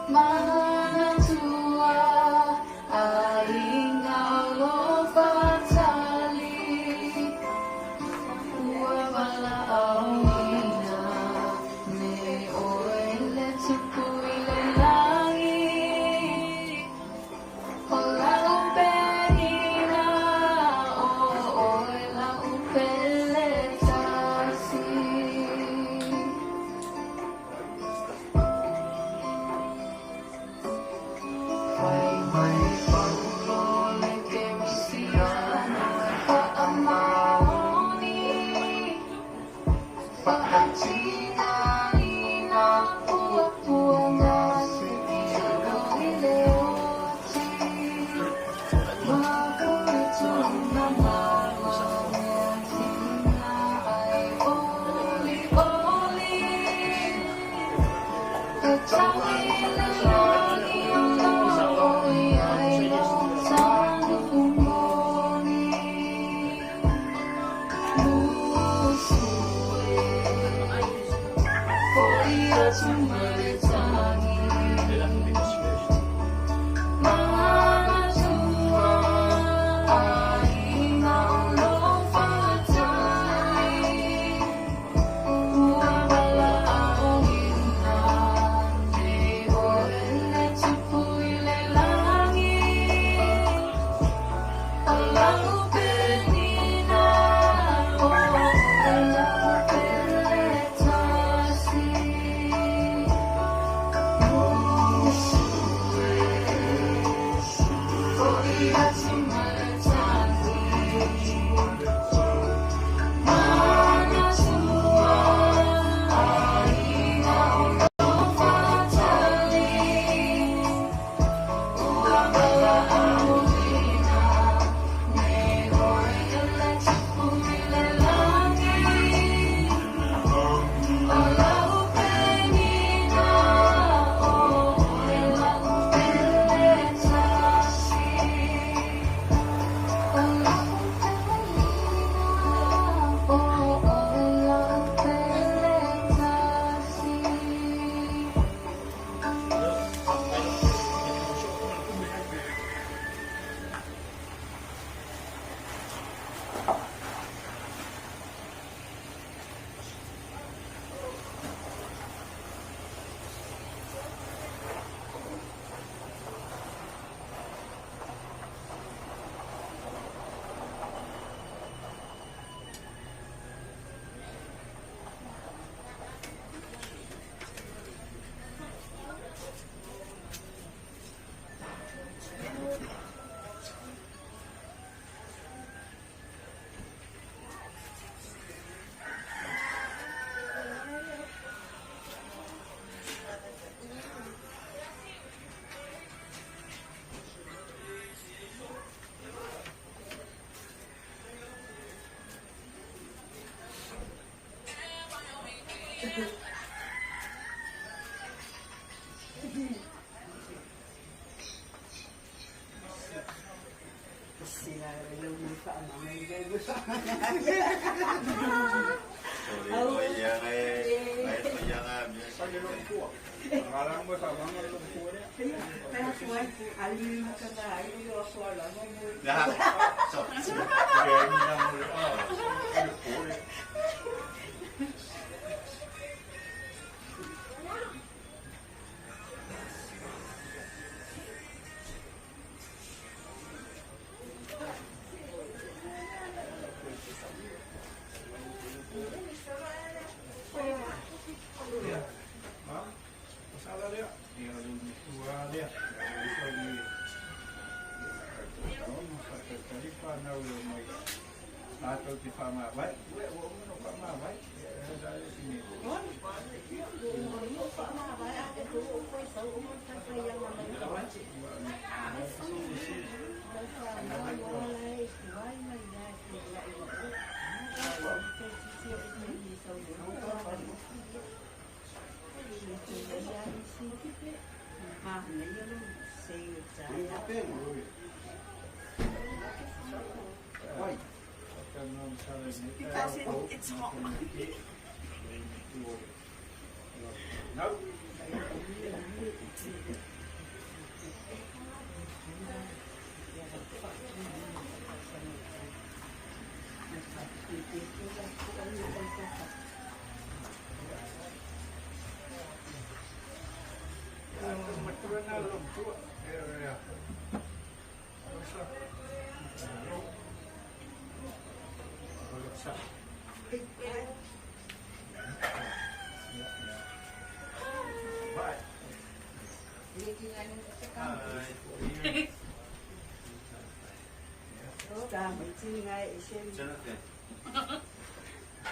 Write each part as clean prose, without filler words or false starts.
Manatua aiga o lo fatali ua valaauina nei oe le tupu i le lagi. O lau penina o oe lau pele tasi. Fai mai Paulo le Kerisiano e faamaoni faatinaina puapuaga seia oo i le oti ma mea tina ai olioli Tagi i le lagi ona ʻoiai lou tanu moni. Musu e, fo'i atu ma le tagi. Manatua aiga o lo fatali ua valaauina nei oe le tupu i le lagi. O lau penina o oe lau pele tasi. Musu e, fo'i atu ma le tagi. Manatua aiga o lo fatali ua valaauina nei oe le tupu i le lagi. O lau penina o oe lau pele tasi. O lau penina o oe lau pele tasi. Because it's hot. Jonathan.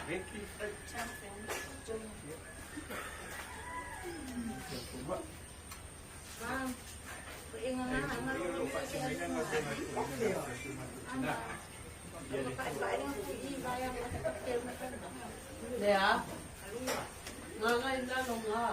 Ricky. Lea. Nga ina no nga.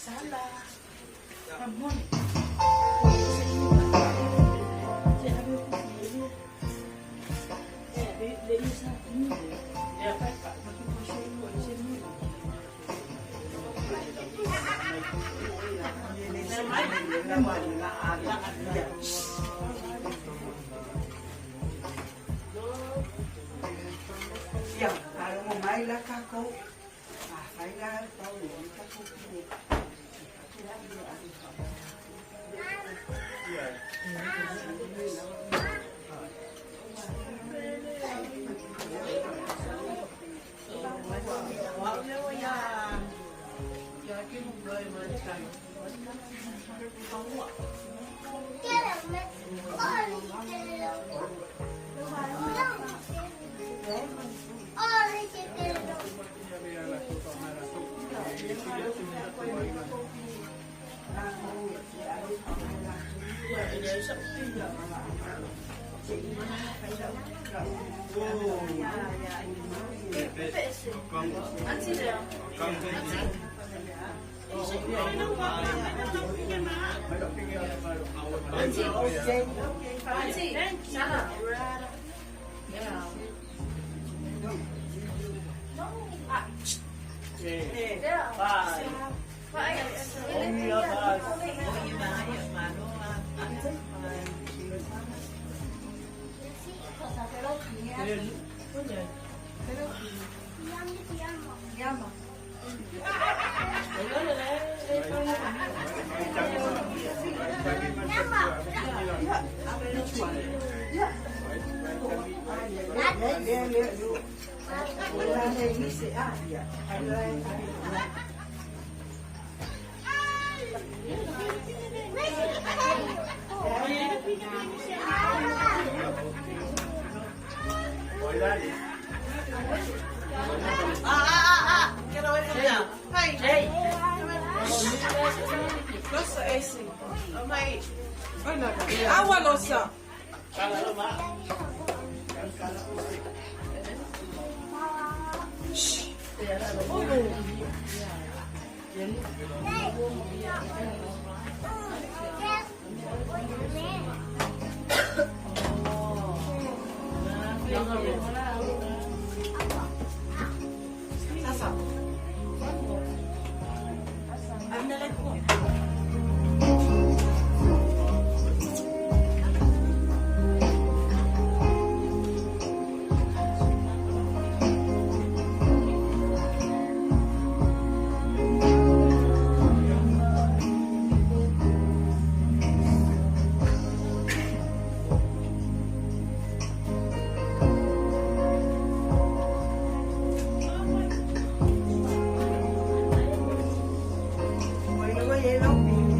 Ia, faalogo mai la tatou, afai la pau le tatou pule. Le le le. Ua le ise a ia. Awa losa. Ua iloa e lau pine.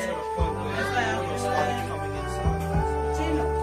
Sort of point where oil started coming inside. Sino?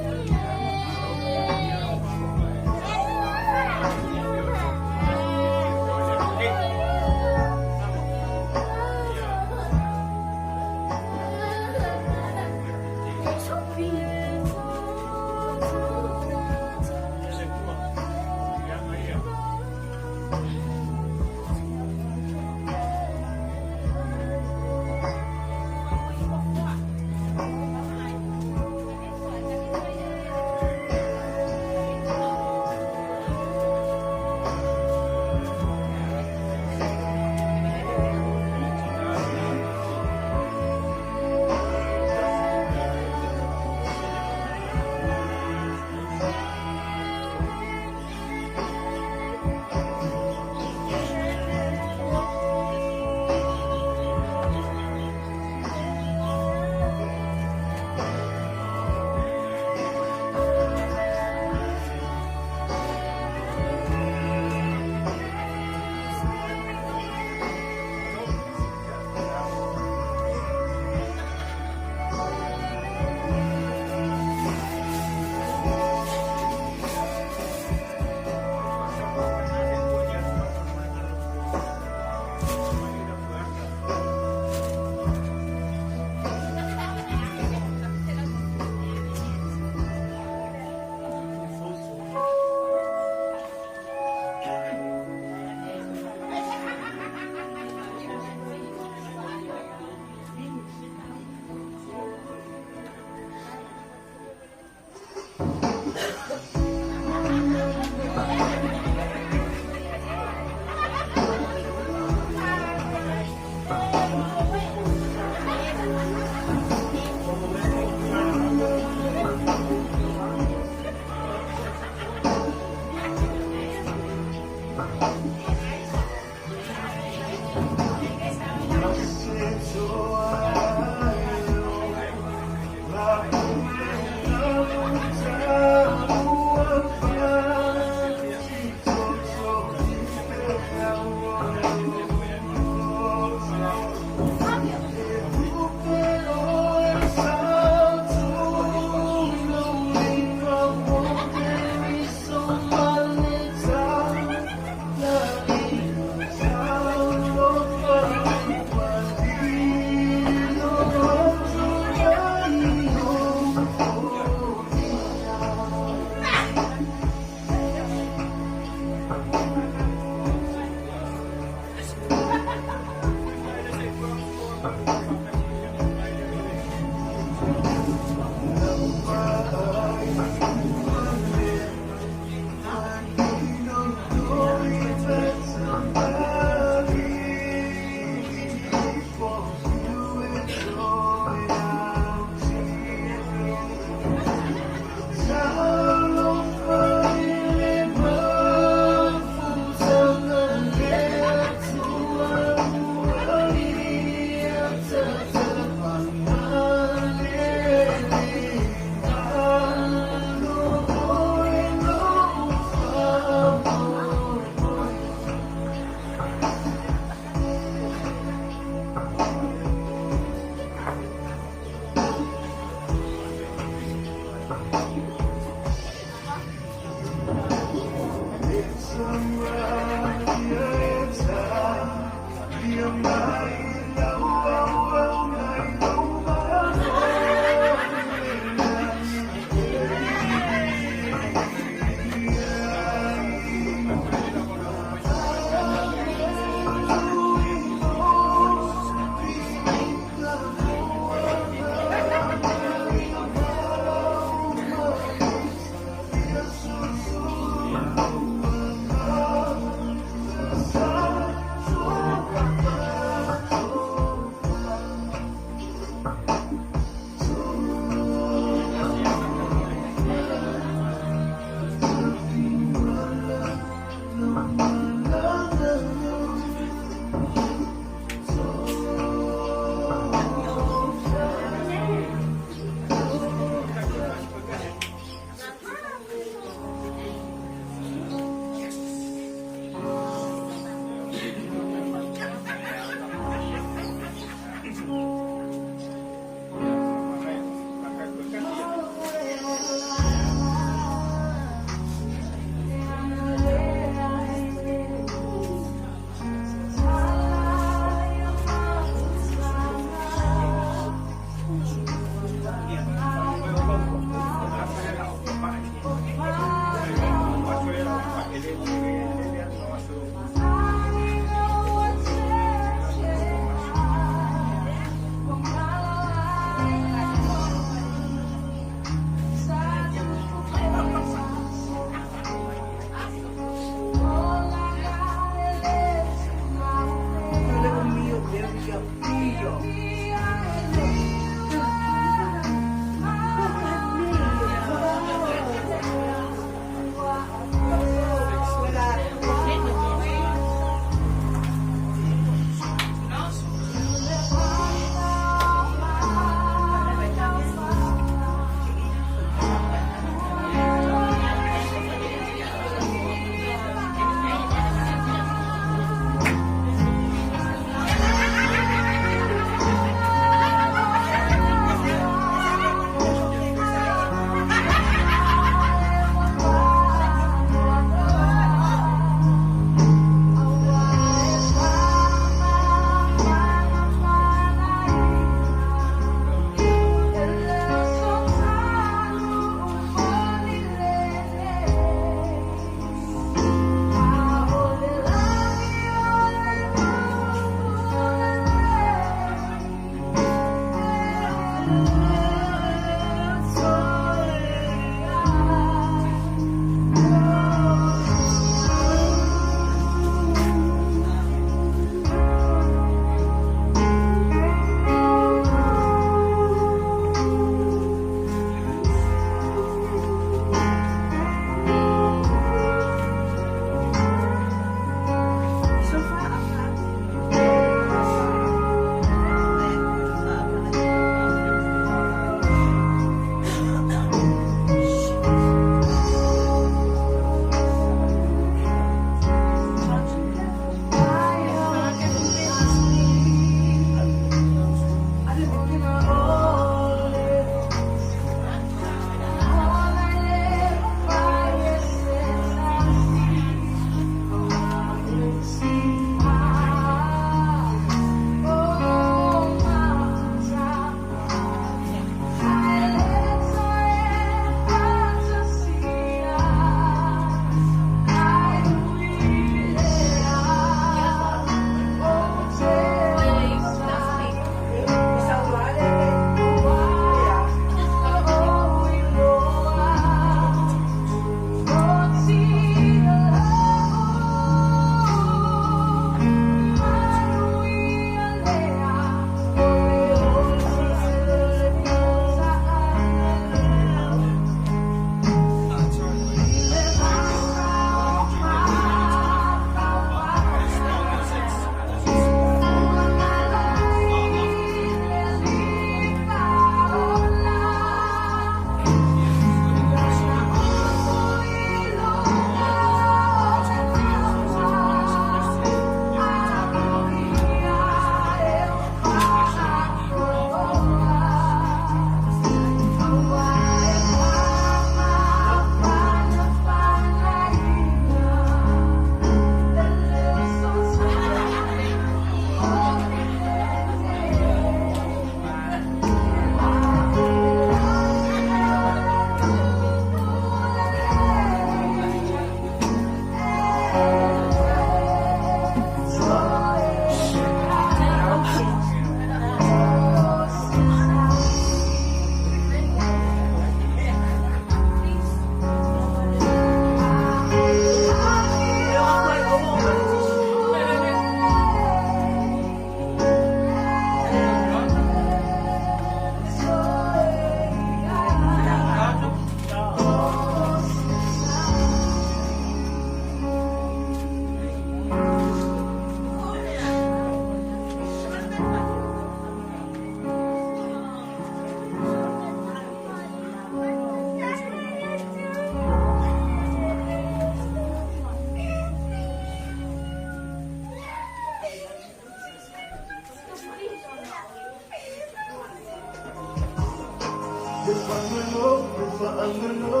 Thank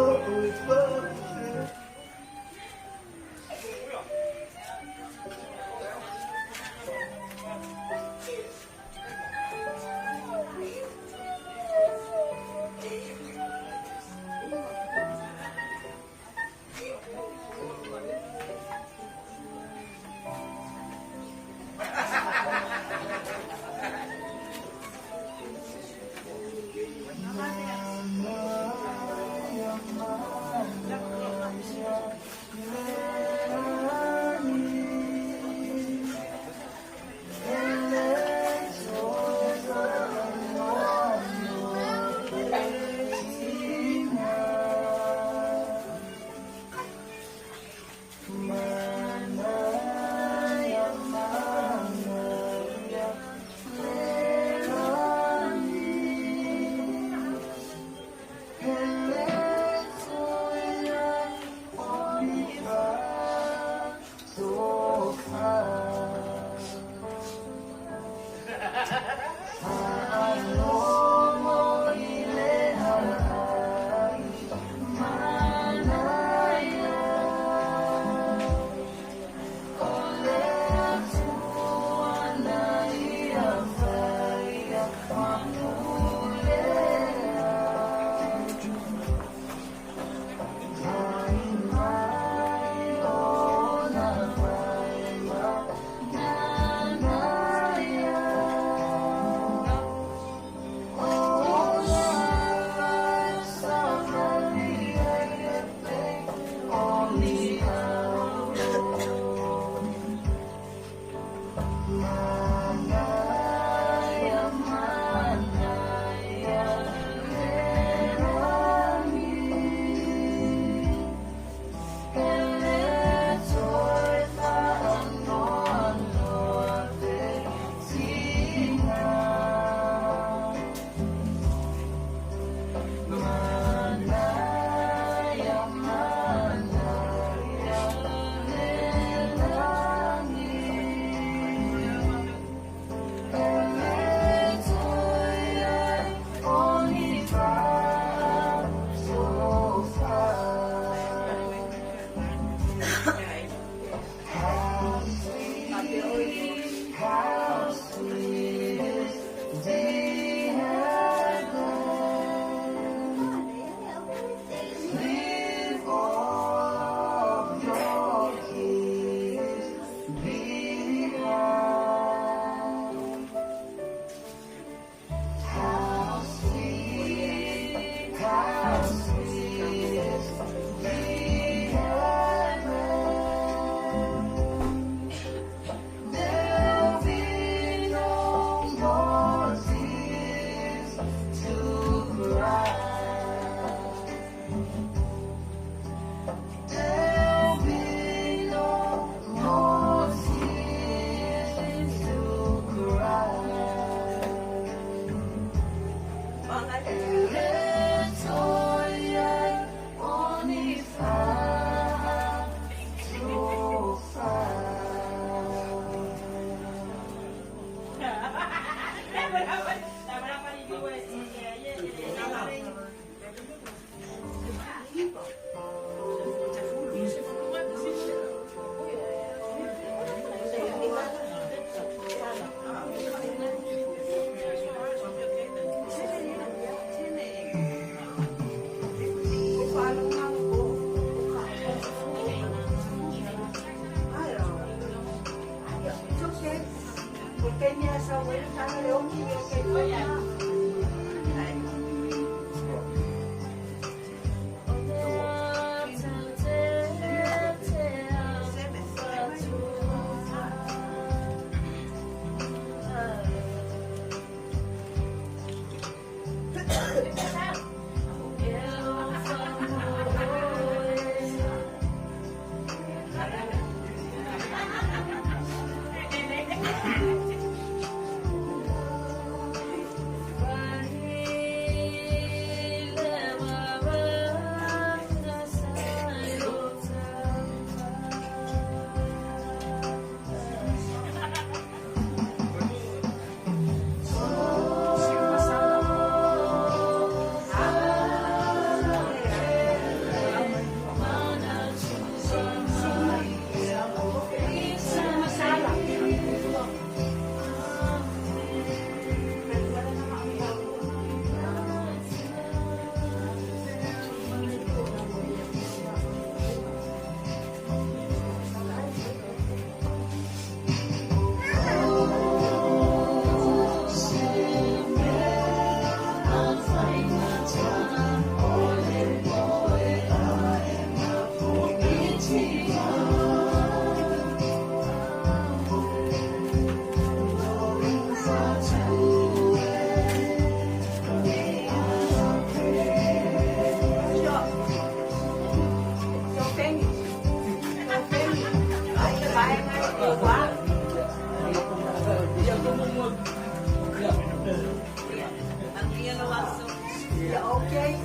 Ya, okay.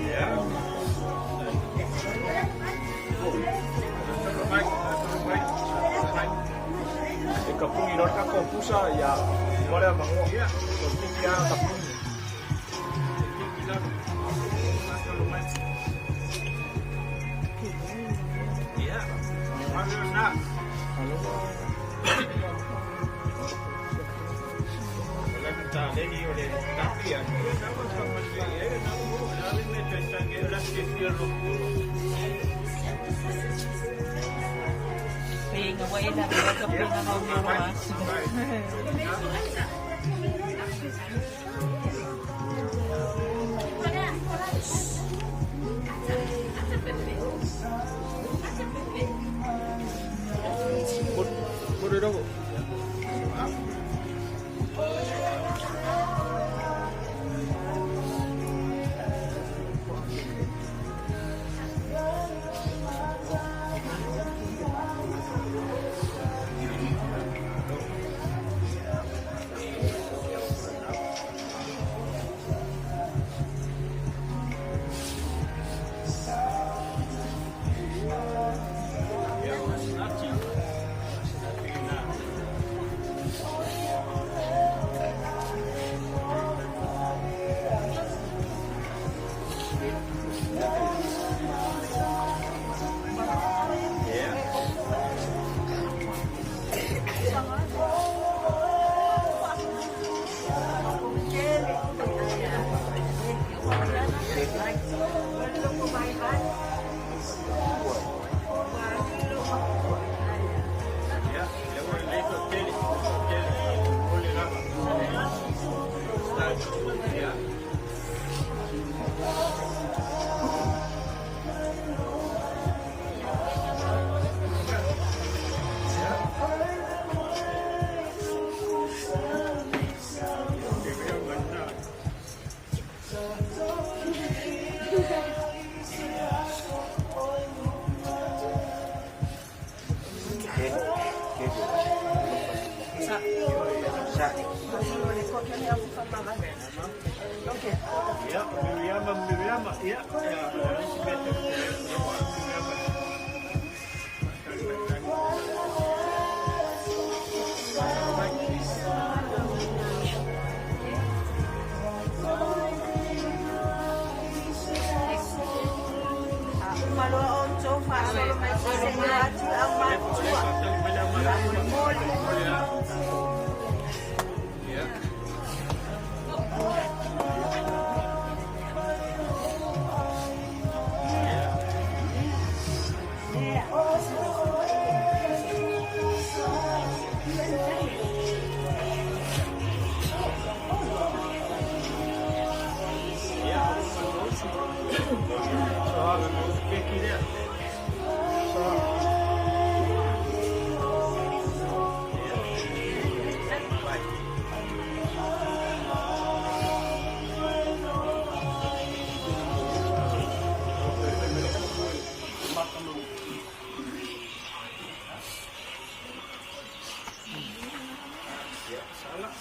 Yeah. Kapungi no ka kompusa ya mole mango. Ko tiki a kapungi. Tiki la. Ja. Hallo na. Pinga wala ka pinga ka 뭐라고? Ja, Miriama, Miriama, ja, ja, Så har vi vores Becky der. Så Ja, salah.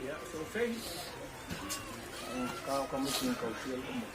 Ja, so fijn. Kau kamu sing kau sial kamu.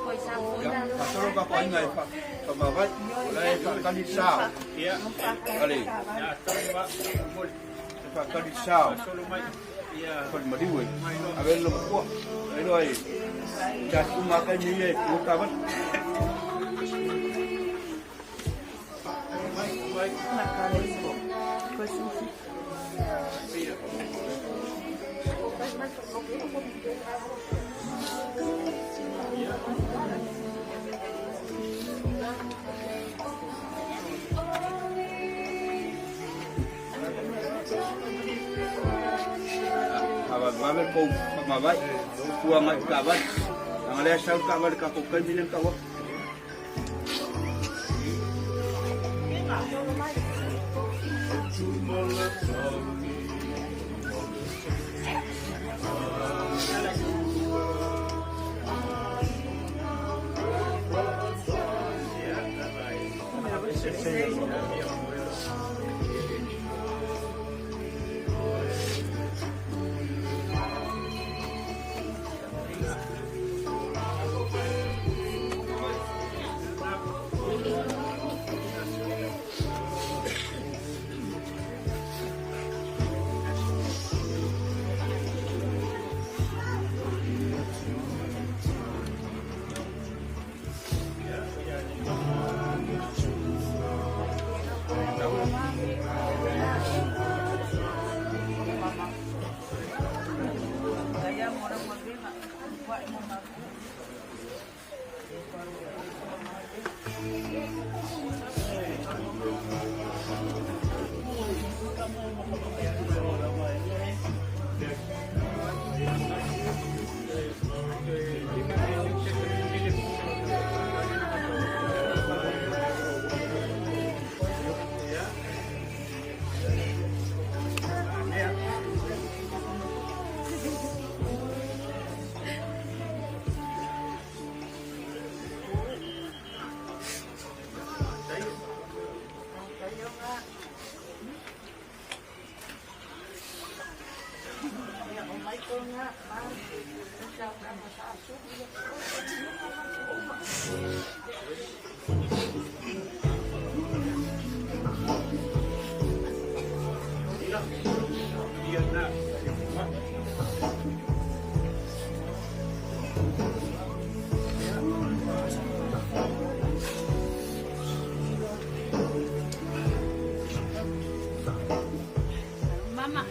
Faasolo le tatou aiga e faamavae, o la e faatali le sa a le e faatali le sa o Falemaliu e ave ai le loma matua. Ailoa e charge uma lava taimi ia e pu taavale. Vave le tou faamavae, tua agai i taavale. Leaga o lea e sau le taavale i le tatou taimi lea na tau atu. Mama.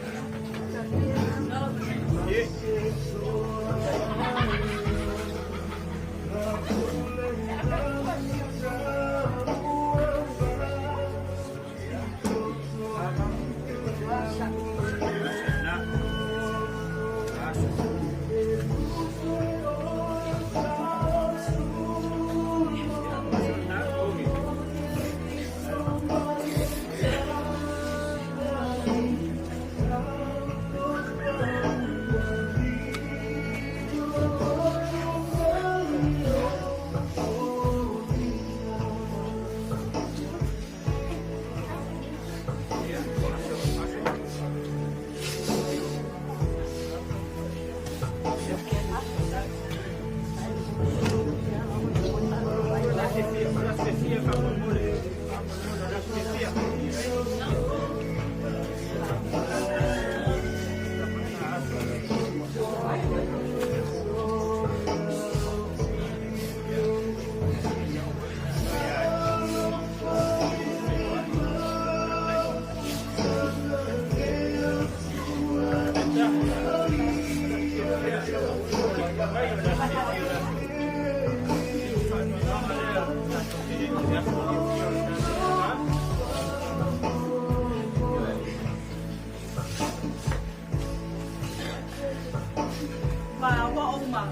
Ma wa o ma.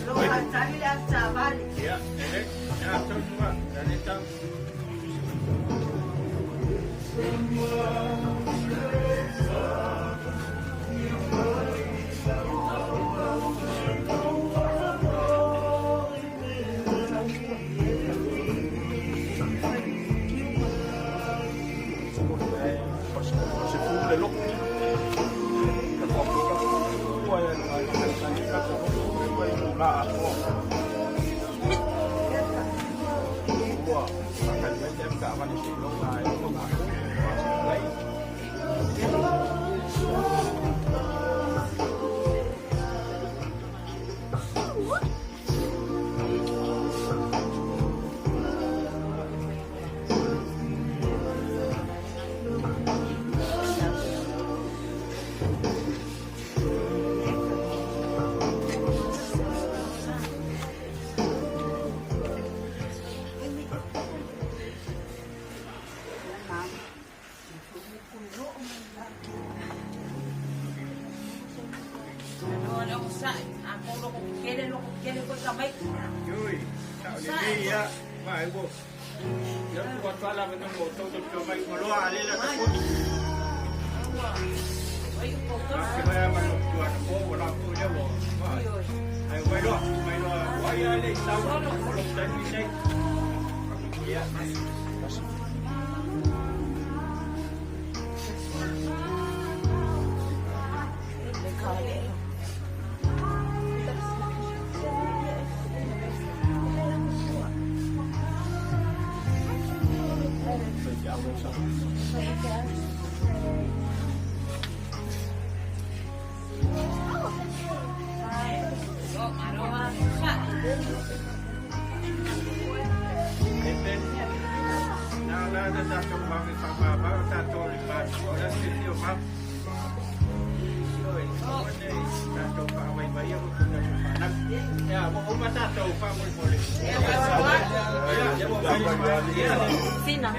Lo ha tali le taavale. Se fugle lugt. Yui, sa o le ia, ma e wo. Ia ku atu ala me mo to to to mai mo loa ale la ka puni. Ma ke mai ma lo tu ana mo mo la tu ia wo. Ma. Ai wai lo, mai lo, wai ale i tau mo lo tai ni nei. Ia. Sina.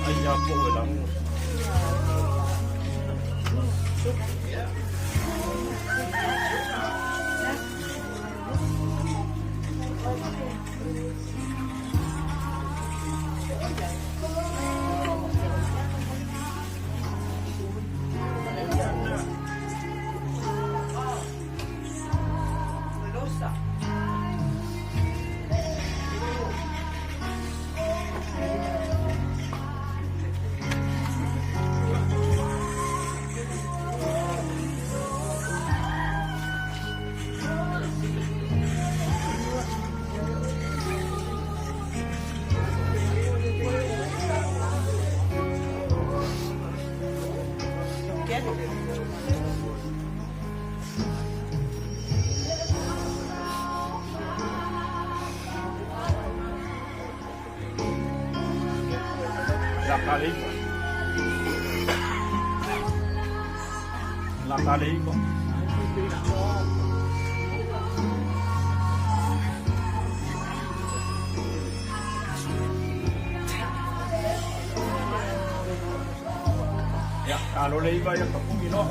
哎呀，不会人。La calico. Ya, kalau le iba ya kapung ino.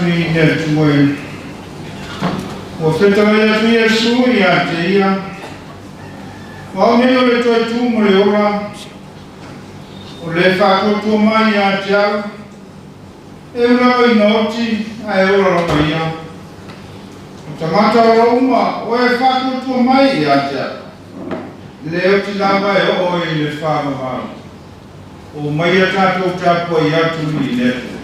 atu i le Atua e. Ua fetalai atu Iesu ia te ia, O au nei o le toe tu ma le ola, o le faatuatua mai ia te au, e ui lava ina oti ae ola lava ia. O tagata ola uma o e faatuatua mai ia te au, e le oti lava e oo i le faavavau. Omaia tatou tapuai atu i le Atua.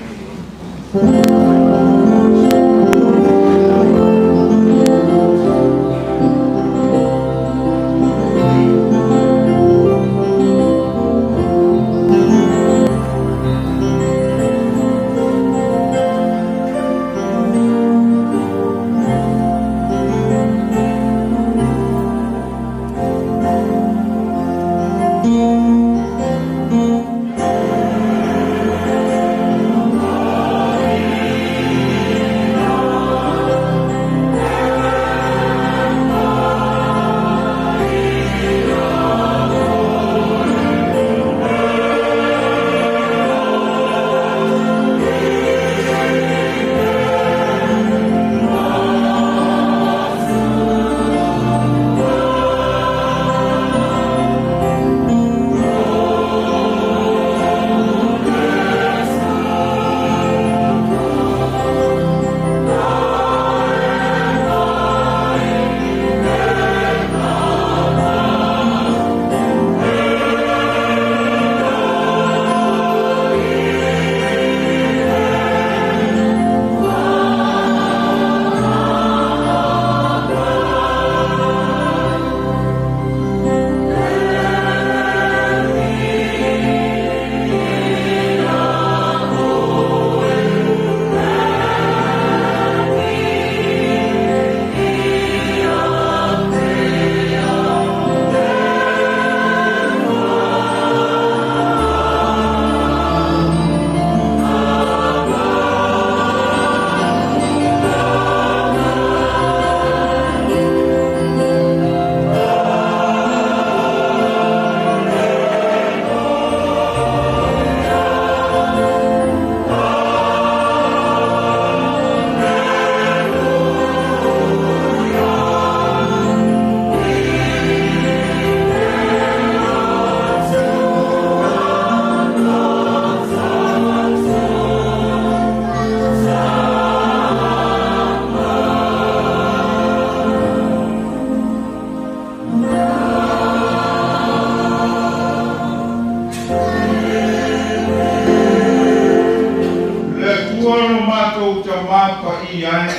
Le Atua lo matou Tamā paia e,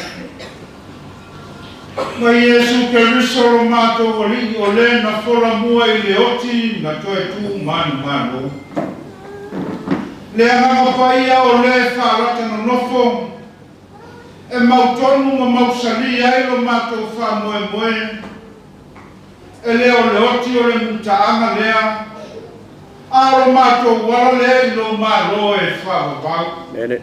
ma Iesu Keriso lo matou Alii o le na fola mua i le oti na toe tu manumanu. Le Agaga Paia o le faalata nonofo e mautonu ma mausali ai lo matou faamoemoe, e le o le oti o le mutaaga lea, a o lo matou ala lea i lou Malo e faavavau. Mene.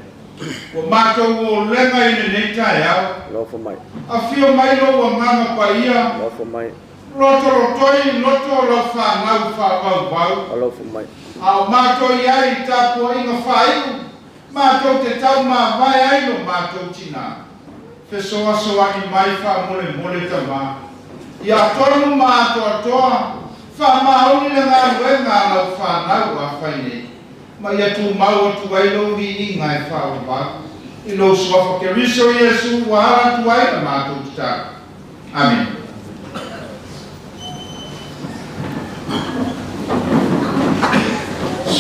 Ua matou olega i lenei taeao. Alofa mai. Afio mai lou Agaga Paia. Alofa mai. Lotolotoi i loto o lau fanau faavauvau. Alofa mai. A o matou i ai i tapuaiga faaiu, matou te taumavae ai lo matou tinā. Fesoasoani mai faamolemole Tamā. Ia tonu ma atoatoa, faamaoni le galuega a lau fanau a fai nei, ma ia tumau atu ai lou viiga e faavavau i lou suafa Keriso Iesu ua ala atu ai la matou tatalo. Amene.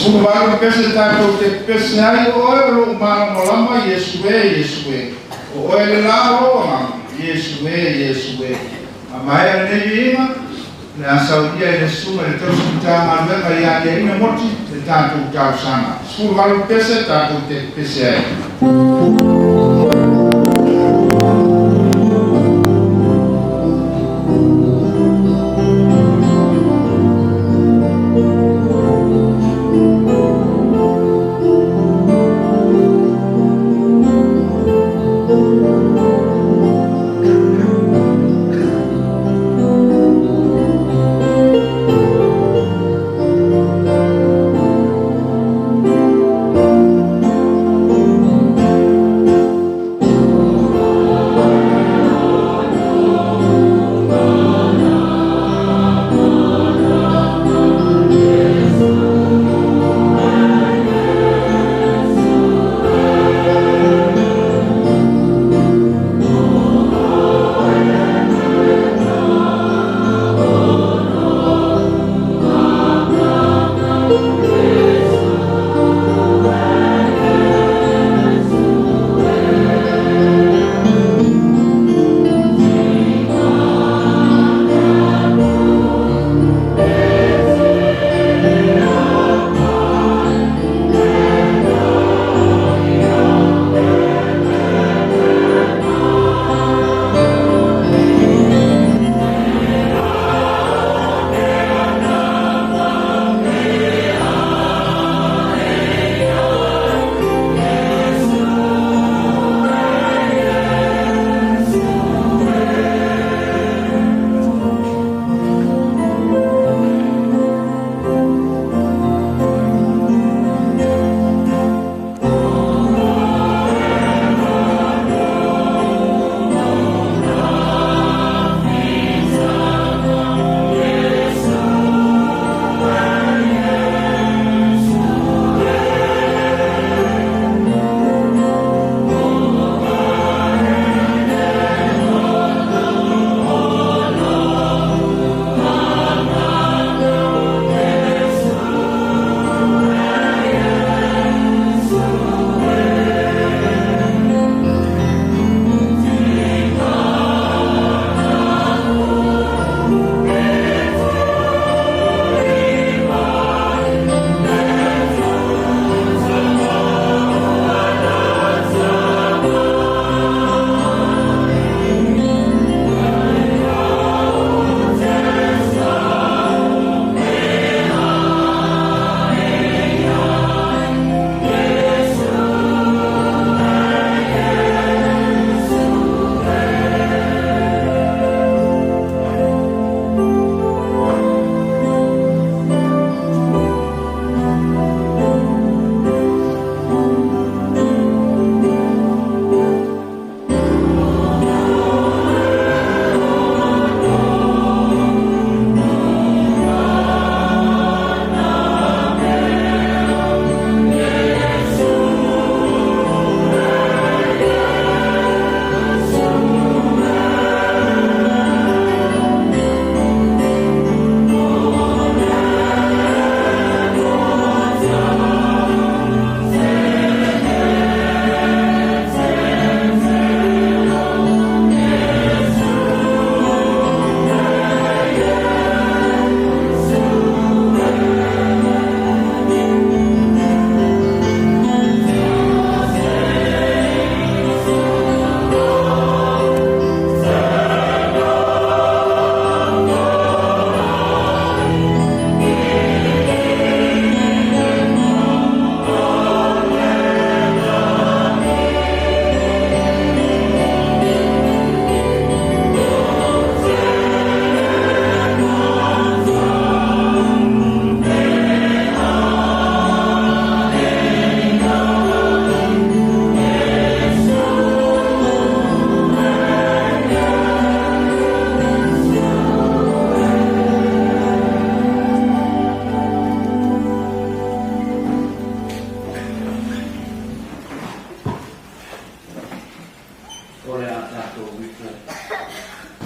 18 pese tatou te pese ai, O oe o lou malamalama, Iesu e, Iesu e, o oe le la o lou agaga, Iesu e, Iesu e. A maea lenei viiga, o le a saunia e le susuga i le tausi Matagaluega ia Aliaina Moti le tatou talosaga. 18 pese tatou te pese ai.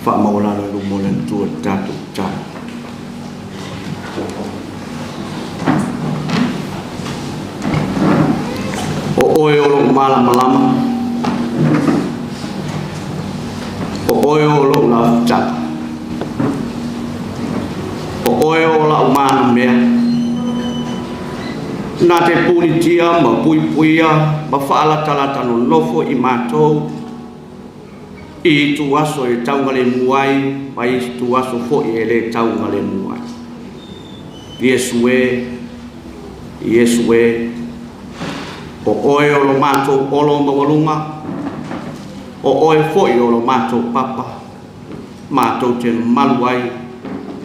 Faamaualalo i luma o le Atua le tatou tatalo. O oe o lou malamalama, o oe o lou lafutaga, o oe o lau manamea, na te pulitia ma puipuia ma faalatalata nonofo i matou i ituaso e taugalemu ai ma i ituaso foi e le taugalemu ai. Iesu e, Iesu e, o oe o lo matou olo maualuga, o oe foi o lo matou papa, matou te malu ai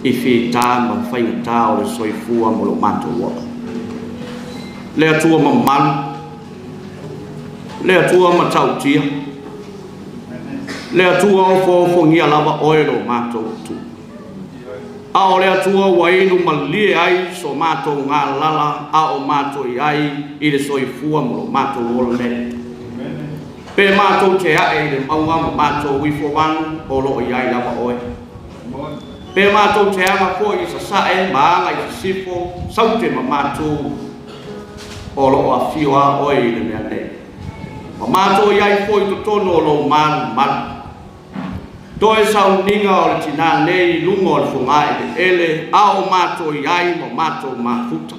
i fita ma faigata o le soifua mo lo matou ola. Le Atua mamalu, le Atua matautia, le Atua ofoofogia lava oe lo matou Atua. A o le Atua ua inu malie ai so matou galala a o matou i ai i le soifua mo lo matou ola nei. Pe matou te ae i le mauga ma matou ifo vanu o lo o i ai lava oe. Pe matou te aga foi i sasae ma aga i sisifo, saute ma matou o lo o afio a oe i le mea nei. Ma matou i ai foi totonu o lou malu malu. Toe sauniga o le tinā nei i luga o le fogaeleele a o matou i ai ma matou mafuta.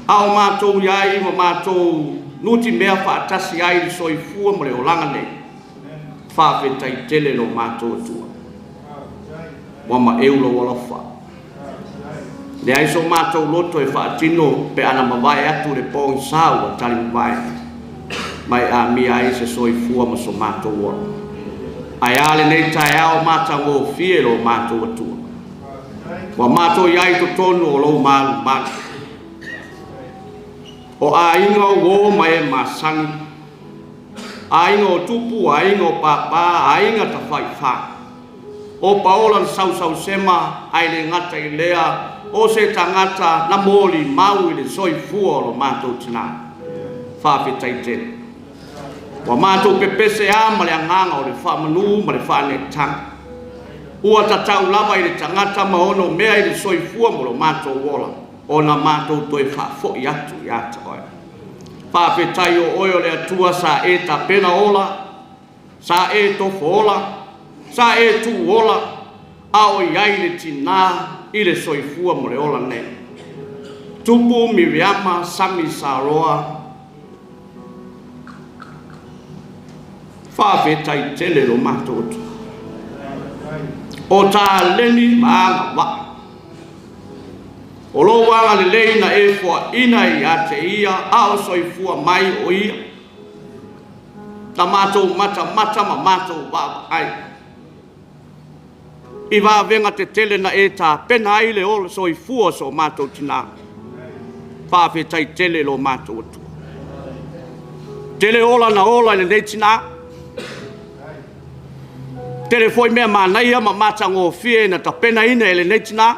A o matou i ai ma matou nutimea faatasi ai le soifua ma le olaga nei. Faafetai tele lo matou Atua. Ua maeu lou alofa. Leai so matou loto e faatino pe ana mavae atu le pogisa ua tali mavae ma e amia ai se soifua ma so matou ola. Ae a lenei taeao matagofie lo matou Atua. Ua matou i ai i totonu o lou malumalu. O aiga o uo ma e masani, aiga o tupu, aiga o pāpā, aiga tafaifa. O Paola na sausausema ae le gata i lea o se tagata na molimau i le soifua o lo matou tinā. Faafetai tele. Ua matou pepese a ma le agaga o le faamanu ma le faaneetaga. Ua tatau lava i le tagata ma ono mea i le soifua mo lo matou ola ona matou toe faafoi atu ia te oe. Faafetai o oe o le Atua sa e tapena ola, sa e tofo ola, sa e tuu ola, a o i ai le tinā i le soifua mo le ola nei. Tupu Miriama Sami Saroa, faafetai tele lo matou Atua. O taleni ma agavaa. O lou agalelei na e foaina ia te ia a o soifua mai o ia. Na matou matamata ma matou vaavaai i vavega tetele na e tapena ai le ola soifua o so matou tinā. Faafetai tele lo matou Atua. Tele ola na ola i lenei tinā. Tele foi mea manaia ma matagofie na tapenaina e lenei tinā.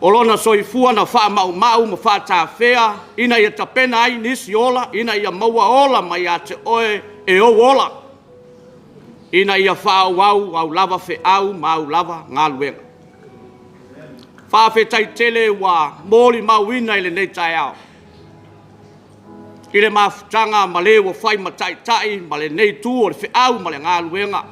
O lona soifua na faamaumau ma faatafea ina ia tapena ai nisi ola, ina ia maua ola mai ia te oe e ou ola, ina ia faaauau au lava feau ma au lava galuega. Faafetai tele ua molimauina i lenei taeao i le mafutaga ma le ua fai ma taitai ma lenei itu o le feau ma le galuega.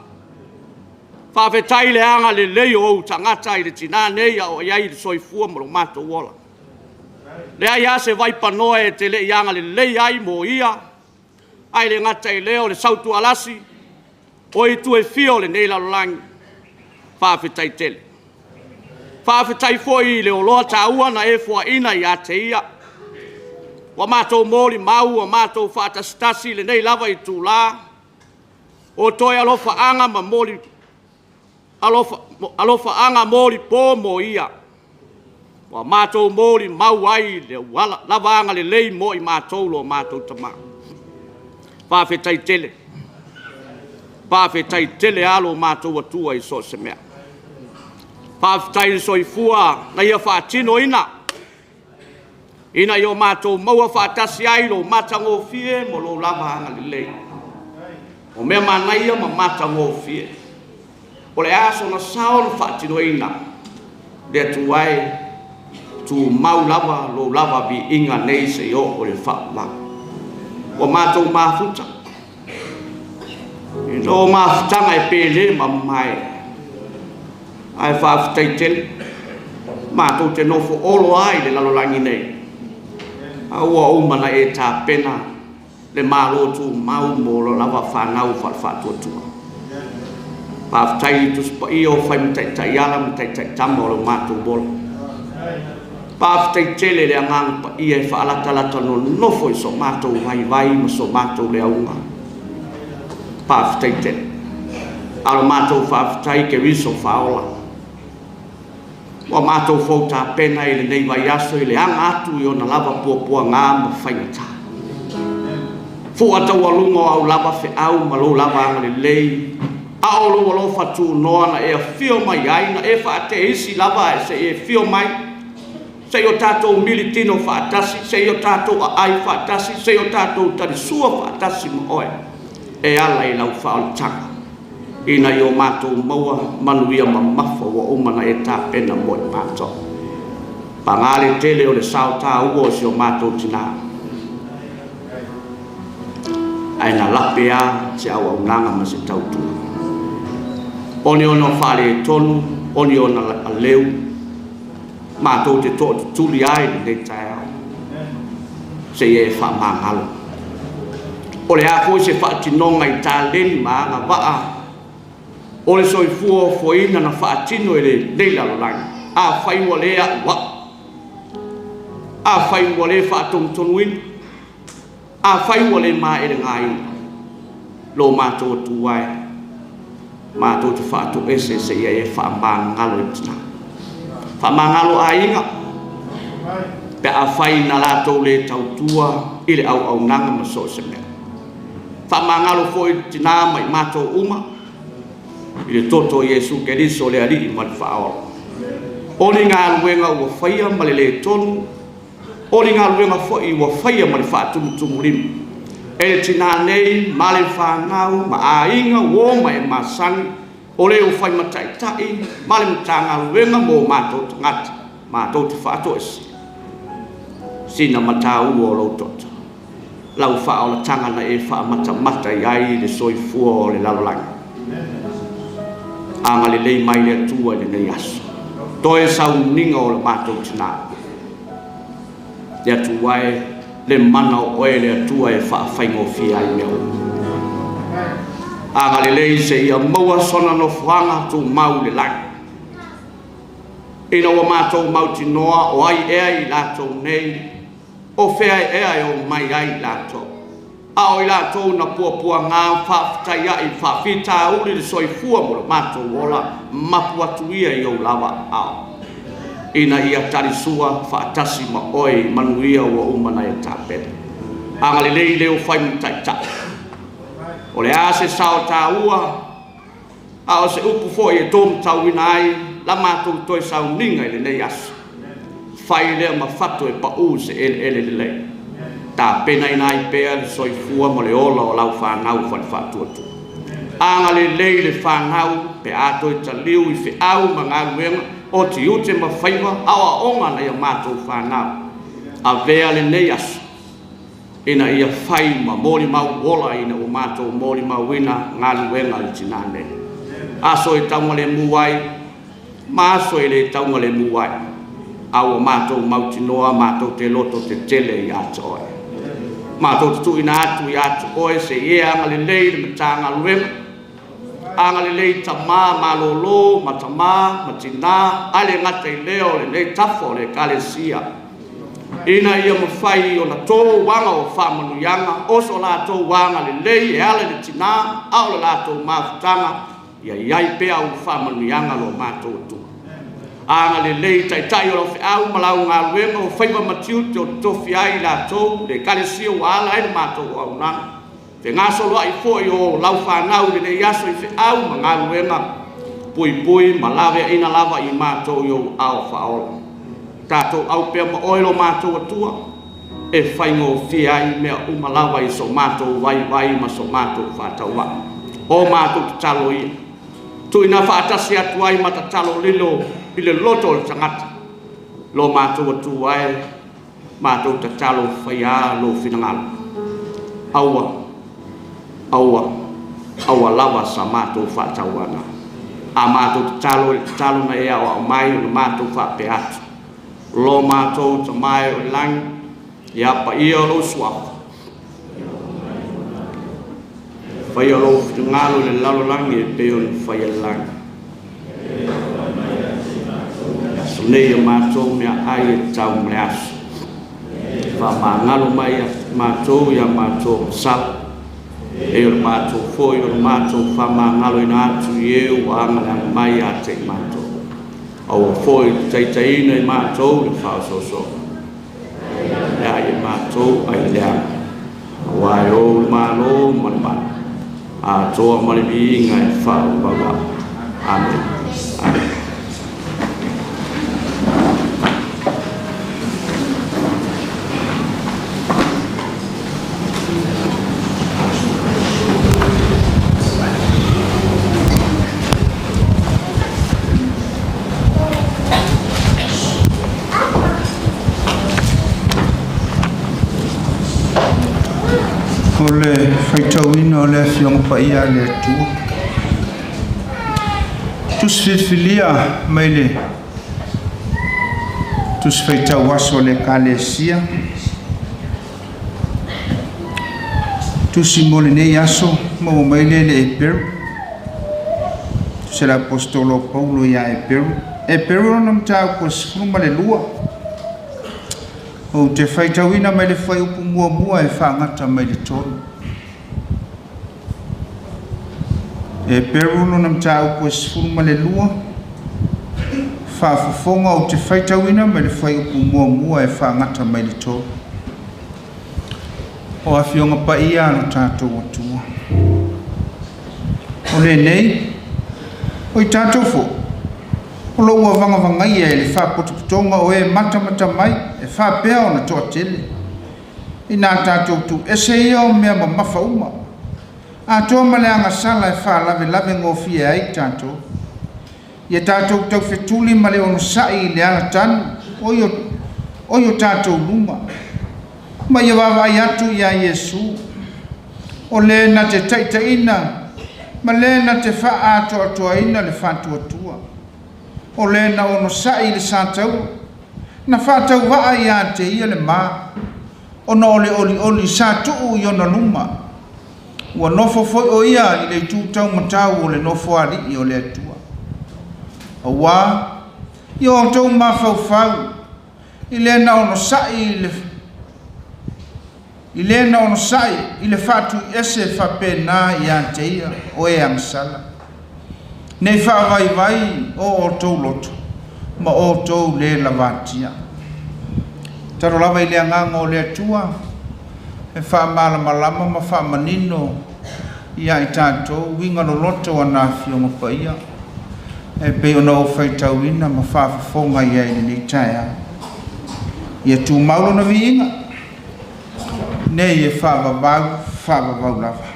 Faafetai i le agalelei o ou tagata i le tinā nei a o i ai le soifua ma lo matou ola. Leai lava se vaipanoa e te le i agalelei ai mo ia, ae le gata i lea o le sautualasi o itu e fia o lenei lalolagi. Faafetai tele. Faafetai foi i le oloa taua na e foaina ia te ia. Ua matou molimau, ua matou faatasitasi i lenei lava itula, o toe alofaaga ma moli, alofaaga molipo mo ia. Ua matou molimau ai i le lava agalelei mo i matou lo matou Tama. Faafetai tele. Faafetai tele lava lo matou Atua i so o se mea. Faafetai i le soifua na ia faatinoina, ina ia o matou maua faatasi ai lou matagofie ma lou lava agalelei. O mea manaia ma matagofie. O le aso na sao na faatinoina le Atua e, tumau lava lou lava viiga nei seia oo i le faaumaga. Ua matou mafuta i lo mafutaga e pele ma mamae, ae faafetai tele matou te nofo olo ai i le lalolagi nei, a ua uma ona e tapena le Malo tumau mo lo lava fanau faale-faatuatua. Faafetai i Tusi Paia o fai ma taitai ala ma taitai tama o lo matou ola. Faafetai tele le Agaga Paia e faalatalata nonofo i so matou vaivai ma so matou leauga. Faafetai tele. A o lo matou faafetai Keriso faaola. Ua matou fou tapena i lenei vaiaso i le aga atu i ona lava puapuaga ma faigata. Fua taualuga o au lava feau ma lou lava agalelei, a o lou alofa tunoa na e afio mai ai, na e faateisi lava se i e afio mai, se i o tatou militino faatasi, se i o tatou aai faatasi, se i o tatou talisua faatasi ma oe, e ala i lau faaolataga, ina ia o matou maua manuia mamafa ua uma ona e tapena mo i matou. Paga le tele o le sao taua o si o matou tina, ae na lape lava se auaunaga ma se tautua. O ni ona faaletonu, o ni ona aleu, matou te tootutuli ai lenei taeao, seia e faamagalo. O le a foi se faatinoga i taleni ma agavaa o le soifua ofoina na faatino i lenei lalolagi, afai ua le auau, afai ua le faatonutonuina, afai ua le maelegaina, lo matou Atua e, matou te faatoese seia e faamagalo i tina. Faamagalo aiga, pe afai na latou le tautua i le auaunaga ma so o se mea. Faamagalo foi i tina ma i matou uma, i le toto o Iesu Keriso le Alii ma le Faaola. O ni galuega ua faia ma le le tonu, o ni galuega foi ua faia ma le faatumutumulima, e le tina nei ma le fanau ma aiga uo ma e masani, o le ua fai ma taitai ma le Matagaluega mo matou tagata, matou te faatoese, sina mataua o lou toto, lau faaolataga na e faamatamata i ai le soifua o le lalolagi. Agalelei mai le Atua i lenei aso, toe sauniga o le matou tina. Le Atua e, le mana o oe le Atua e faafaigofie ai mea uma. Agalelei seia maua sona nofoaga tumau i le lagi, ina ua matou mautinoa o ai ea i latou nei, o fea ea e o mai ai i latou, a o i latou na puapuaga faafetai ai faafitauli le soifua mo le matou ola, mapu atu ia i ou lava ao, ina ia talisua faatasi ma oe i manuia ua uma na e tapena. Agalelei leo fai ma taitai. O le a se sao taua, a o se upu foi e tōmatauina ai la matou toe sauniga i lenei aso. Fai lea ma fato e paū se eleele lelei. Tapenaina ai pea le soifua ma le ola o lau fanau fale faatuatua. Agalelei le fanau pe a toe taliu i feau ma galuega o tiute ma faiva aoaoga na ia matou fanau. Avea lenei aso ina ia fai ma molimau ola ina ua matou molimauina galuega i tina nei. Aso e taugalemu ai, ma aso e le taugalemu ai, a ua matou mautinoa matou te loto tetele ia te oe. Matou te tuuina atu ia te oe se i e agalelei le Matagaluega, agalelei tama malolo ma tama ma tina, a le gata i lea o lenei tafa o le Ekalesia, ina ia mafai ona tō uaga o faamanuiaga o so latou agalelei e ala i le tina, a o le latou mafutaga, ia iai pea au faamanuiaga lo matou Atua. Agalelei taitai o lau feau ma lau galuega o faiva ma tiute o totofi ai i latou le Ekalesia ua ala ai le matou auaunaga. Fegasoloai foi o lau fanau i lenei aso i feau ma galuega, puipui ma laveaina lava i matou i ou ao faaola. Tatou au pea ma oe lo matou Atua, e faigofie ai mea uma lava i so matou vaivai ma so matou faatauvaa. O matou tatalo ia, tuuina faatasi atu ai ma tatalo lilo i le loto o le tagata, lo matou Atua e, matou tatalo faia lou finagalo. Aua, aua, aua lava sa matou faatauana. A matou tatalo i le tatalo na e aoao mai ona matou faapea atu. Lo matou Tama e o i le lagi, ia paia lou suafa. Faia lou finagalo i le lalolagi e pei ona faia i le lagi. Aso nei e matou meaai e tatau mo le aso. Faamagalo mai ia matou ia matou sala. E o le matou foi o le matou faamagaloina atu i e ua agaleaga mai ia te i matou. Aua foi le taitaiina i matou i le faaosoosoga. Lea ai e matou ai le leaga. Aua e ou le Malo ma le mana, atoa ma le viiga e faavavau. Amen. Amen. O le faitauina o le Afioga Paia a le Atua. Tusi filifilia mai le Tusi faitau aso a le Ekalesia. Tusi mo lenei aso, maua mai lea i le Eperu. Tusi a le Aposetolo o Paulo ia Eperu. Eperu lona mataupu e 12. Ou te faitauina mai le fuaiupu muamua e faagata mai le 3. Eperu lona mataupu e 12. Faafofoga ou te faitauina mai le fuaiupu muamua e faagata mai le 3. O Afioga Paia a lo tatou Atua. O lenei, o i tatou foi, o lo o ua vagavagaia e le faapotopotoga o e matamata mai e faapea ona toatele, inā tatou tuuese ia o mea mamafa uma, atoa ma le agasala e faalavelave gofie ai tatou. Ia tatou taufetuli ma le onosai i le alatanu o i o tatou luma, ma ia vaavaai atu iā Iesu, o le na te taitaiina ma le na te faaatoatoaina le faatuatua, o le na onosai i le sataua, na faatauvaa iā te ia le ma, ona o le olioli sa tuu i ona luma, ua nofo foi o ia i le itu taumatau o le nofoalii o le Atua. Auā i o outou mafaufau i le na onosai i le i le na onosai i le faatuiese faapena iā te ia o e agasala, nei faavaivai o outou loto ma outou le lavatia. Talo lava i le agaga o le Atua e faamalamalama ma faamanino iā i tatou uiga loloto o ana Afioga Paia e pei ona ou faitauina ma faafofoga i ai i lenei taeao. Ia tumau lona viiga, nei e faavavau, faavavau lava.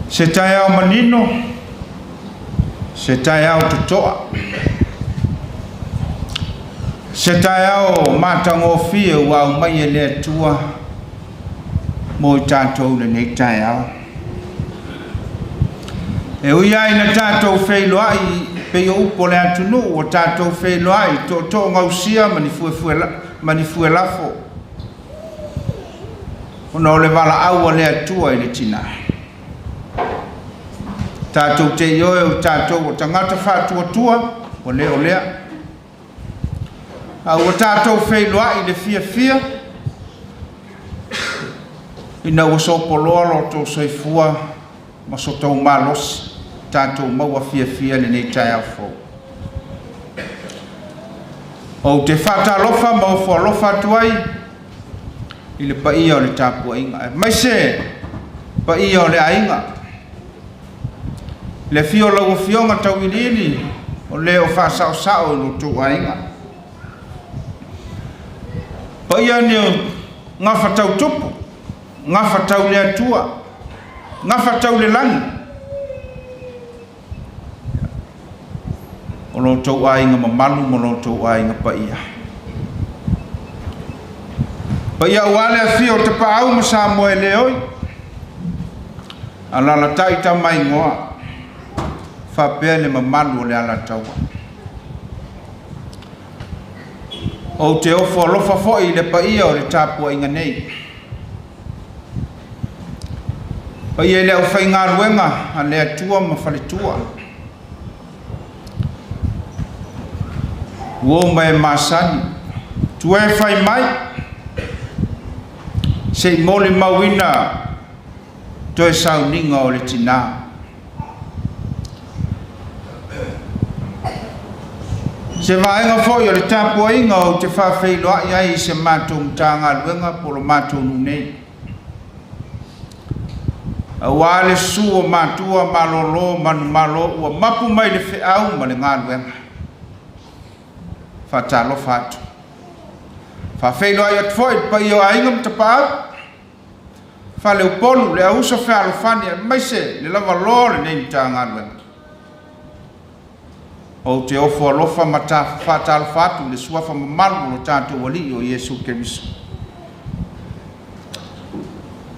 Se taeao manino, se taeao totoa, se taeao matagofie ua aumai e le Atua mo i tatou lenei taeao. E ui lava ina tatou feiloai pei o upu o le atunuu, ua tatou feiloai tootoo gausia ma ni fuelafo, ona o le valaau a le Atua i le tinā. Tatou te ioe o tatou o tagata faatuatua, ua le o lea. A ua tatou feiloai i le fiafia, ina ua sopoloa lo outou soifua ma so tou malosi, tatou maua fiafia lenei taeao fou. Ou te faatalofa ma ofo alofa atu ai i le paia o le tapuaiga, aemaise paia o le aiga, le afio o lau Afioga Tauiliili, o le o faasaosao i lo outou aiga. Paia nei o gafa tau tupu, gafa tau le Atua, gafa tau le lagi. O lo outou aiga mamalu ma lo outou aiga paia. Paia aua le afio o Tapaau ma Samoa e le oi, alalatai Tamaingoa, faapea le mamalu o le Alataua. Ou te ofo alofa foi i le paia o le tapuaiga nei. Paia i le aufaigaluega a le Atua ma faletua. Uo ma e masani, tua e fai mai, se i molimauina toe sauniga o le tinā. Se vaega foi o le tapuaiga ou te faafeiloai ai i se matou Matagaluega po o lo matou nuu nei. Aua le susu o matua malolo manumalo ua mapu mai le feau ma le galuega. Faatalofa atu. Faafeiloai atu foi i le paia o aiga ma tapaau. Faleupolu, le auuso fealofani aemaise le lavaloa o lenei Matagaluega. Ou te ofo alofa ma faatalofa atu i le suafa mamalu o lo tatou Alii o Iesu Keriso.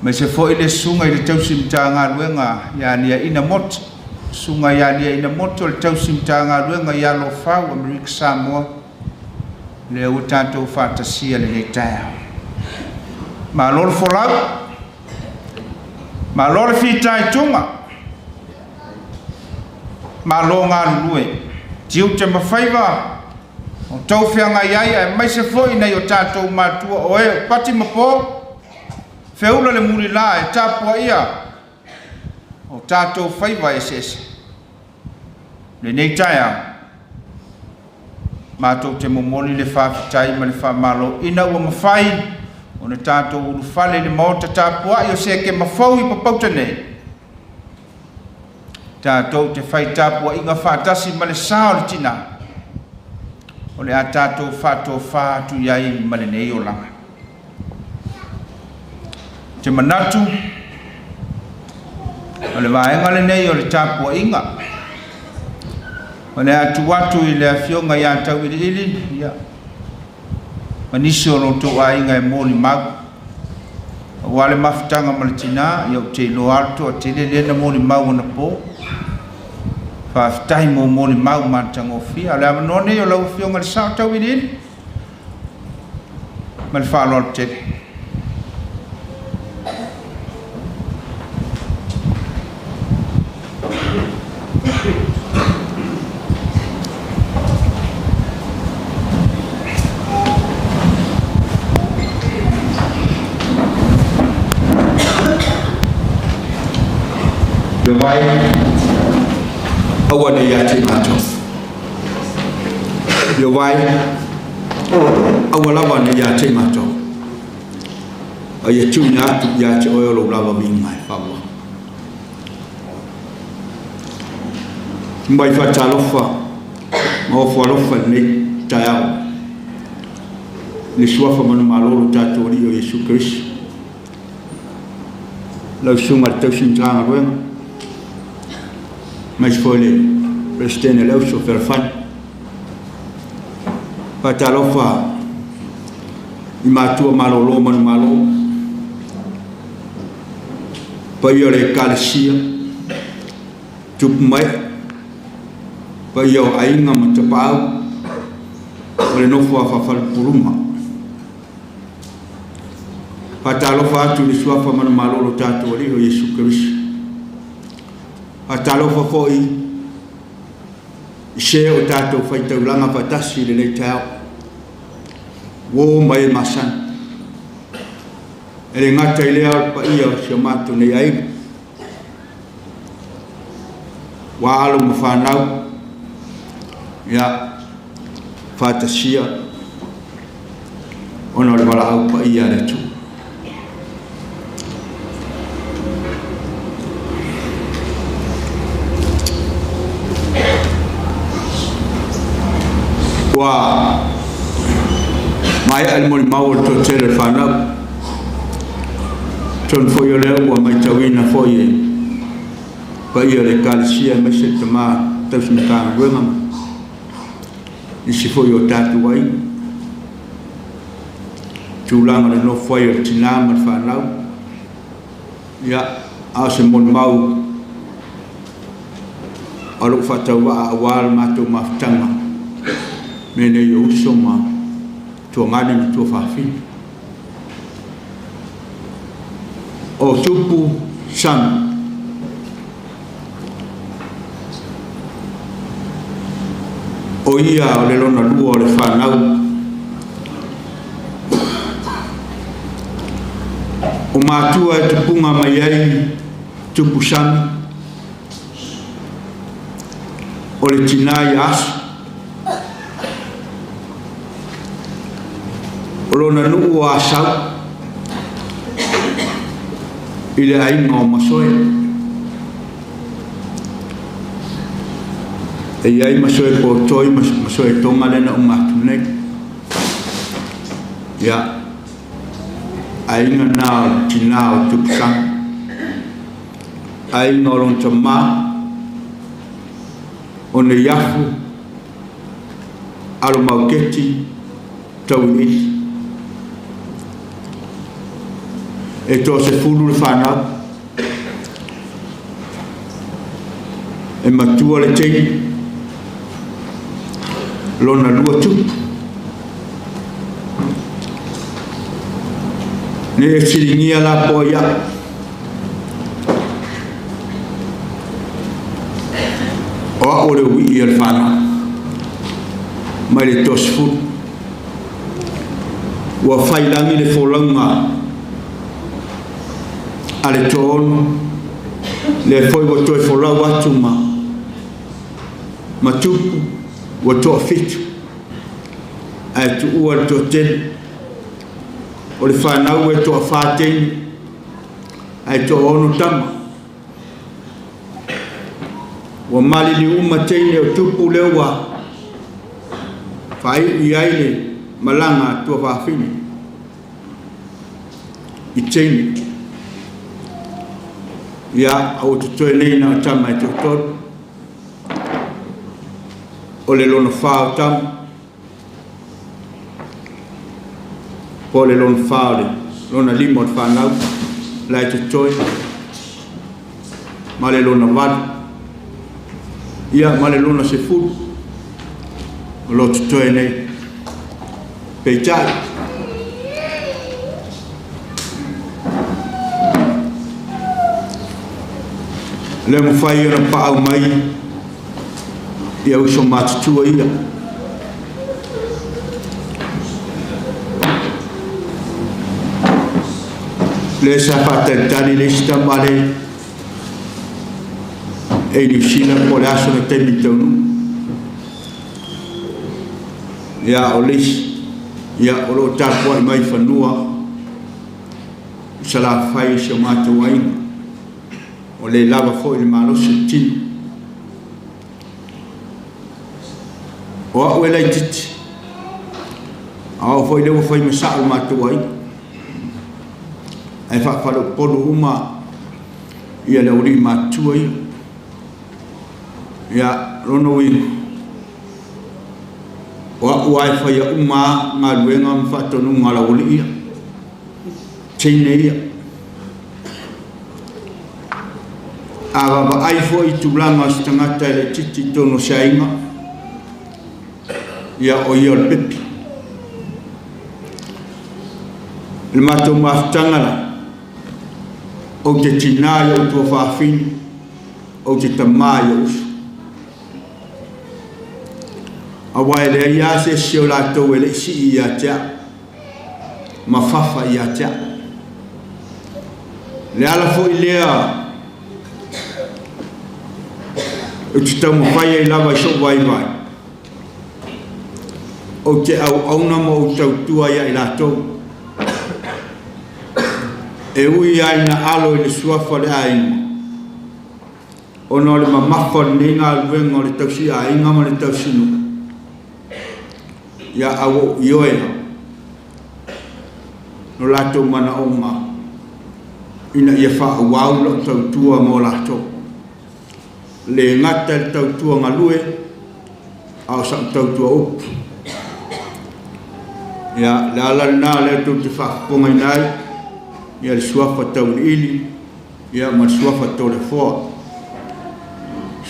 Aemaise foi le susuga i le tausi Matagaluega ia Liaina Moti, susuga ia Liaina Moti o le tausi Matagaluega i Alofau, Amerika Samoa, lea ua tatou faatasia lenei taeao. Malo le folau, malo le fitaituga, malo galulue, tiute ma faiva o tou feagai ai aemaise foi nai o tatou matua o e o pati ma po, feula le mulila e tapuaia o tatou faiva eseese. Lenei taeao, matou te momoli le faafetai ma le faamalo ina ua mafai ona tatou ulufale i le maota tapuai o Sekema fou i Papauta nei, tatou te fai tapuaiga faatasi ma le sa o le tina o le a tatou faatofa atu i ai ma lenei olaga. Ou te manatu, o le vaega lenei o le tapuaiga, o le a tuu atu i le Afioga ia Tauiliili ia, ma nisi o lo outou aiga e molimau. Aua le mafutaga ma le tina, ia ou te iloa lava le toatele lea na molimau anapo. Faafetai mo molimau matagofie. A o le avanoa lenei o lau Afioga i le Sao Tauiliili. Ma le faaaloalo tele. Le vai, aua ne i ia te matou. Ioe, aua lava ne ia te matou. A ia tuuina atu ia te oe o lou lava viiga e faamoa. Mai faatalofa ma ofo alofa i lenei taeao i le suafa manumalo o lo tatou Alii o Iesu Keriso. Lau Susuga i le Tausi Matagaluega, aemaise foi le Peresetene o le Auso Fealofani. Faatalofa i matua malolo manumalo, paia o le Ekalesia, tupu mai, paia o aiga ma tapaau o le nofo a faafalepuluma. Faatalofa atu i le suafa manumalo o lo tatou Alii o Iesu Keriso. Faatalofa foi i se o tatou faitaulaga faatasi i lenei taeao. Uo mai e masani. E le gata i lea o le paia o si o matou nei aiga. Ua alo ma fanau, ia, faatasia ona o le valaau paia a le Atua. Ua Maea le molimau o le toatele o le fanau. Atonu foi o lea ua matauina foi e paia o le Ekalesia aemaise le tama tausi Matagaluega ma nisi foi o tatou aiga. Tulaga o le nofo ai o le tinã ma le fanau. Ia, a o se molimau a lou faatauvaa aua le matou mafutaga me nei o uso ma tuagane ma tuafafine. O tupu sami. O ia o le lona lua o le fanau. O matua e tupuga mai ai tupu sami. O le tinā ia Aso. O lona nuu o Asau i le aiga o Masoe. E i ai Masoe Potoi ma Masoe Tonga lea na uma atu nei. Ia, aiga na o le tinā o Tupusanga. Aiga o lona tamā, o Neiafu, Alo Mauketi, Tauiliili. E toasefulu le fanau. E matua le teine. Lona lua tupu. Ne e siligia la po ia. O au le uii o le fanau. Mai le toasefulu. Ua failangi le folauga a le toaono, lea foi ua toe folau atu ma ma tupu ua toafitu, ae tuua le toatele. O le fanau e toafa teine, ae toaono tama. Ua maliliu uma teine o tupu lea ua faaiu i ai le malaga a tuafafine i teine. Ia, a ua totoe nei na o tama e toatolu. O le lona fa o tama, po o le lona fa o le lona lima o le fanau, la e totoe, ma le lona valu, ia ma le lona sefulu, o lo o totoe nei. Peitai, le mafai ona paau mai ia uso matutua ia. Le sa faatalitali le isi tama le e Niu Sila po o le aso le taimi taunuu. Ia o le isi, ia o lo o tapuai mai fanua i Salafai i si o matou aiga. O le lava foi le malosi o le tino. O au e laitiiti, a o foi lea ua fai ma sao le matou aiga. Ae faafaleupolu uma ia le aualii matutua ia. Ia, lona uiga, o au lava e faia uma lava galuega ma faatonuga a le aualii ia, teine ia. A vaavaai foi i tulaga o se tagata e laitiiti i totonu o se aiga, ia o ia o le pepi. I le matou mafutaga la, ou te tinā i ou tuafafine, ou te tamā i ou uso. Aua e leai lava se isi o latou e le i sii ia te au, ma fafa ia te au. Le ala foi lea ou te taumafai ai lava i sou vaivai, ou te auauna ma ou tautua ia i latou, e ui lava ina alo i le suafa o le aiga, ona o le mamafa o lenei galuega o le tausiaiga ma le tausinuu. Ia, a ua ou ioe lava. lo latou manaoga ina ia faaauau lau tautua mo latou. Le gata i le tautua galue, a o sau tautua upu. Ia, le ala lena lea tou te faafofogaina ai ia le suafa Tauiliili ia ma le suafa Toleafoa.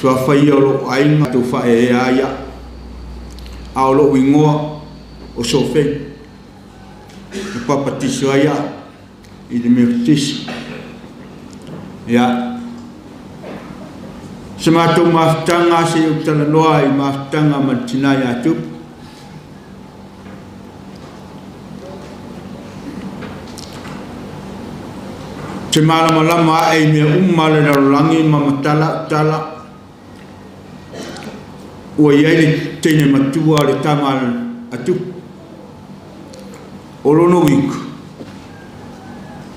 Suafa ia o lou aiga tou faaeaea ai au. A o lou igoa o Sofei. Na papatiso ai au i le Metotisi. Ia, se matou mafutaga se i ou talanoa i mafutaga ma le tina ia Tupu. Te malamalama ae i mea uma le lalolagi ma matala au tala ua i ai le teine matua le tama a Tupu. O lona uiga,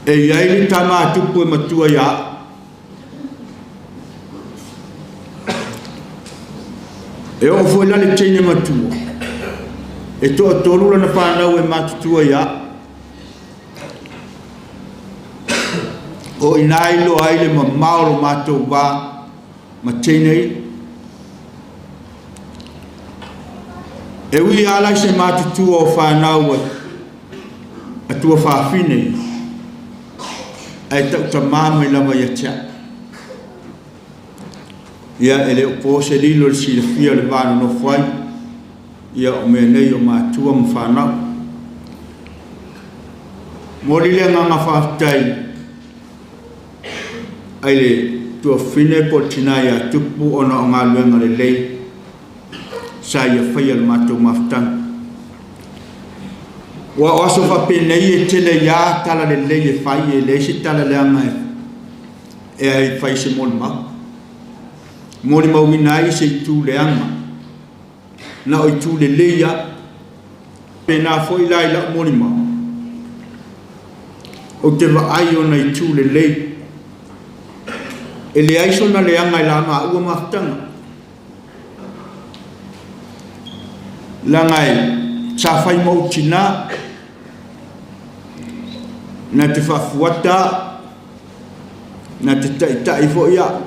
e i ai le tama a Tupu e matua ia au. E oo foi la le teine matua, e toatolu lana fanau e matutua ia au. O i ina e iloa ai le mamao o lo matou va ma teine ia. E ui lava la i se matutua o fanau a tuafafine ia, ae tautamā mai lava ia te au. Ia, e le o po se lilo i le silafia o le va nonofo ai, ia o mea nei o matua ma fanau. Momoli le agaga faafetai ai le tuafafine po o le tina ia Tupu ona o galuega lelei sa ia faia le matou mafutaga. Ua o aso faapenei e tele ai lava tala lelei e fai, e leai se tala leaga e ai fai se molimau. Molimauina ai se itu leaga, na o itu lelei lava. Pēnā foi la i lau molimau, ou te vaai ona itu lelei. E leai sona leaga i la maua mafutaga. Leaga e sa fai ma ou tinā, na te faafuata au, na te taitai foi au.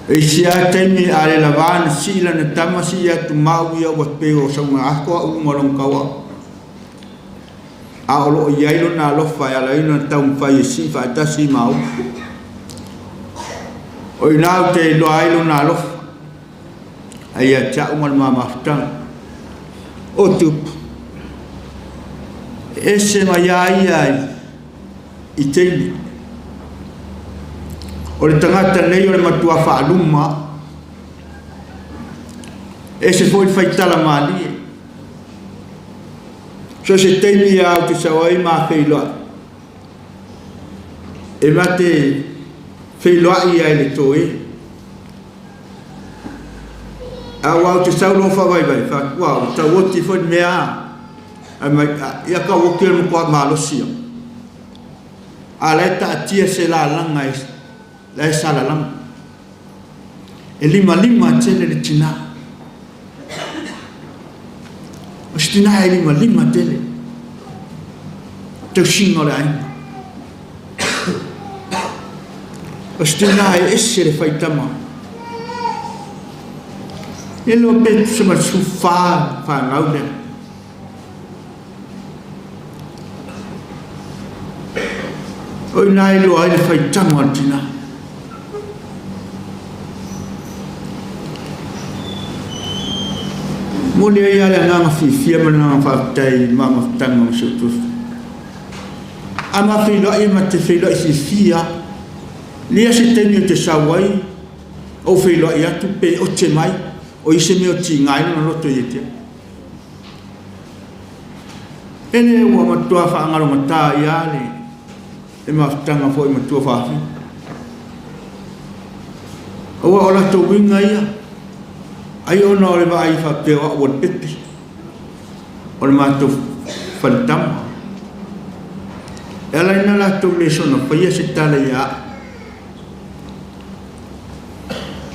E isi lava taimi a le lava na sii lana tama sii atu ma au ia ua pei o sauga ato au i luga o lona tauao. A o lo o i ai lona alofa e ala ai ona taumafai e sii faatasi ma au. O i ina ou te iloa ai lona alofa, ai ia te au ma le ma mafutaga. O Tupu, e ese mai a ia i teine. O le tagata nei o le matua faaluma, ese foi le faitala malie. So se taimi ia ou te sau ai ma feiloai. E ma te feiloai ia i le toe. A ua ou te sau loa faavaivai, faatua, ua tau oti foi le mea a. Ai mai, ia ka oti o le matua malosi ia. A la e taatia se lalaga e, la e salalaga. E limalima tele le tinā. O se tinā e limalima tele. Tausiga o le aiga. O se tinā e ese le faitama. E loa pe tusa ma le 14 fanau lea. O i ina e iloa ai le faitama o le tinā. Momoli ai lava le agaga fiafia ma le agaga faafetai i le mafutaga o si ou tusi. A ma feiloai ma te feiloai fiafia, lia se taimi ou te sau ai, ou feiloai atu pe ote mai, o i se mea o tiga ai lona loto ia te au. E le ua matua faagalogatā ai lava le le mafutaga foi matua faafia. Aua o latou uiga ia, ai ona o le vaai faapea o au o le pepe, o le matou faletama. E ala ai na latou le soona faia se tala ia au,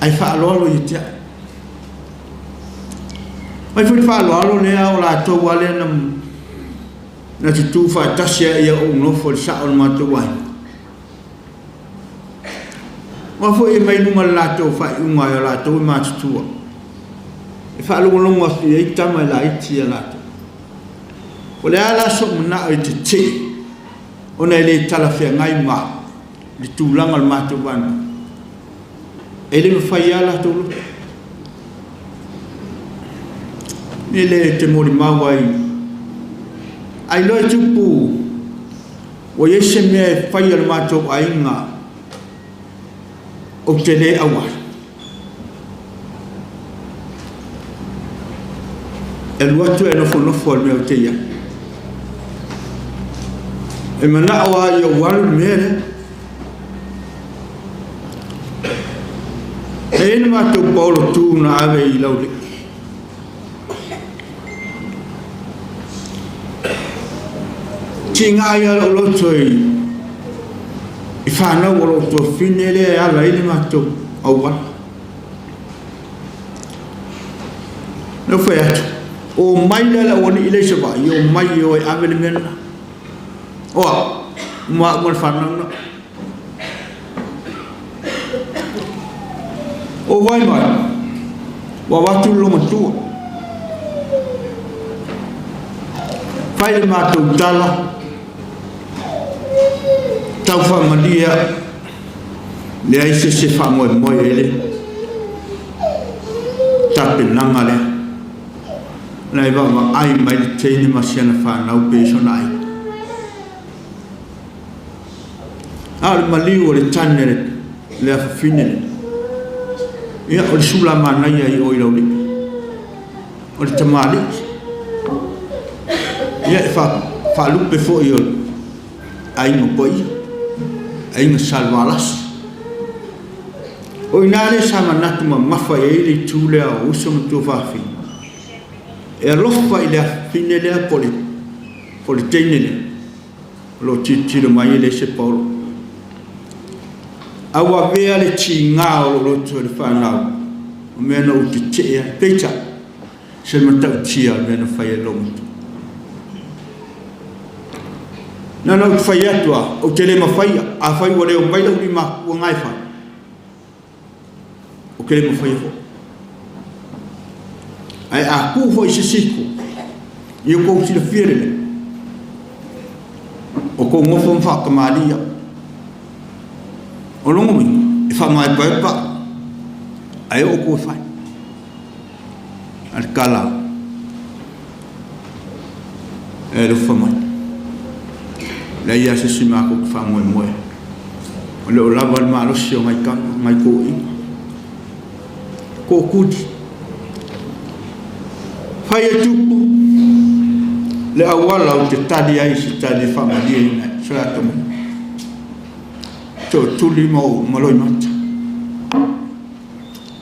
ae faaaloalo ia te au. Mai foi le faaaloalo lea o latou lava lea na Na te tu faatasi ai ia ou nofo i le sao o le matou aiga. Aua foi e mai luga le latou faaiuga e o latou e matutua. E faalogologo atu i ai tama e laiti ia latou. O le a la sou manao e tetee ona e le talafeagai ma le tulaga o le matou vaega? E le mafai lava latou loto. E le te molimau ai. Ailoa e tupu ua i ai se mea e fai a le matou aiga ou te le auai. E alu atu e nofonofo i le mea ou te i ai. E manao lava ia ou alu le mea lea. E i ai le matou paolo tu na ave i Laulii. Tiga ai lava lou loto i i fanau o lou tuafafine lea e ala ai le matou auala. Na ou fai atu, omai la le aualii lea i Savaii, omai e o e ave le mea lena. O au, uma au ma le fanau lena. O vai mai, ua avatu le loomatua. Fai le matou tala, tau faamalie au, leai se isi e faamoemoe i ai le tapenaga lea. Na e vaavaai mai le teine ma si ana fanau pe i sona aiga. A o le maliu o le tane le, le afafine le. Ia, o le sula manaia i o i Laulii. O le tamalii. Ia, e fa, faalupe foi o aiga paia, aiga Salevalasi. O i ina lea sa manatu mamafa i ai le itu lea o uso ma tuafafine. E alofa i le afafine lea po o le, po o le teine lea. O lo o tilotilo mai e leai se paolo. A ua avea le tiga o lou loto e le fanau, o mea na ou tetee ai. Peitai, se matautia o le mea na fai e lou matua. Na ona ou fai atu lava, ou te le mafaia, afai ua le omai lau lima ua na e fai. Ou te le mafaia foi. Ae a tuu foi i se isi itu, ia outou silafia lelei, o tou nofo ma faatamalii au. O lona uiga, e faamaepaepa au, ae oo outou e fai. A le tala, e alofa mai. Leai lava se isi matou te faamoemoe. O le o lava le malosi o nai tama, nai toeaiina. Tootuli. Fai e tupu le auala ou te tali ai i se tali e faamalieina ai so latou manatu. Tootuli ma ou ma loimata.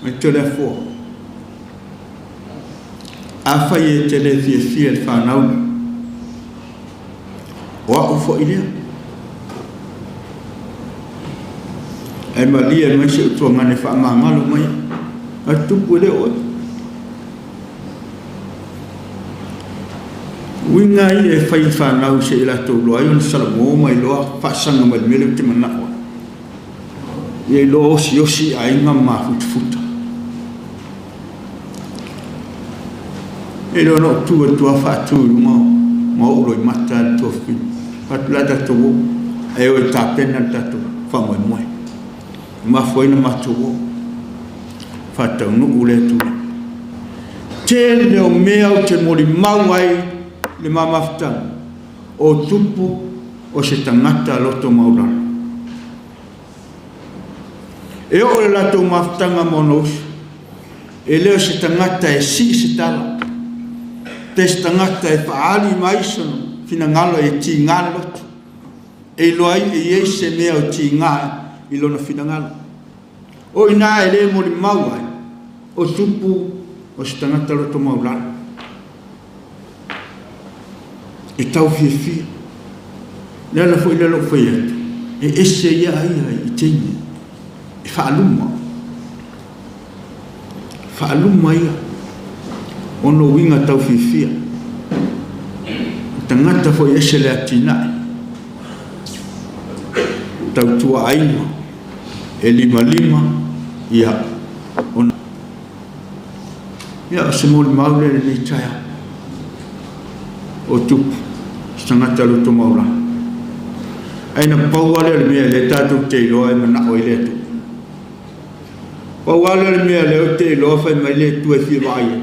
Mai Toleafoa. Afai e te le fiafia i le fanau, o au foi lea. Ae malie mai si ou tuagana e faamagalo mai a tupu e le oe. Uiga ia e fai i fanau se i latou iloa ai ona salamo ma iloa faasaga mai le mea lea ou te manao ai. Ia iloa osiosi aiga ma mafutafuta. E le ona ou tu atu lava faatu i luga ma ou loimata le tuafafine. Fai atu la tatou o, e o e tapena le tatou faamoemoe. E mafua ai ona matou o. Faataunuu lea tulaga. Tele o mea ou te molimau ai le ma mafutaga, o tupu o se tagata loto maualalo. E oo le latou mafutaga ma ona uso, e le o se tagata e sii se tala, pe se tagata e faaali mai sona finagalo e tiga le loto, e iloa ai e i ai se mea o tiga i lona finagalo. O i ina e le molimau ai, o tupu o se tagata loto maualalo. E tau fiafia. Le ala foi lea o lou fai atu, e ese ia a ia i teine, e faaluma. Faaluma ia ona uiga tau fiafia. tagata foi e ese le atinae, tautua aiga, e limalima, ia, ona. Ia, o se molimau lea i lenei taeao. O Tupu, se tagata loto maualalo. Ae na pau lava lea o le mea lea tatou te iloa e manao ai le Atua. Pau lava lea o le mea lea ou te iloa fai mai le Atua e fia vaai ai.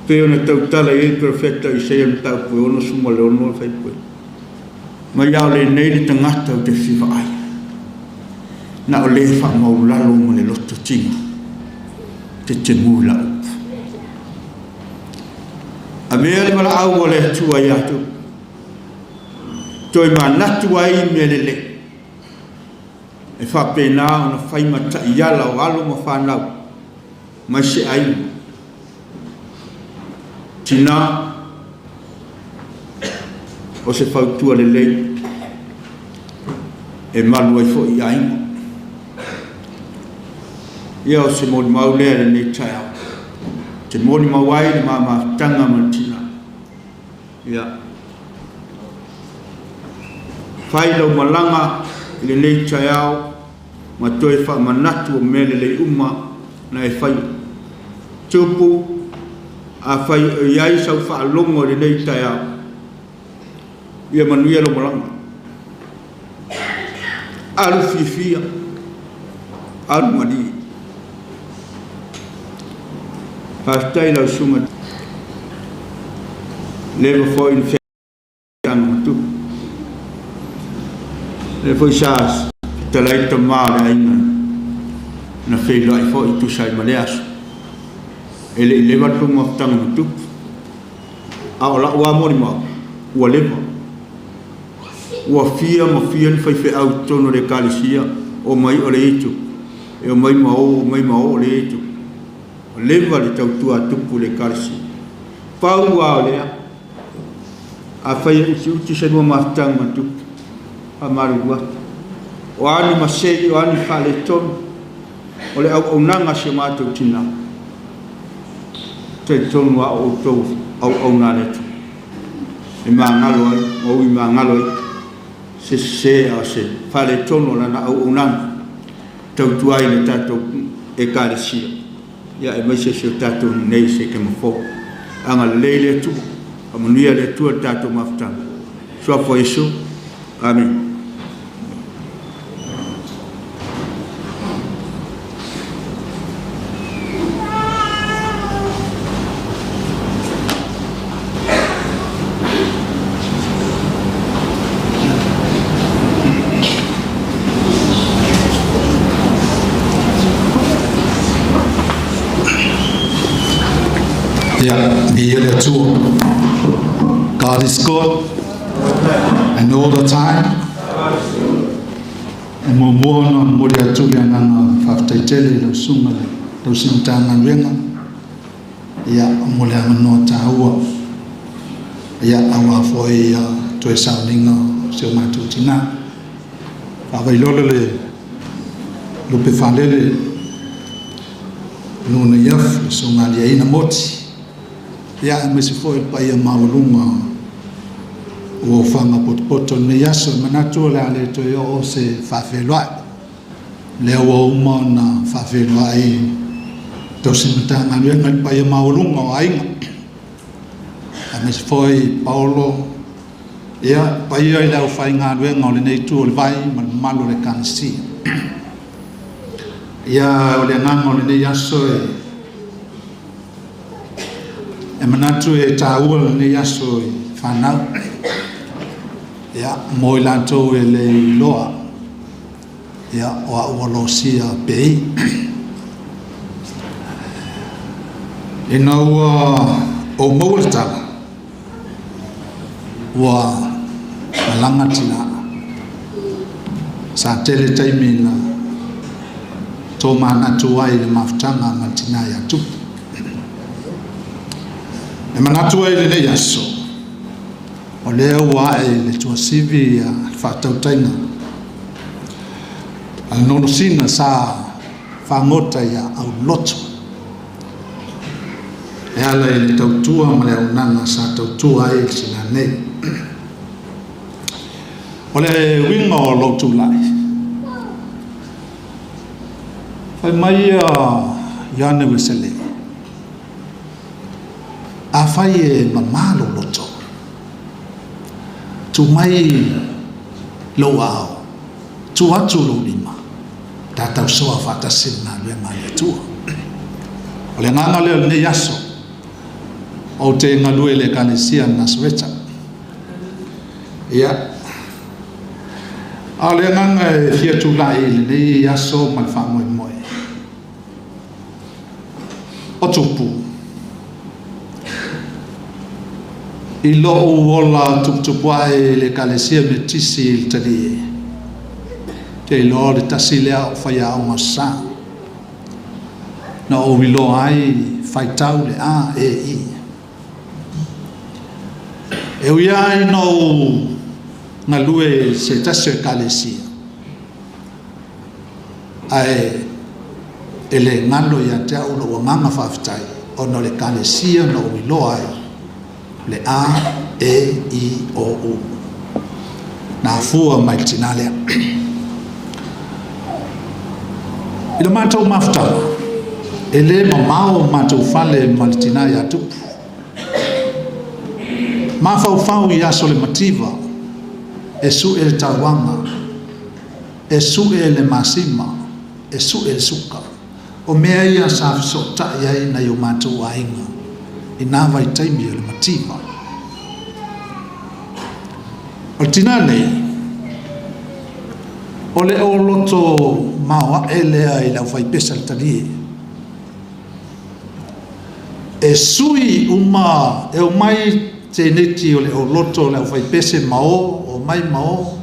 Pei ona tautala i ai le perofeta o Isaia i le mataupu e 66 le faipue. Mai a o lenei le tagata ou te fia vaai. Na o le faamaulalo ma le loto tiga. Te temu i lau upu. Avea le valaau a le Atua ia te Toe manatu ai i mea lelei. E faapena ona fai ma taiala o alo ma fanau mai se aiga, tina, o se fautua lelei e malu ai foi i aiga. Ia o se molimau lea i lenei taeao. Te molimau ai le mamafutaga ma le tina. Ia fai lau malaga i lenei taeao ma toe faamanatu o mea lelei uma na e faia. Tupu, afai o i ai sau faalogo i lenei taeao, ia manuia lou malaga. Alu fiafia, alu malie. Faafetai lau susuga. Leva foi na feaga ma Tupu. Lea foi sa fetalai le tama o le aiga na feiloai foi tusa ai ma lea aso. E le i leva le tou mafutaga ma Tupu. A o la'u lava molimau, ua leva. Ua fia ma fia ni faifeau i totonu o le Ekalesia, omai o le itu, e omai ma o, omai ma o o le itu. Ua leva le tautua a Tupu i le Ekalesia. Pau lava o lea, afai e utiuti se lua mafutaga ma Tupu, faamalulu atu. O a ni masei, o a ni faaletonu, o le auaunaga a si o matou tina, talitonu lava o outou auauna a le Atua e magalo ai ma ui magalo ai se sese a o se faaletonu o lana auaunaga e tautua ai i le tatou Ekalesia, ia aemaise si o tatou nuu nei i Sekema fou. Agalelei le Atua, faamanuia le Atua i le tatou mafutaga. Suafa o Iesu. Amene. Ia, viia le Atua. God is good and all the time. E muamua ona momoli atu le agaga faafetai tele i lau susuga i le tausi Matagaluega ia mo le avanoa taua ia aua foi ia toe sauniga o si o matou tina. Faavailolo le lupe faalele nuu nei afu le susuga Aliaina Moti ia aemaise foi le paia maualuga ua ofaga potopoto i lenei aso. E manatu o le a le toe oo se faafeiloai, lea ua uma ona faafeiloai tausi Matagaluega i le paia maualuga o aiga, aemaise foi Paolo, ia paia i le aufaigaluega o lenei itu o le vai ma le mamalu o le Ekalesia. Ia o le agaga o lenei aso e E manatu e taua lenei aso i fanau, ia, mo i latou e le iloa, ia, o au ua losia pei. Ina ua ou maua le tala, ua malaga tina. Sa tele taimi na tomanatu ai i le mafutaga ma le tina ia Tupu. E manatu ai i lenei aso, o lea ua ae i le tuasivi ia le faatautaiga a le Nolosina sa fagota ia Auloto. E ala i le tautua ma le auaunaga sa tautua ai le tinā nei. O le uiga o lou tulai, fai mai ia Ioane Uesele, afai e mamā lou loto, tuu mai lou aao, tuu atu lou lima, ta tausoa faatasi le galuega a le Atua. O le agaga lea o lenei aso, ou te galue i le Ekalesia Nasareta. Ia, a o le agaga e fia tulai i lenei aso ma le faamoemoe, o Tupu, i lou ola tuputupu ae i le Ekalesia Metotisi i le Talie, te iloa o le tasi lea o faiaoga sa, na ou iloa ai faitau le A, E, I. E ui lava ina ou galue i se tasi o Ekalesia, ae e le galo ia te au lou agaga faafetai ona o le Ekalesia na ou iloa ai le A, E, I, O, U. Na afua mai le tinā lea. I le matou mafutaga, e le mamao o matou fale ma le tinā ia Tupu. Mafaufau i aso le mativa, e su'e le tauaga, e su'e le masima, e su'e le suka. O mea ia sa fesootai ai nai o matou aiga i nā vaitaimi o le mativa. O le tinā nei, o le oloto maoae lea i le aufaipese a le Talie. E sui uma, e omai teneti o le oloto o le aufaipese ma o, omai ma o.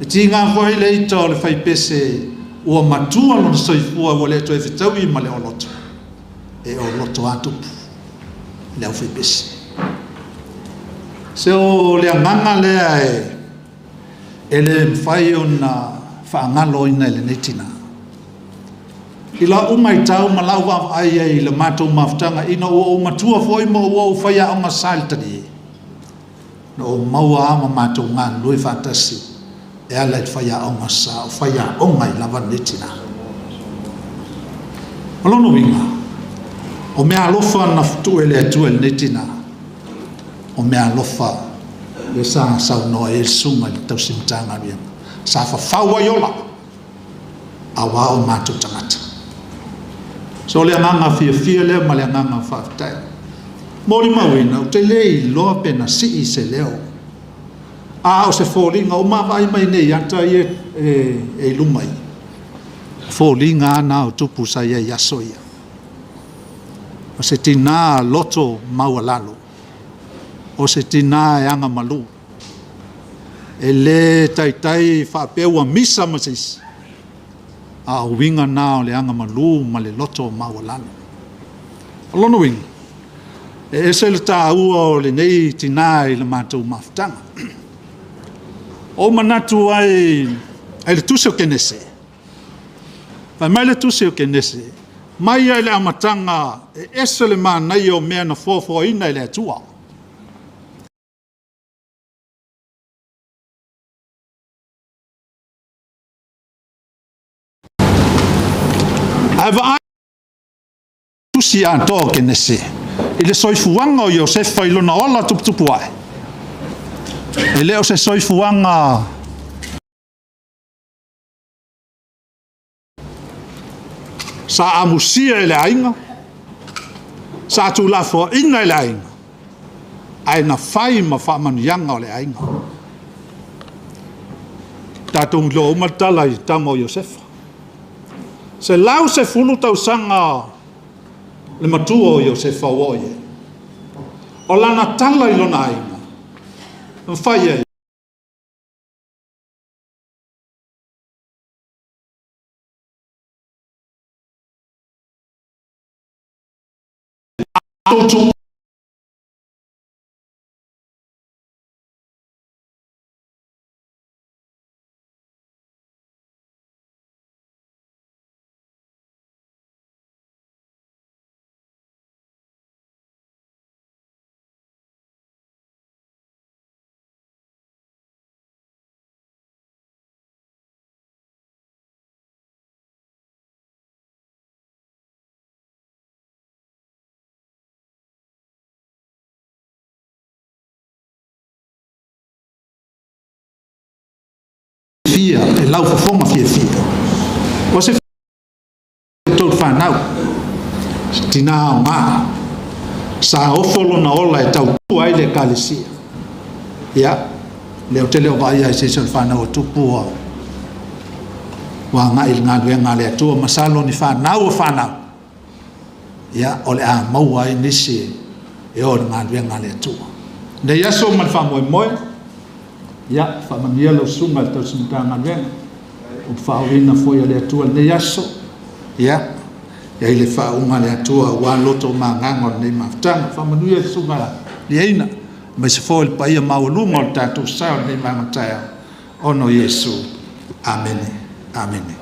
E tiga foi le ita o le faipese ua matua lona soifua ua le toe fetaui ma le oloto. E oloto a Tupu le aufaipese. Se o le agaga lea e le mafai ona faagaloina e lenei tinā. I lau matau ma lau vaavaai ai i le matou mafutaga ina ua ou matua foi ma ua ou faiaoga sa i le Talie, na ou maua lava ma matou galulue faatasi e ala i le faiaoga sa, o faiaoga ai lava lenei tinā. O lona uiga, o meaalofa na tuu e le Atua i lenei tinā, o meaalofa lea sa saunoa ai le susuga i le tausi Matagaluega, sa fafau ai ola, aua o matou tagata. So o le agaga fiafia lea ma le agaga faafetai. Molimauina, ou te le iloa pe na sii se leo, a o se foliga o maavaai mai nei ata ia e i luma i foliga lava na o Tupu sa i ai i aso ia. O se tinā loto maualalo, o se tinā e agamalu, e le taitai faapea ua misa ma se isi, a o uiga na o le agamalu ma le loto maualalo. O lona uiga, e ese le taua o lenei tinā i le matou mafutaga. O manatu ai le tusi o Kenese, fai mai le tusi o Kenese, mai ai le amataga e ese le manaia o mea na foafoaina e le Atua. Ae vaai tusi atoa o Kenese i le soifuaga o Iosefa i lona ola tuputupu ae, e le o se soifuaga sa amusia e le aiga, sa tuulafoaina e le aiga, ae na fai ma faamanuiaga o le aiga. Tatou iloa uma le tala i tama o Iosefa. 110 tausaga le matua o Iosefa ua oo i ai. O lana tala i lona aiga, na fai ai, a fiafia e lau fofoga fiafia. O se tou fanau, tinā aogā, sa ofo lona ola e tautua ai le ekalesia. Ia, lea ou te le o vaaia i se isi o le fanau a Tupu ua ua agai i le galuega a le Atua, masalo ni fanau o fanau, ia, o le a maua ai nisi e o i le galuega a le Atua. Nei aso ma le faamoemoe, ia, faamanuia lau susuga i le tausi Matagaluega, ua faaoina foi e le Atua lenei aso, ia, e i ai le faauuga a le Atua aua loto ma agaga o lenei mafutaga. Faamanuia i le susuga liaina, aemaise foi le paia maualuga o le tatou sa o lenei maga taeao, ona o Iesu. Amene. Amene.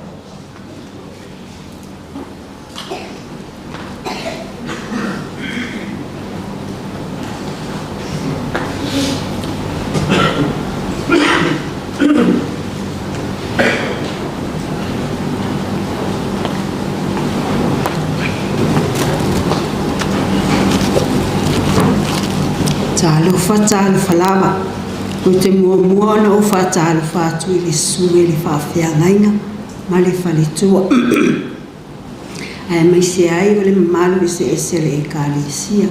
Talofa, talofa lava. Ou te muamua ona ou faatalofa atu i le susuga i le faafeagaiga ma le faletua, aemaise ai o le mamalu eseese o le Ekalesia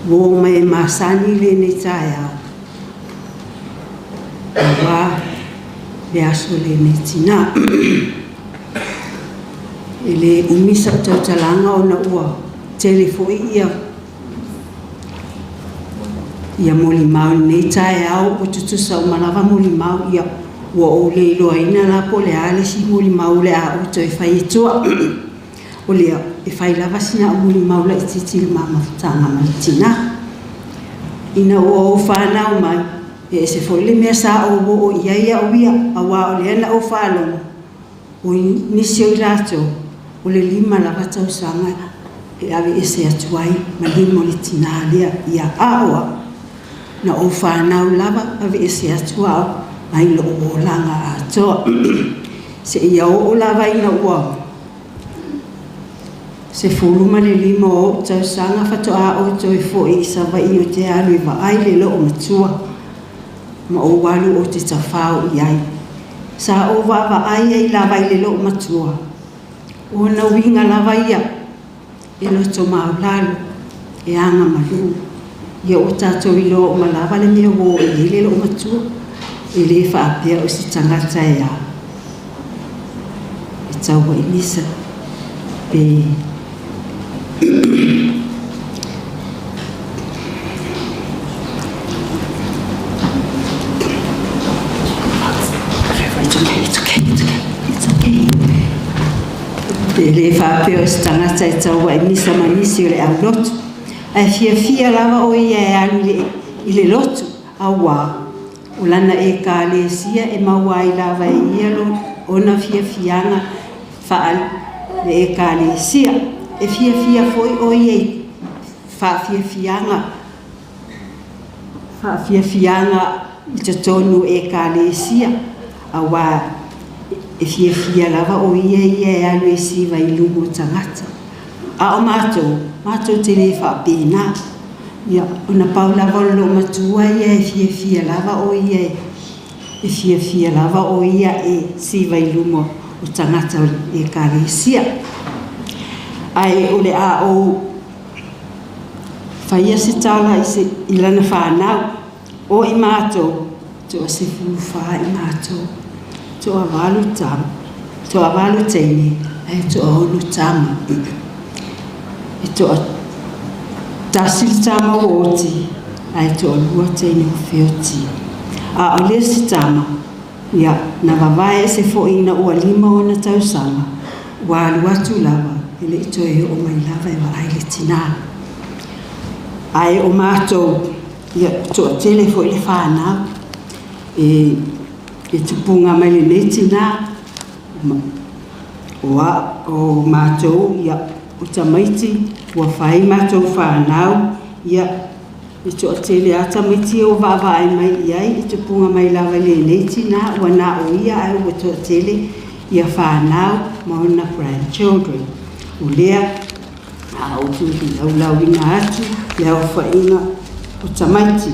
ua oo mai e masani i lenei taeao aua le aso lenei tinā. E le umi sau tautalaga ona ua tele foi ia ia molimau i lenei taeao ua tutusa uma lava molimau ia ua ou le iloaina la po o le a le isi molimau o le a ou toe fai atua. O lea e fai lava sina au molimau laitiiti i le ma mafutaga ma le tinā. Ina ua ou fanau mai, e ese foi le mea sa ou oo i ai au ia, aua o lea na ou faalogo o nisi o i latou o le 5 lava tausaga e aveese atu ai ma lima o le tinā lea. Ia a o au, na ou fanau lava aveese atu au mai lou olaga atoa. Seia oo lava ina ua 15 o ou tausaga faatoa ou toe foi i Savaii ou te alu e vaai le loomatua ma ou alu ou te tafao i ai. Sa ou vaavaai ai lava i le loomatua, o ona uiga lava ia e loto maualalo, e agamalu. Ia ua tatou iloa uma lava le mea ua oo i ai le loomatua, e le faapea o se tagata e a e tauaimisa pe It's okay, it's okay, it's okay, it's okay. Pe le faapea o se tagata e tauaimisa ma nisi o le aulotu, ae fiafia lava o ia e alu i le lotu, auā o lana ekalesia e maua ai lava e ia ona fiafiaga faale-ekalesia. E fiafia foi o ia i faafiafiaga faafiafiaga i totonu o ekalesia, auā e fiafia lava o ia ia e alu e siva i luma o tagata. A o matou, matou te le faapena. Ia, ona pau lava o le loomatua ia e fiafia lava o ia e fiafia lava o ia e siva i luma o tagata o le ekalesia. Ae o le a ou faia se tala i, se, i lana fanau, o i matou, toa 14 i matou, toa valu tama, toa valu teine, ae toa 6 tama. E toa tasi le tama ua oti, ae toa 2 teine ua feoti. A o le isi tama, ia, na vavae ese foi ina ua 5 ona tausaga, ua alu atu lava, e le i toe oo mai lava e vaai le tinā. Ae o matou, ia, toatele foi le fanau, e, e tupuga mai lenei tinā, o, a, o matou, ia, o tamaiti, ua fai matou fanau, ia, e toatele a tamaiti o vaavaai mai i ai, e tupuga mai lava i lenei tinā, ua na o ia ae ua toatele ia fanau ma ona grandchildren. O lea, a ou te laulauina atu le aofaiga o tamaiti.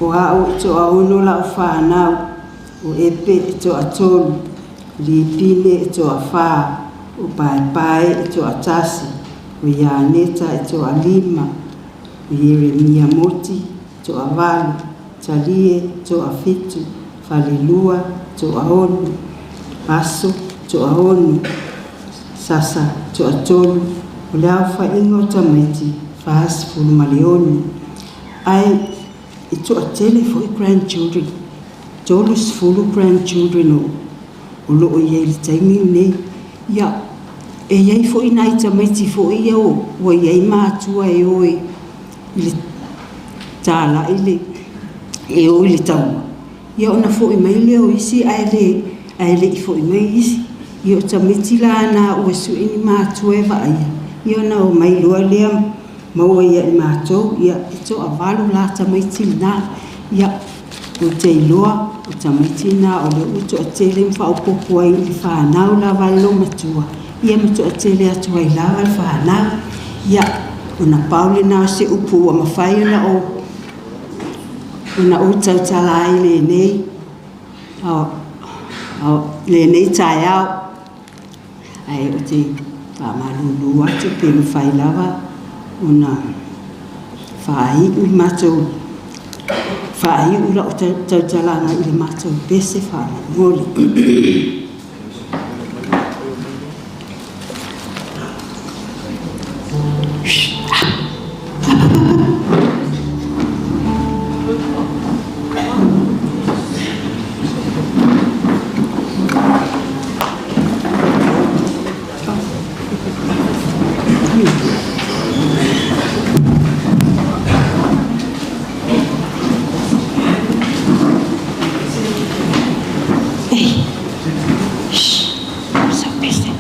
O au e toaono lau fanau. O Epe e toatolu, o Lipine e toafā, o Paepae e toatasi, o Ianeta e toalima, o Ieremia Moti toavalu, Talie toafitu, Falelua toaono, Aso toaono, Sasa toatolu, o le aofaiga o tamaiti 46. Ae e toatele foʻi grandchildren, 30 grandchildren o loo iai le taimi lenei. Ia e iai foʻi nai tamaiti foʻi ia ua iai matua e o i le tālaʻi le e o i le taua, ia ona foʻi mai lea o isi ae le ae leʻi foʻi mai isi. Ia o tamaiti lana ua suʻe ni matua e vaaia, ia ona o mai loa lea maua ia i matou. Ia e toavalu la tamaiti lena. Ia ou te iloa o tamaiti na o le ua toatele ma faaopoopo ai i le fanau lava a le loomatua, ia ma toatele atu ai lava le fanau. Ia ona pau lena o se upu ua mafai ona ou tautala ai lenei taeao. Ae ou te faamalulu atu pe mafai lava ona faaiu le matou faaiu lau tautalaga i le matou pese faamolemole. Shh, so busy.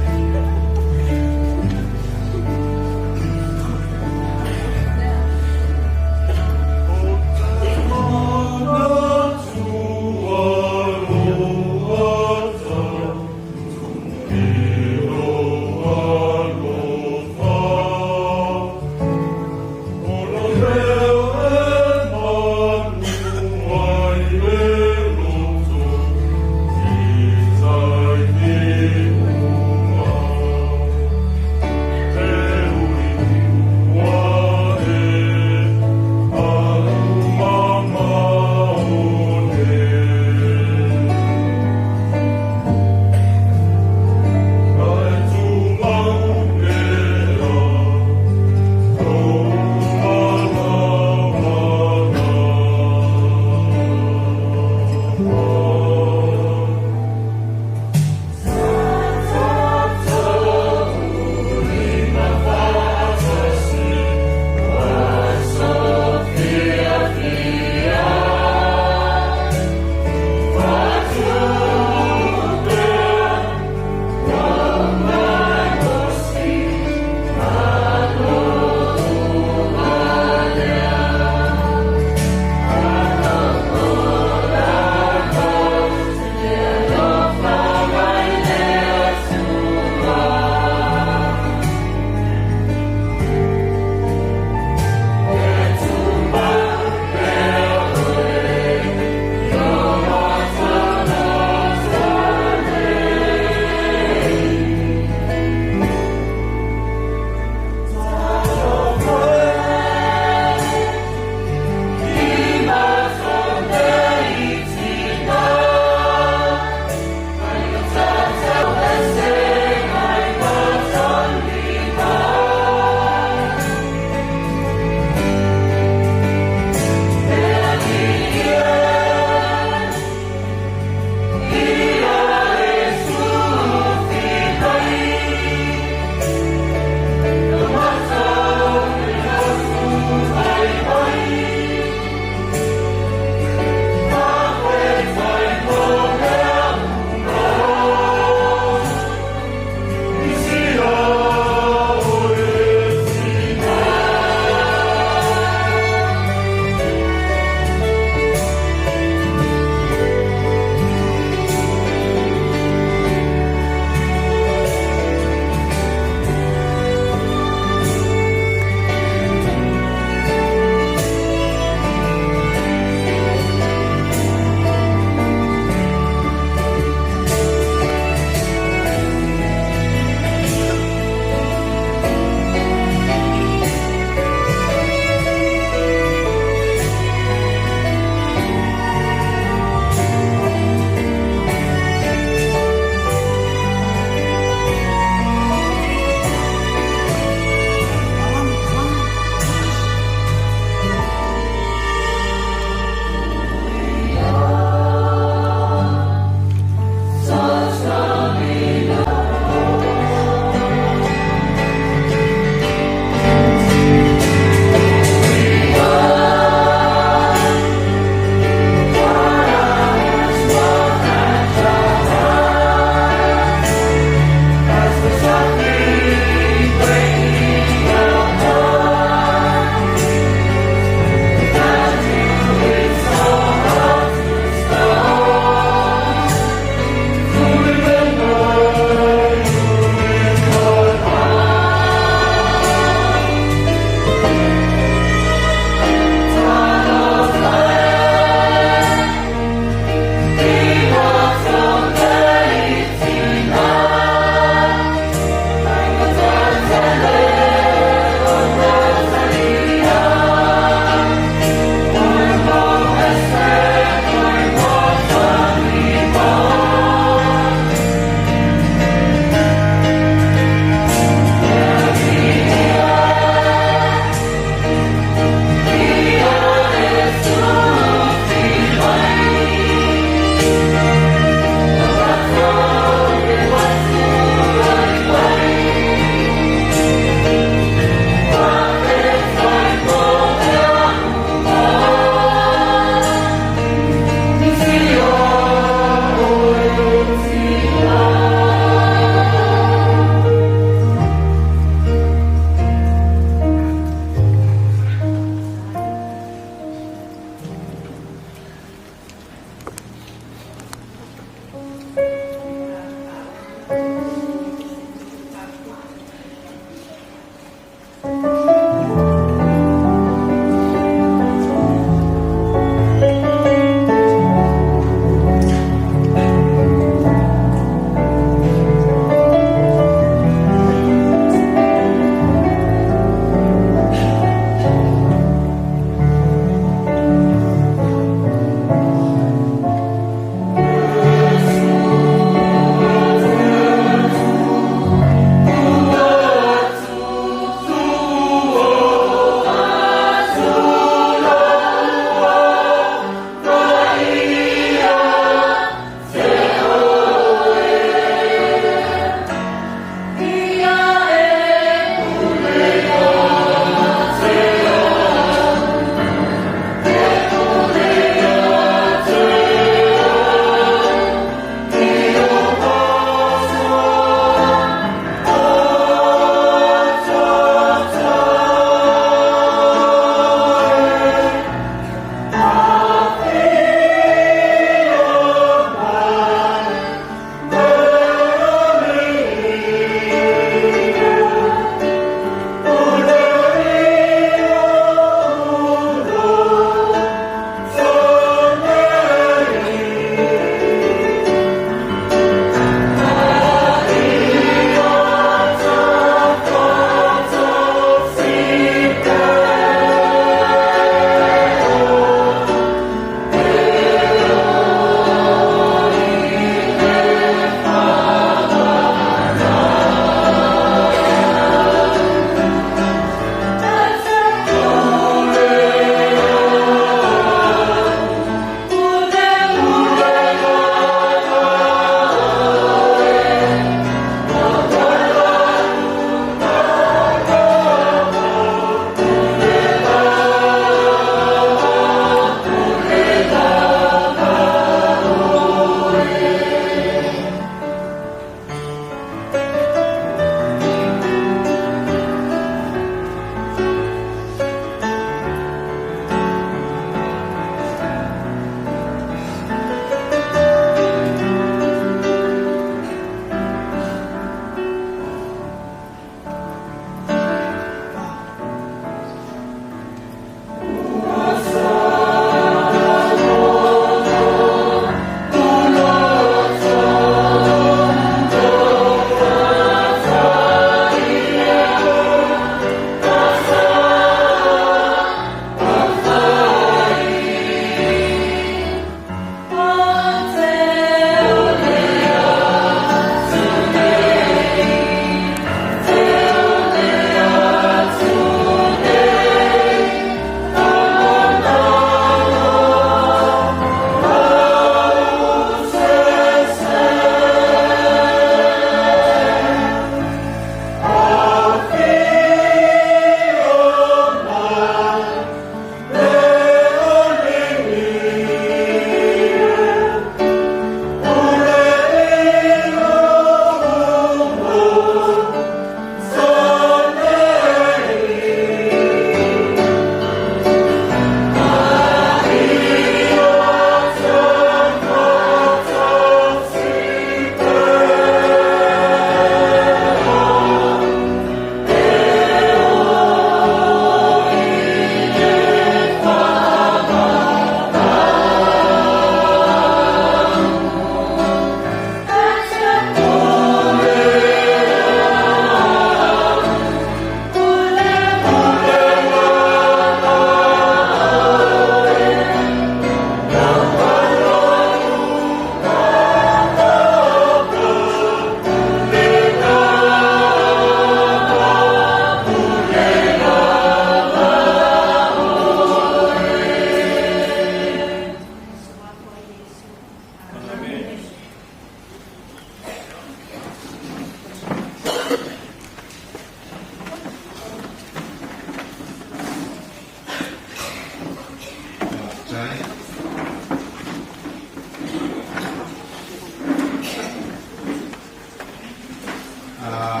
Maea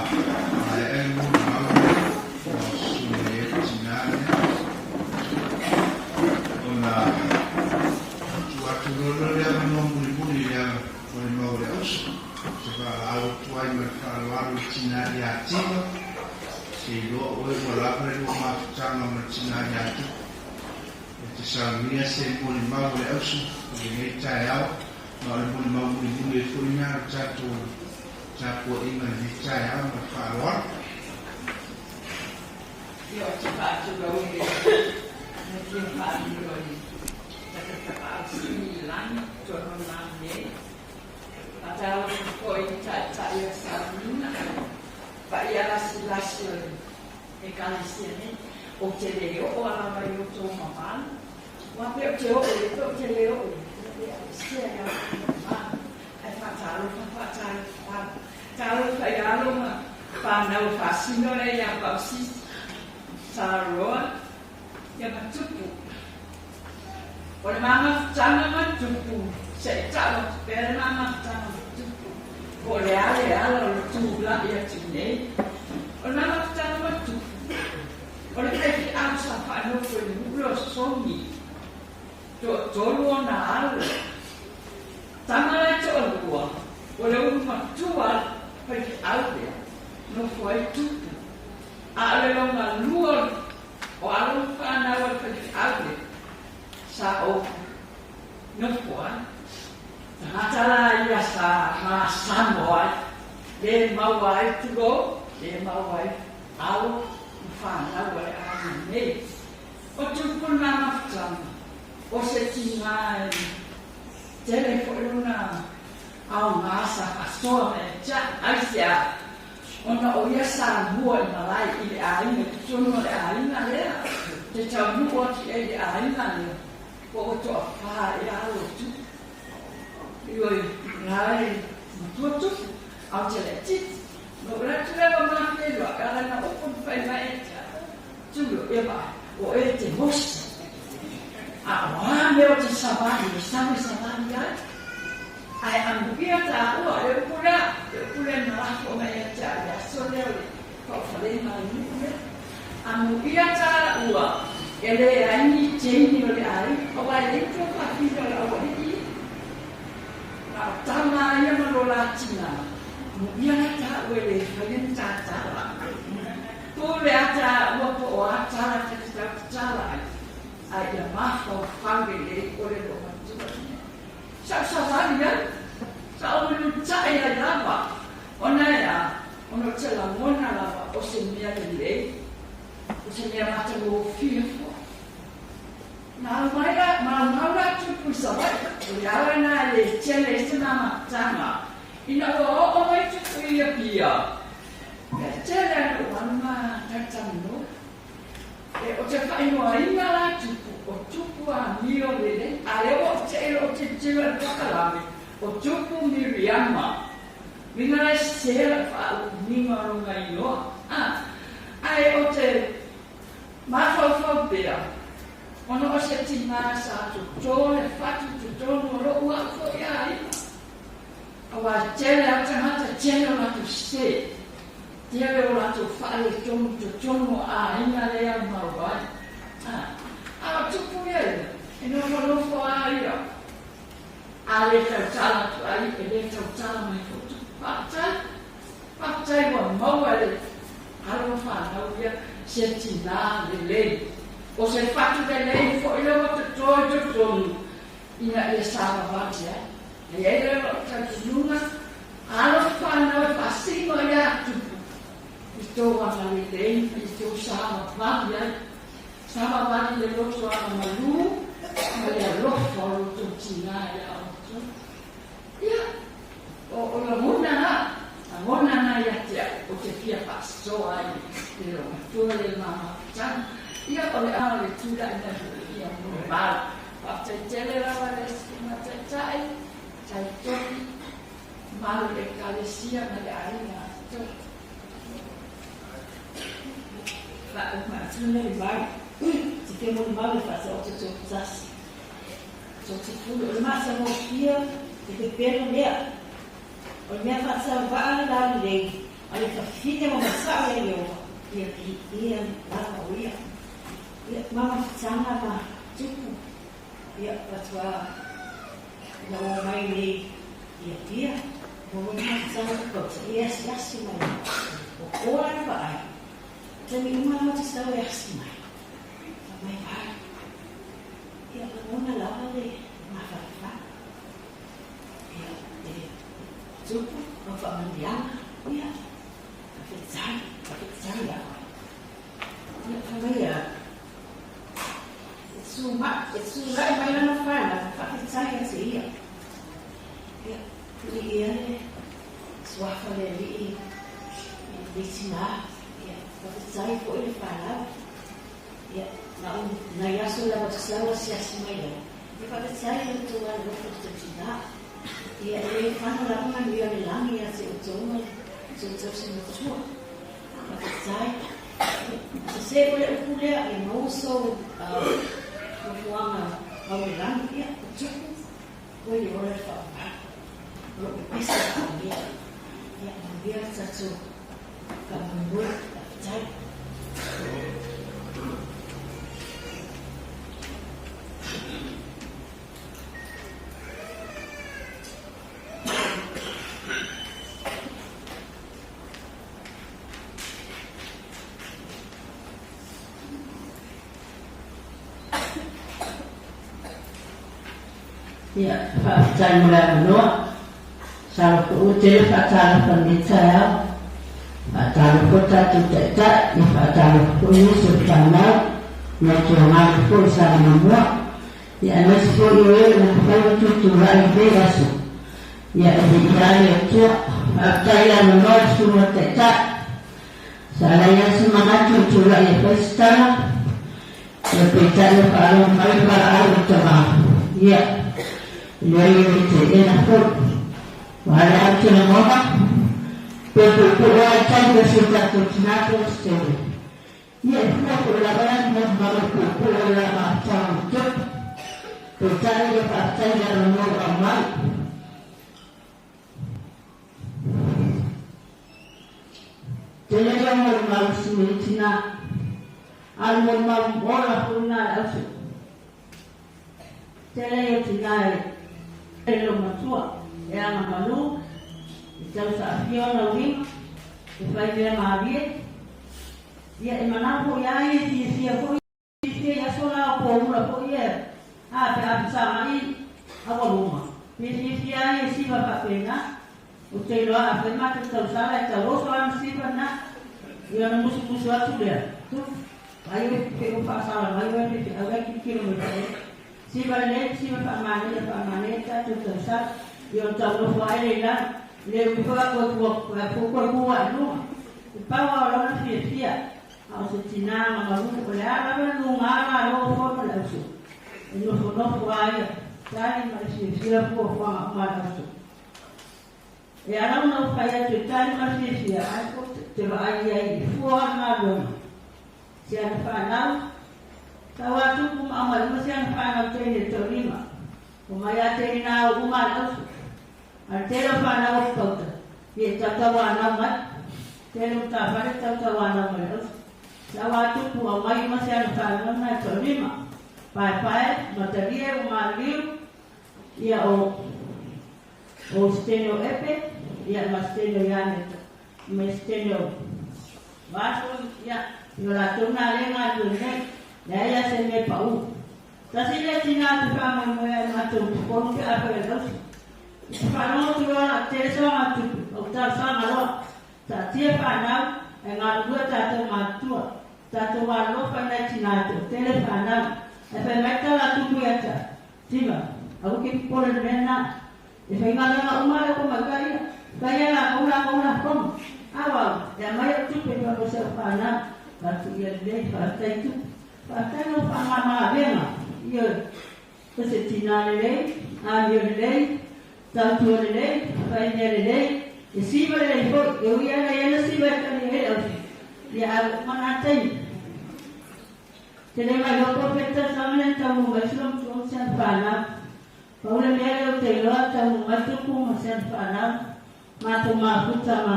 le molimau lea ua susu mai ai le tina lea, ona tuu atu loa lea o le avanoa mulimuli i le molimau a le auso e valaau atu ai ma le faaaloalo i le tina ia Tiva, se iloa oe ua lava le lua mafutaga ma le tina ia Tupu. E te saunia se molimau a le auso i lenei taeao, ma o le molimau mulimuli ai foi lena o le tatou tapuaiga i lenei taeao ma le faaaloalo. Ia ou te faatulou i le mea fia faalilo i tagata paausi i lagi tonu o lagi nei. Faatalofa foi i taitai o Sauniga, paia lasilasi o le Ekalesia nei. Ou te le oo a lava i outou mamalu. Ua pea ou te oo i ai, pe ou te le oo i ai, ia pe aveesea i a outou mamalu. Ae faatalofa, faatalofa, talofa i alo ma fanau o faasino lea ia Pausisi, Saroa, ia ma Tupu. O le mamafutaga ma Tupu, se i tau atu pea le mamafutaga ma Tupu, po o le a le ala o le tulai atu nei. O le mamafutaga ma Tupu, o le faifeau sa faanofo i le nuu lea o Sogi, toatolu ona alo. Tama la e toalua, o le ulu matua a le faifeau lea, nofo ai Tupu. A o le lona lua o alo ma fanau a le faifeau lea, sa ou nofo ai. Tagata la ia sa masamo ai, le maua ai tulou, le maua ai alo ma fanau a le aiga nei. O Tupu le mamafutaga, o se tiga e tele foi lona aoga sa faasoa mai ia te au. Aisea? Ona o ia sa mua i malae i le aiga, i totonu o le aiga lea, te taunuu atu i ai i le aiga lea, ua ua toafa ea alo o Tupu. Ioe, la e matua Tupu, a o te laitiiti. Na ou alu atu lea ma mafeiloai, a lana upu na fai mai ia te au, Tulo, ia vaai, o oe te mosi. A o a mea o te savali, e sau e savali ai. Ae amuia tāua, le upu lea, le upu lea na lafo mai ia te au i le aso lea o le faaofalega a le nuu lea. Amuia tāua, e leai ni teine o le aiga, aua e leai ni tou fafine o le aualii ia. Na o tama ia ma lo la tina, amuia la tāua e le faia ni tātala. Pule a tāua po o a tala ta te tau tatala ai, a ia mafaufau lelei ʻole lou matua i mea. Sa ou savali ai, sa ou mulimulitai ai lava, ona e a, ona ou te lagona lava o se mea lelei, o se mea matagofie foi. Na alu mai la, maumau la tupu i Savaii, o le ala lena e le tele ai se mamafutaga, ina ua oo mai tupu i Apia, e tele ana ou alu ma talatalanoa. E, o te faaigoaina la Tupu, o Tupu Amio Lelei, a lea ua ou teʻe loa ou tilotilo i le pakalame, o Tupu Miriama. Uiga la e sese lau faauuina o lona igoa. A, ae o te mafaufau pea, ona o se tina sa toto le fatu i totonu o loʻu au foi aiga. Aua e tele lava tagata, tele o latou sese. Tele o latou faaletonu i totonu o aiga lea mau ai. A, a o Tupu ia ia, e nofonofo a ia. A le tautala atu ai, e le tautala mai foi Tupu. Faafetai, faafetai ua maua e le alo ma fanau ia se tina lelei. O se fatu lelei foi lea ua toto i totonu ina ia savavali ai. E i ai lea lou talitonuga, alo fanau e faasino ia Tupu i tou agalelei ma i tou savavali ai, savavali i le loto agamalu ma le alofa o lo outou tina ia outou. Ia, o lagona na, lagona na ia te au, ou te fia faasoa ai i le matua le mamafutaga. Ia, o le a o le tulai mai foi ia mo malo. Faafetai tele lava le Susuga Taitai, Tai Toki, mamalu i le Ekalesia ma le aiga atoa. Faauma atu nei mai te fia molimau le faasaoto toatasi. Toatupulu, o le masalofia le pepelo lea. O le mea faasavaa le lalelei. A le fafine ua masa'o ia Ieova, ia piiia lava o ia. Ia, ma mafutaga ma tupu, ia, faatoa ina ua omai nei i Apia, ua omai mafutaga ma pauta, ia e asiasi mai ai. Ua po lana vaai, taimi uma lava te sau e asi mai, fai mai, Vai, ia, lagona lava le mafanafana. Ia, e tupu ma faamanuiaga, ia, faafetai, faafetai ia oe. Ia, fai mai ia, e tu, e tulai mai lana fanau, faafetai ia te ia. Ia, tuliia le suafa o le Alii i lenei tinā, ia, faafetai foi le fanau. Ia, na o nai aso lava ou te sau asiasi mai ai, ia faafetai i lo outou alolofa i le tinā. Ia, e le fano lava manuia o le lagi ia te outou ma si outou tausi matua. Faafetai. Sese foi le upu lea, ia maua sou nofoaga au le lagi, ia, o tupu, oe le ola le faavavau. O lou pepesi a faamea. Ia, manuia le tatou faamoemoe. Faafetai. Ia, faafetai mo le avanoa. Masalo foi ua tele faatalofa i lenei taeao. Faatalofa foi tatou taitai, ia faatalofa foi nisi o le fanau, nai tuagalo foi i Salamamua. Ia aemaise foi o e ua mafai ona tutulai i lenei aso. Ia e viia le Atua. Faafetai i le avanoa i le Susuga i le Taitai. Sa leai lava se manatu e tulai e fai se tala, ia peitai ua faalogo mai le valaau i le tama, ia, e leai e le teena foi. Ua ale au te lagona, pe puupuu lava i tai ma si o tatou tina po o se tele. Ia, e fua foi lava la ni malumalu puupuu o le la mafutaga o tupu. Peitai ia faafetai i le avanoa ua aumai. Tele ia molimau si nei tina, a le molimau ola foi na le auso. Tele ia tina e le matua, e aga malu, e tau saafia ona uiga, e fai mea malie. Ia e manao foi a ia e fiafia foi Fiafia i aso la o poula foi e a pe a fesagai aualuma. Pe fiafia ai e siva faapena, ou te iloa a fai matou tausala e tauoso lana siva na, ia ona musumusu atu lea, Tupu, ai oe pe ua faasala mai oe pe feau ai tilotilo mai foi. Siva lelei, siva faamanaia, faamanaia tatou tausala, ia ona taunofo ae lea i lalo, le umi foi a toe tua ku ae luga. E pau lava o lona fiafia. A o se tinā na malu, o le a lava le luga malo o fono le auso, e nofonofo a ia, tali ma le fiafia fuafuaga uma a le auso. E ala ona ou fai atu e tali ma le fiafia, ai ko te vaai ia i fua o le galuega. Si ana whanau, tau a tupu ma aumai uma si ana whanau teine e taulima. O mai a teine nā au uma a le auso. A le tele o whanau o Papauta, ia e tautauānau mai. Tele o Matawhare tautauānau mai le auso. Tau a tupu aumai uma si ana whanau nā e taulima. Paepae, Matalie, o Maliliu, ia o o Steno Epe, ia ma Steno Ianeta, ma Steno Vaso, ia, i o latou nā le galulue nei, leai a se mea paʻū. Tasi lea tinā te faamoemoe ai matou i totonu pe afai o le ausi. I te faalogo atu loa la tele soaga tupe, o talosaga loa, taatia fanau, ae galulue tatou matutua, tatou alolofa i nai tinā e toatele fanau, ae fai mai tala a Tupu ia te au, Tiva, aua ke popole i le mea lena. E faigaluega uma lava le komaikai ia. Fai ia lakou lakou lafoga. Auau, e aumai au tupe e faamoe se au fanau. Fatu ia lelei, faafetai tupe. Faafetai lou faamama-avega. Ioe, o se tinā lelei, amio lelei, tautua lelei, fai mea lelei, e siva lelei foi, e ui ana i ana siva e tali ai le ausi. Ia a ua uma nā taimi. Tele mai loa profeta tausaga lea na taunuu mai si lou matua ma si ana fanau. Pau le mea lea ou te iloa, taunuu mai tupu ma si ana fanau, matou mafuta ma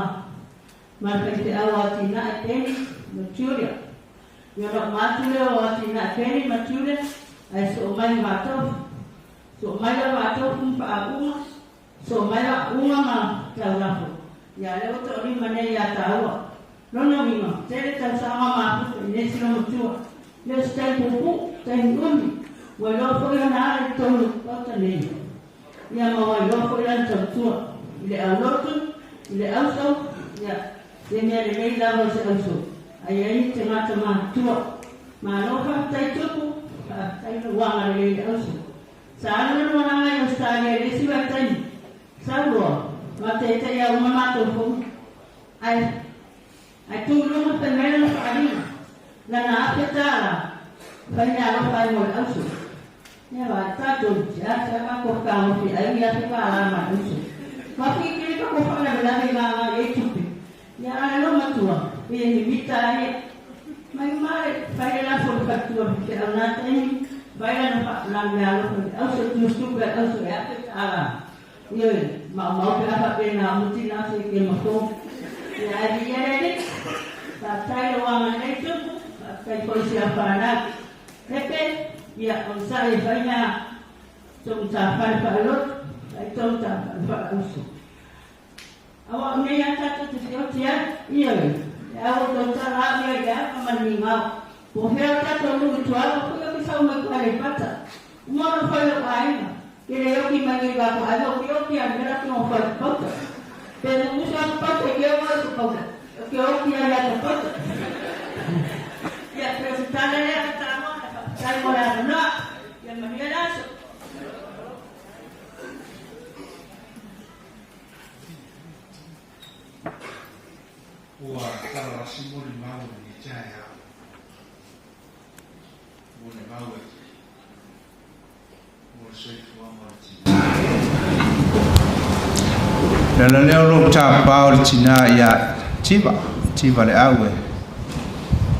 Ma le faifeau o Atinae Penny ma Julia. Ia ona uma atu lea o Atinae Penny ma Julia ae soo mai le Vaatofu. Soo mai la Vaatofu ma Faauuga, soo mai Faauuga ma Taulafo. Ia lea ua toalima nei ia tāua. Lona uiga, tele tausaga mafuta i nei sila matua. Le o se taimi puupuu, taimi umi, ua iloa foi ona ala i totonu o le Maota nei. Ia ma ua iloa foi lana tautua i le aulotu, i le ausou, ia, se mea lelei lava i se ausou, a i ai ni tagata matutua. Malo faafetai Tupu, faafetai lou agalelei i le ausou. Sa alu le malaga i Ausetalia i le isi vaitaimi, sau loa, ma taitaia uma matou fono. Ae, ae tu i luga fai mai lana faaaliga, lana $1,000, fai meaalofa ai mo le auso. Ia vaai, tatou, seasea matou fetagofi ai ni $1,000 ma le auso. Mafikiri ka ko faalavelave i gaga i ai tupe. Ia a le loomatua, pei e mimita a ia. Mai uma le fai le lafo i le faletua o le faifeau na taimi, fai lana fa, lana meaalofa i le auso, tusitupe a le auso e $1,000. Ioe, maumau pe a faapena uma tina se ke mafou. Ia ae viia le Alii. Faafetai lou agalelei Tupu, faafetai foi i si au fanau. Pepe, ia onosai e fai mea tou matafale faalotu, fai tou matafale faalauso. Aua o nei lava tatou te feoti ai, ioe, e au o tou tala au ia i le ava ma le migao. Po o fea o tatou nuu i tua atu, foi oki sau mai ko Aleipata. Uma ona fai lou aiga, ke le oki mai nei va ko aiga, oki oki a le mea la ki ngo fai pauta. Pe mumusu atu pauta i ke o i ko pauta. Ke oki a le ata pauta. Ia, pe o se tala lea ka tāmoa, e faafetai mo le avanoa. Ia manuia le aso. Ua talalasi molimau i lenei taeao. Molimau e mo le soifua ma le tinā. Le ala lea o lou tapa o le tinā ia Tiva, Tiva Leau e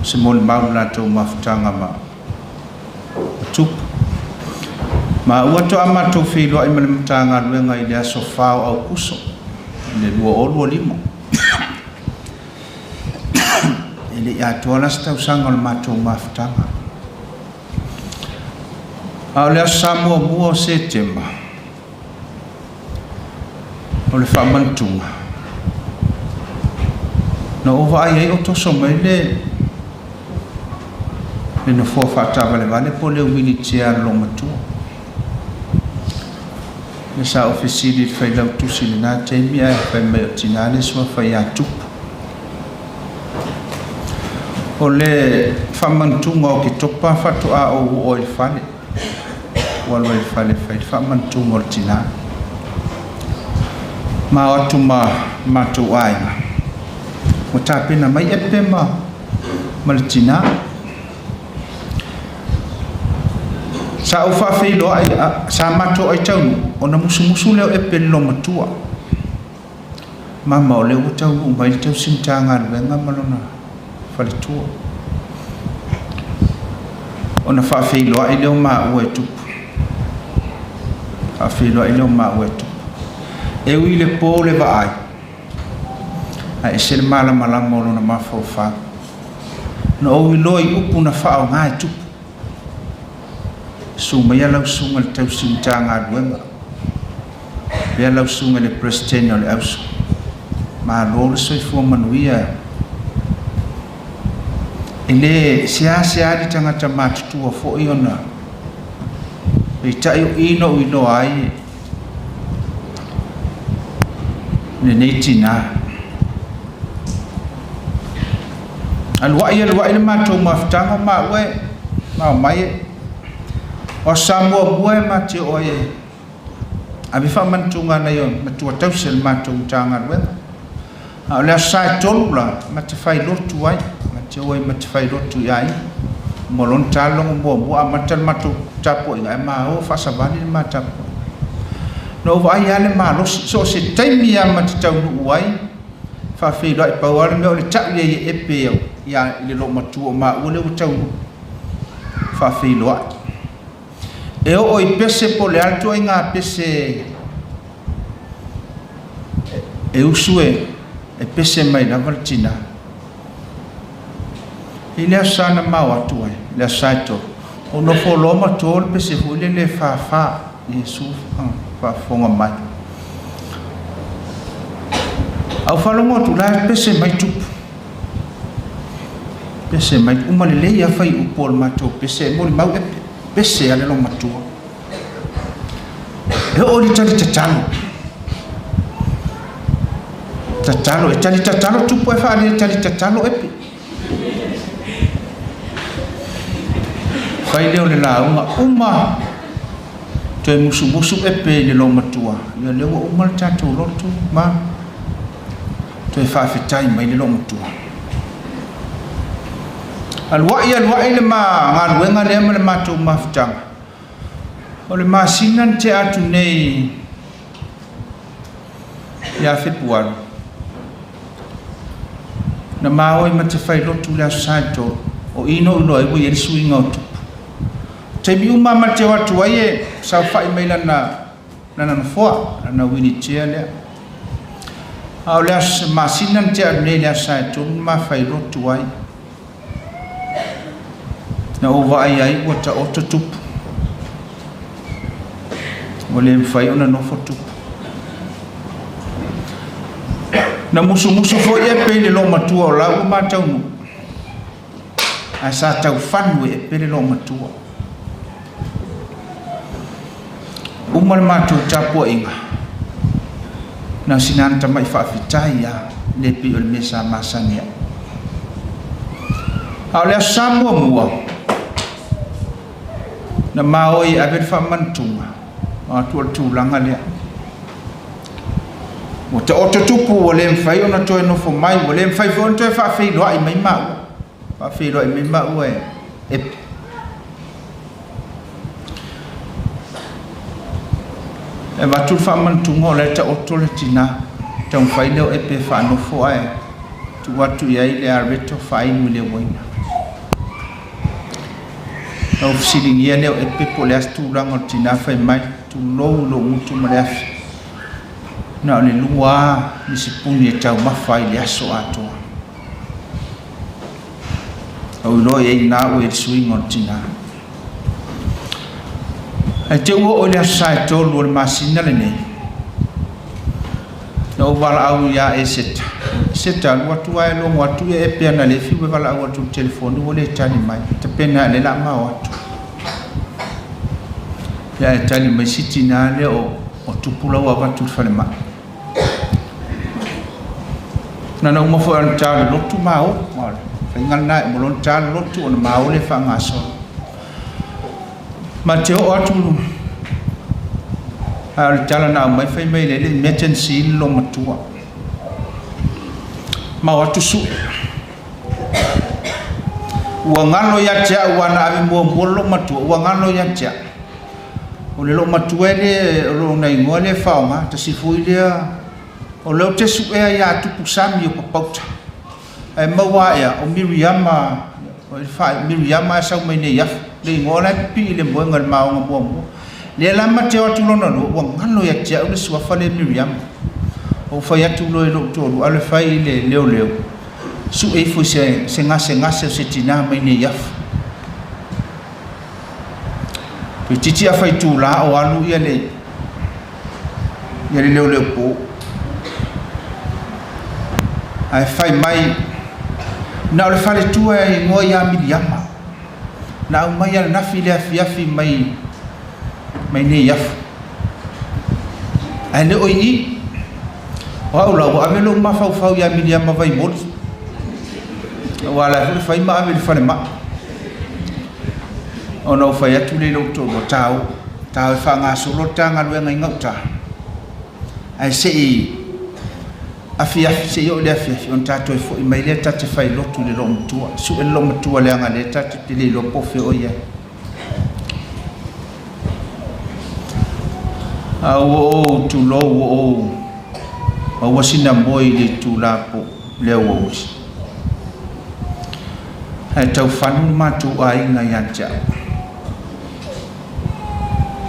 se molimau le latou mafutaga ma tupu. Ma ua to'a matou feiloai ma le Matagaluega i le aso 4 o Aukuso i le 2025. E le i atoa la se tausaga o le matou mafutaga. A o le aso Sa muamua o Setema, o le faamanatuga, na ou vaai ai o toso mai le le nofoa faataavalevale po o le wheelchair a le loomatua. Lea sa ou fesili i le failautusi i lena taimi ae fai mai o tinā le suafa ia Tupu. O le faamanatuga o Oketopa faatoa ou oo ai i le fale. Ua alu ai i le fale e fai le faamanatuga o le tinā. Ma o atu ma matou aiga. Ua tapena mai epe ma ma le tinā. Sa ou faafeiloai, sa matou ai taunuu, ona musumusu lea o Epe i le loomatua. Mama, o lea ua taunuu mai le tausi Matagaluega ma lona faletua. Ona faafeiloai lea o maua e Tupu. Faafeiloai lea o maua e Tupu. E ui i le po le vaai, ae ese le malamalama o lona mafaufau. Na ou iloa i upu na faaaoga e Tupu. Susu maia lau susuga i le tausi Matagaluega, avea lau susuga i le Peresetene o le Auso. Malo le soifua manuia. E le seasea ni tagata matutua foi ona peitai o i na ou iloa ai lenei tinā. Aluai aluai le matou mafutaga o maua e ma omai e o Aso Sa muamua e ma te oo ai e ave faamanatuga a nai o matua tausi a le matou Matagaluega. A o le Aso Sa e 3 la ma te fai lotu ai, ma te o ai ma te fai lotu i aiga. Mo lona talogo muamua amata le matou tapuaiga ae ma o faasavali le ma tapuaiga. Na ou vaai lava le malosi, so o se taimi lava ma te taunuu ai, faafeiloai, pau lava le mea o le tau ia i epe ia i le loomatua o maua lea ua taunuu, faafeiloai. E oo i pese po o le a le ituaiga pese e usu e E pese mai lava le tinā. I le aso sa na mao atu ai, le aso sa e tolu, ou nofo loa ma to le pese foi lele e fāfā, Iesu faafofoga mai. A ou faalogo atu la e pese mai tupu. Pese mai, uma lelei lava fai upu o le matou pese, e molimau e pese a le loomatua. E oo i le tali tatalo. Tatalo, e tali tatalo tupu ae faale tali tatalo epe. Fai lea o le lauga uma toe musumusu epe i le loomatua. Ia lea ua uma le tatou lotu ma toe faafetai mai le loomatua. Aluai aluai le ma galuega lea ma le matou mafutaga. O le masina na tea atu nei ia Fepuari, na maoi ma te fai lotu le Aso Sa e tolu, o i no iloa ai ua i ai le suiga o tupu. Taimi uma ma te o atu ai e saofai mai lana lana nofoa, lana wheelchair lea. A o le aso masina na tea atu nei le Aso Sa e tolu na ma fai lotu ai. Na ou vaai ai ua taoto tupu. Ua le mafai ona nofo tupu. Na musumusu foi Epe i le loomatua o la ua ma taunuu. Ae sa tau fanu e Epe le loomatua. Uma le matou tapuaiga, na o sina ana tamai faafetai lava, le pei o le mea sa masani ai. A o le Aso Sa muamua, na maoi e ave le faamanatuga, o atu o le tulaga lea. Ua taoto tupu, ua le mafai ona toe nofo mai, ua le mafai foi ona toe faafeiloai mai maua. Faafeiloai mai maua e Epe. E avatu le faamanatuga o la e taoto le tina, taumafai lea o Epe e faanofo ae tuu atu i ai le areto faainu i le uaina. Na ou fesiligia lea o Epe po o le a se tulaga o le tina fai mai, tulou i lou gutu ma le afi. Na o le lua lava misipuni e taumafa ai i le aso atoa. Ou iloa i ai na ua i le suiga o le tina. Ae te ua oo i le aso sa e tolu o le masina lenei, na ou valaau ia Eseta. Eseta, alu atu ae logo atu ia Epe analefi ua valaau atu i le telefoni ua le tali mai. Tapena lea la mao atu. Ia e tali mai si tina lea o tupu la ua avatu i le falemai. Na na uma foi ona ta le lotu ma o. O le faiga lena e uma loa ona ta le lotu ona ma o lea faagasolo. Ma te oo atu a o le tala na aumai fai mai le le emergency le loomatua. Ma o atu sue. Ua galo ia te au ua na ave muamua le loomatua, ua galo ia te au. O le loomatua e le, o lona igoa lea e faaaoga, tasi foi lea, o lea ou te suea ia Tupu Sami o Papauta. Ae maua ae o Miriama, o le faaiu, Miriama ae sau mai nei afu. Le igoa la e pipii i le moega i le maoga muamua. Lea la ma te o atu lona lua, ua galo ia te au le suafa lea Miriama. Ou fai atu loa i lou toalua, alu e fai i le leoleo, sue ifo i se gasegase o se tinā mai nei afu. Toeitiiti a fai itulā o alu ia le ia le leoleo po. Ae fai mai, na o le faletua e igoa ia Miliama. Na aumai ananafi i le afiafi mai mai nei afu. Ae le o i i. O au la, ua ave lou mafaufau ia Miliama Vaimoli. Aua o la e foi e fai ma ave i le falemai. Ona ou fai atu lea i lou toalua, Tau, tau e faagasolo le ta galuega i gauta, ae se i afiafi, se i oo i le afiafi ona ta toe foi mai lea ta te fai lotu i le loomatua. Sue le loomatua leaga lea ta te le iloa po o fea o i ai. A ua ou tulou, ua ou maua sina moe i le itula po le aoauli. Ae tau fanu le matou aiga ia te au.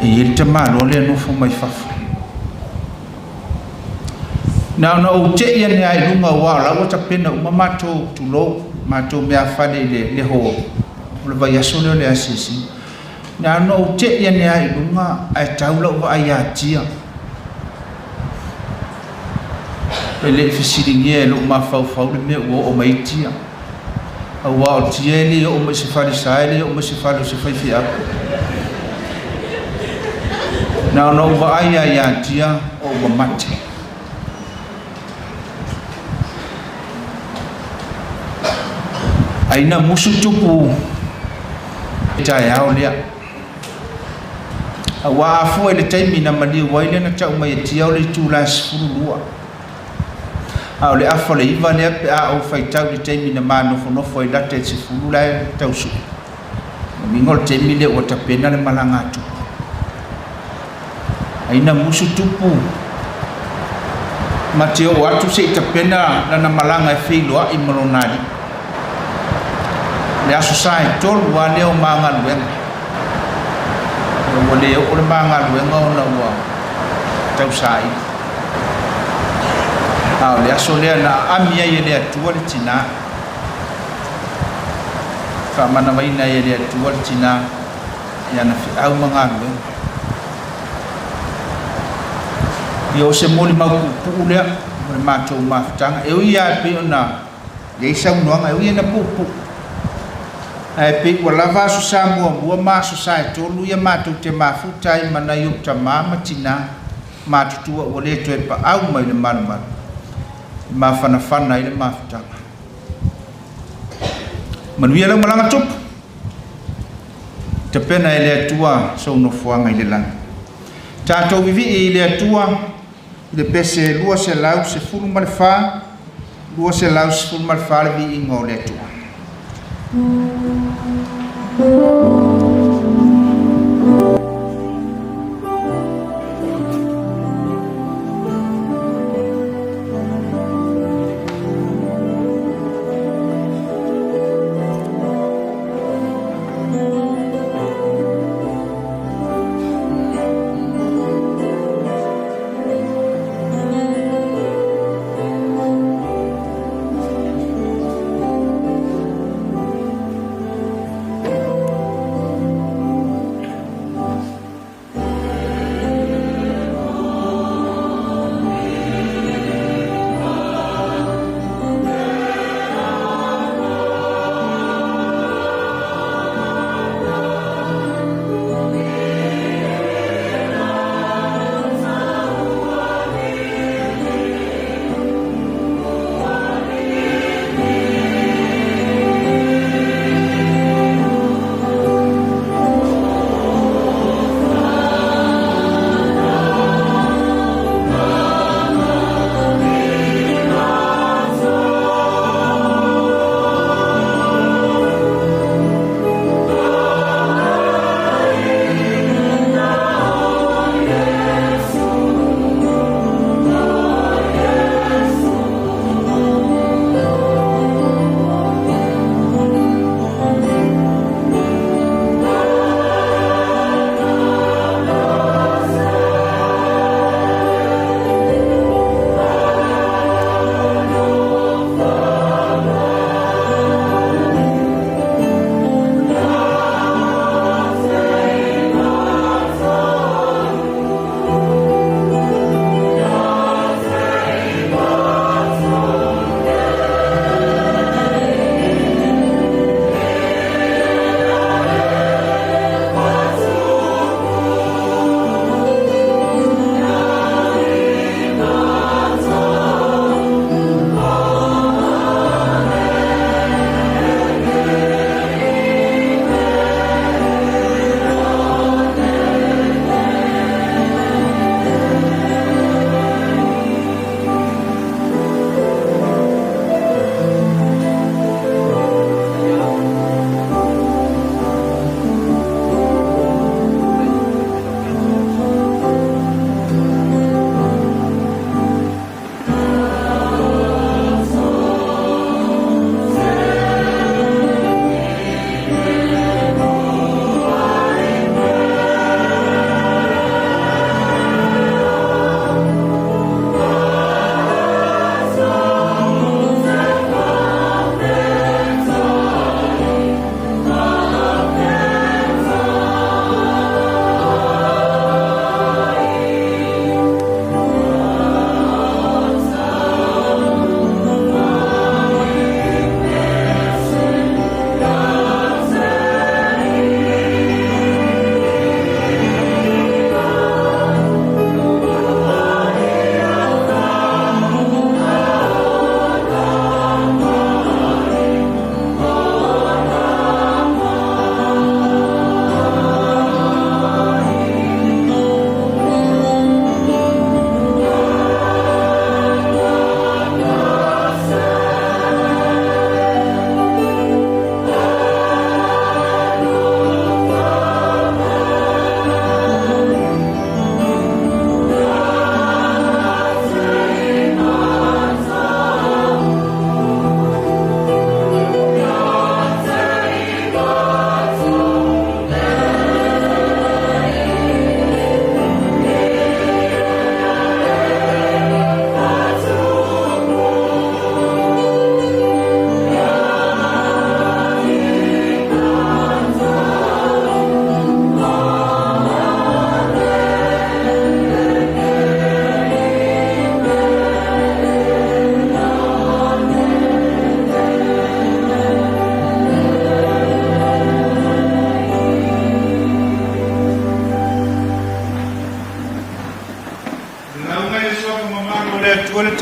E i ai le tamaloa lea e nofo mai fafo. Na ona ou te'i ane lava i luga aua o la ua tapena uma matou, tulou, matou meafale i le le hall o le vaiaso lea o le asiasiga. Na ona ou te'i ane lava i luga ae tau lau vaai ia Tia. E le i fesiligia e lou mafaufau le mea ua oo mai ai Tia. Aua o Tia e le oo mai i se falesa, e le oo mai i se fale o se faifeau. Na ona ou vaai lava ia Tia o ua mate. Ai na musu tupu i taeao lea. Aua a fua i le taimi na maliu ai lea na tau mai e Tia o le itula e 12. A o le afa o le 9 lea pe a ou faitau i le taimi na ma nofonofo ai lata i le 10 la e tau sui. O lona uiga o le taimi lea ua tapena le malaga a Tupu. Ai na musu Tupu ma te oo atu se i tapena lana malaga e feiloai ma lona alii. Le Aso Sa e 3 lava lea o ma galuega. Ua le oo le ma galuega ona ua tausaili. A o le aso lea na aami ai e le Atua le tinā. Faamanavaina ai e le Atua le tinā i ana feau ma galuega. Ia o se molimau puupuu lea mo le matou mafutaga. E ui lava e pei ona i ai saunoaga, e ui ina puupuu, ae pei ua lava Aso Sa muamua ma Aso Sa e 3 ia matou te mafuta ai ma nai ou tamā ma tinā matutua ua le toe paau mai le malumalu e mafanafana ai le mafutaga. Manuia lau malaga tupu! Tapena e le Atua sou nofoaga i le lagi. Tatou vivii i le Atua i le pese 214, 214 le viiga o le Atua.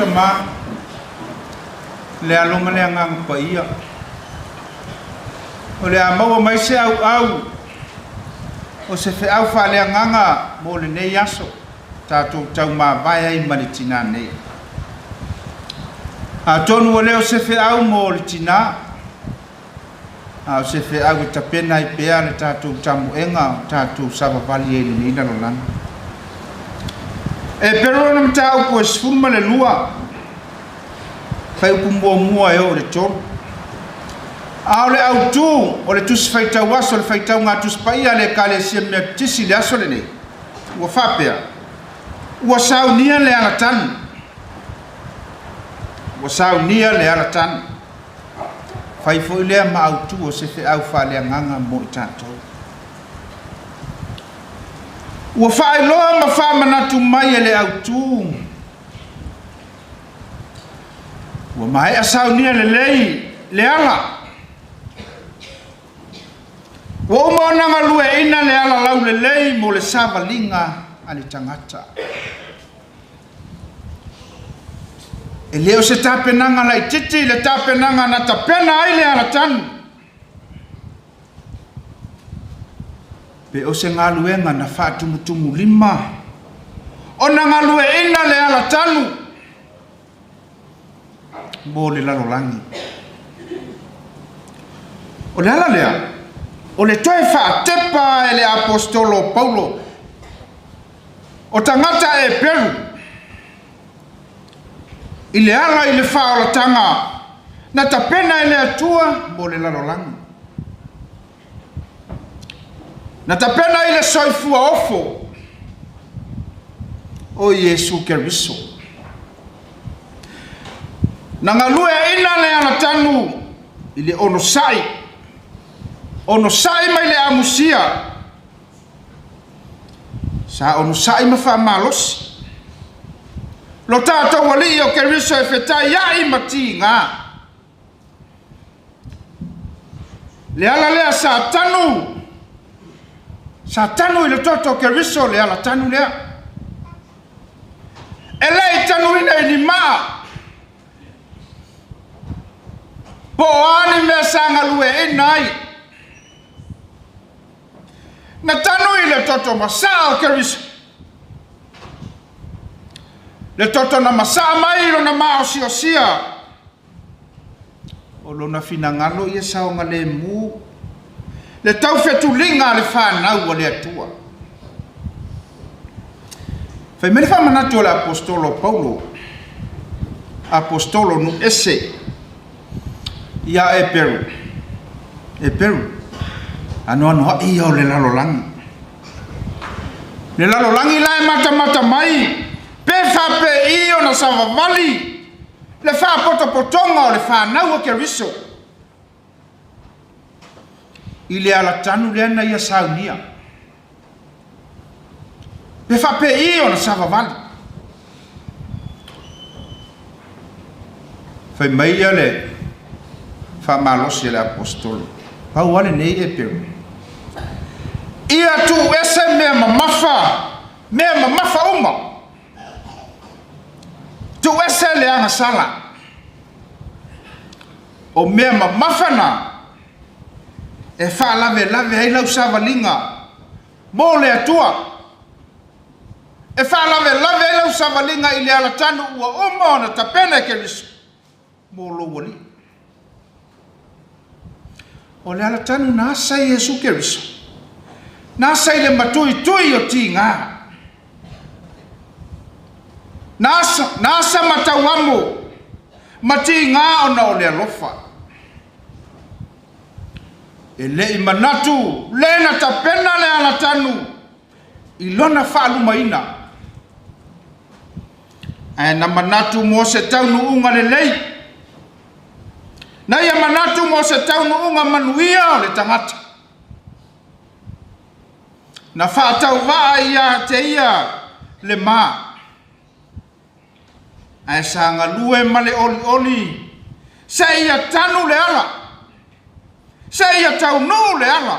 Tamā, le Alo ma le Agaga Paia, o le a maua mai se auau o se feau faaleagaga mo lenei aso tatou taumavae ai ma le tinā nei. Atonu ua le o se feau mo le tinā, a o se feau e tapena ai pea le tatou tamoega o tatou savavali ai i lenei lalolagi. E pelu lona mataupu e 12, fuaiupu muamua e oo i le 3. A o le autu o le Tusi Faitau Aso, le faitauga a Tusi Paia a le Ekalesia Metotisi i le aso lenei, ua faapea, Ua saunia le alatanu. Ua saunia le alatanu. Fai foi lea ma autu o se feau faaleagaga mo i tatou. Ua faailoa ma faamanatu mai e le autu, ua maea saunia lelei le ala. Ua uma ona galueaiina le ala laulelei mo le savaliga a le tagata. E le o se tapenaga laitiiti le tapenaga na tapena ai le alatanu, pe o se galuega na faatumutumulima ona galueaiina le alatanu mo le lalolagi. O le ala lea, o le toe faatepa e le Aposetolo o Paulo o tagata Eperu i le ala i le faaolataga na tapena e le Atua mo le lalolagi. Na tapena i le soifua ofo o Iesu Keriso. Na galueaina le alatanu i le onosai, onosai mai le amusia, sa onosai ma faamalosi. Lo tatou Alii o Keriso e fetaiai ma tiga. Le ala lea sa tanu, sa tanu i le toto o Keriso le ala tanu lea. E le i tanuina i ni maa, po o a ni mea sa galueaiina ai. Na tanu i le toto masaa o Keriso. Le toto na masaa mai i lona maosiosia. O lona finagalo ia saogalemu le taufetuliga a le fanau a le Atua. Fai mai le faamanatu a le Aposetolo o Paulo, Aposetolo nuu ese ia Eperu, Eperu, anoanoai ia o le lalolagi. Le lalolagi la e matamata mai, pe faapei ona savavali le faapotopotoga o le fanau a Keriso i le alatanu lea na ia saunia. Pe faapei ona savavali. Fai mai ia le faamalosi a le Aposetolo, pau lava lenei e Peru. Ia tuu ese mea mamafa, mea mamafa uma. Tuu ese le agasala. O mea mamafa na e faalavelave ai lau savaliga mo le Atua. E faalavelave ai lau savaliga i le alatanu ua uma ona tapena e Keriso mo lou Alii. O le alatanu na asa i Iesu Keriso, na asa i le matuitui o tiga, na asa, na asa ma tauamo ma tiga ona o le alofa. E le i manatu le na tapena le alatanu i lona faalumaina, ae na manatu mo se taunuuga lelei. Na ia manatu mo se taunuuga manuia o le tagata. Na faatauvaa ia te ia le ma, ae sa galue ma le olioli seia tanu le ala, seia taunuu le ala,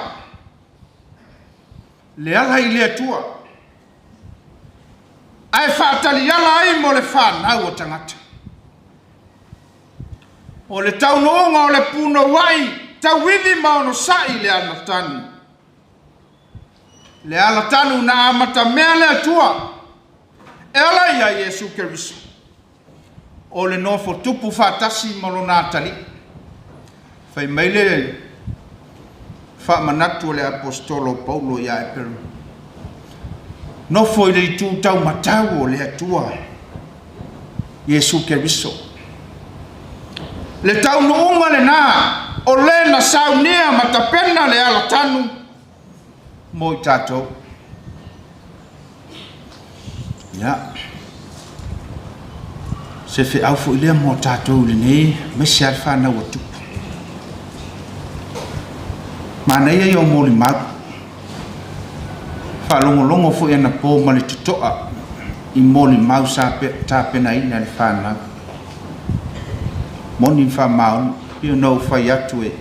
le ala i le Atua, ae faataliala ai mo le fanau o tagata. O le taunuuga o le punouai tauivi ma onosai i le alatanu. Le alatanu na amatamea le Atua e ala ia Iesu Keriso. O le nofo tupu faatasi ma lona atalii. Fai mai le faamanatu o le Aposetolo o Paulo ia Eperu, Nofo i le itu taumatau o le Atua, Iesu Keriso. Le taunuuga lena o le na saunia ma tapena le alatanu mo i tatou. Ia, se feau foi lea mo tatou i lenei, aemaise lava le fanau a Tupu. Manaia ia o molimau. Faalogologo foi anapo ma le totoa i molimau sa tapenaina e le fanau. Moni ma faamaoni, pei ona ou fai atu e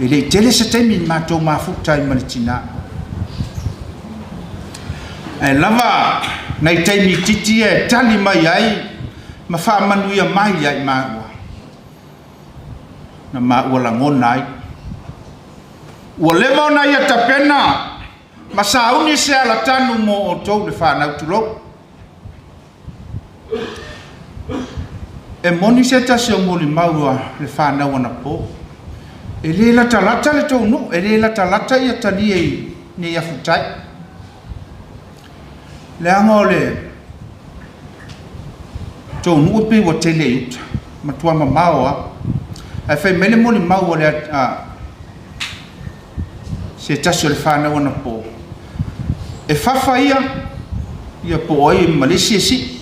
E le i tele se taimi na matou mafuta ai ma le tina. Ae lava nai taimi itiiti ia e tali mai ai ma faamanuia mai ia i maua, na maua lagona ai. Ua leva ona ia tapena ma sauni se alatanu mo outou le fanau tulou. E moni se tasi o molimau a le fanau anapo, e le latalata le tou nuu, e le latalata ia talia i Neiafutai. Leaga o le tou nuu e pei ua tele i uta, matua mamao lava. Ae fai mai le molimau a le se tasi o le fanau anapo, e fafa ia, ia po o ai ma le isi e sii,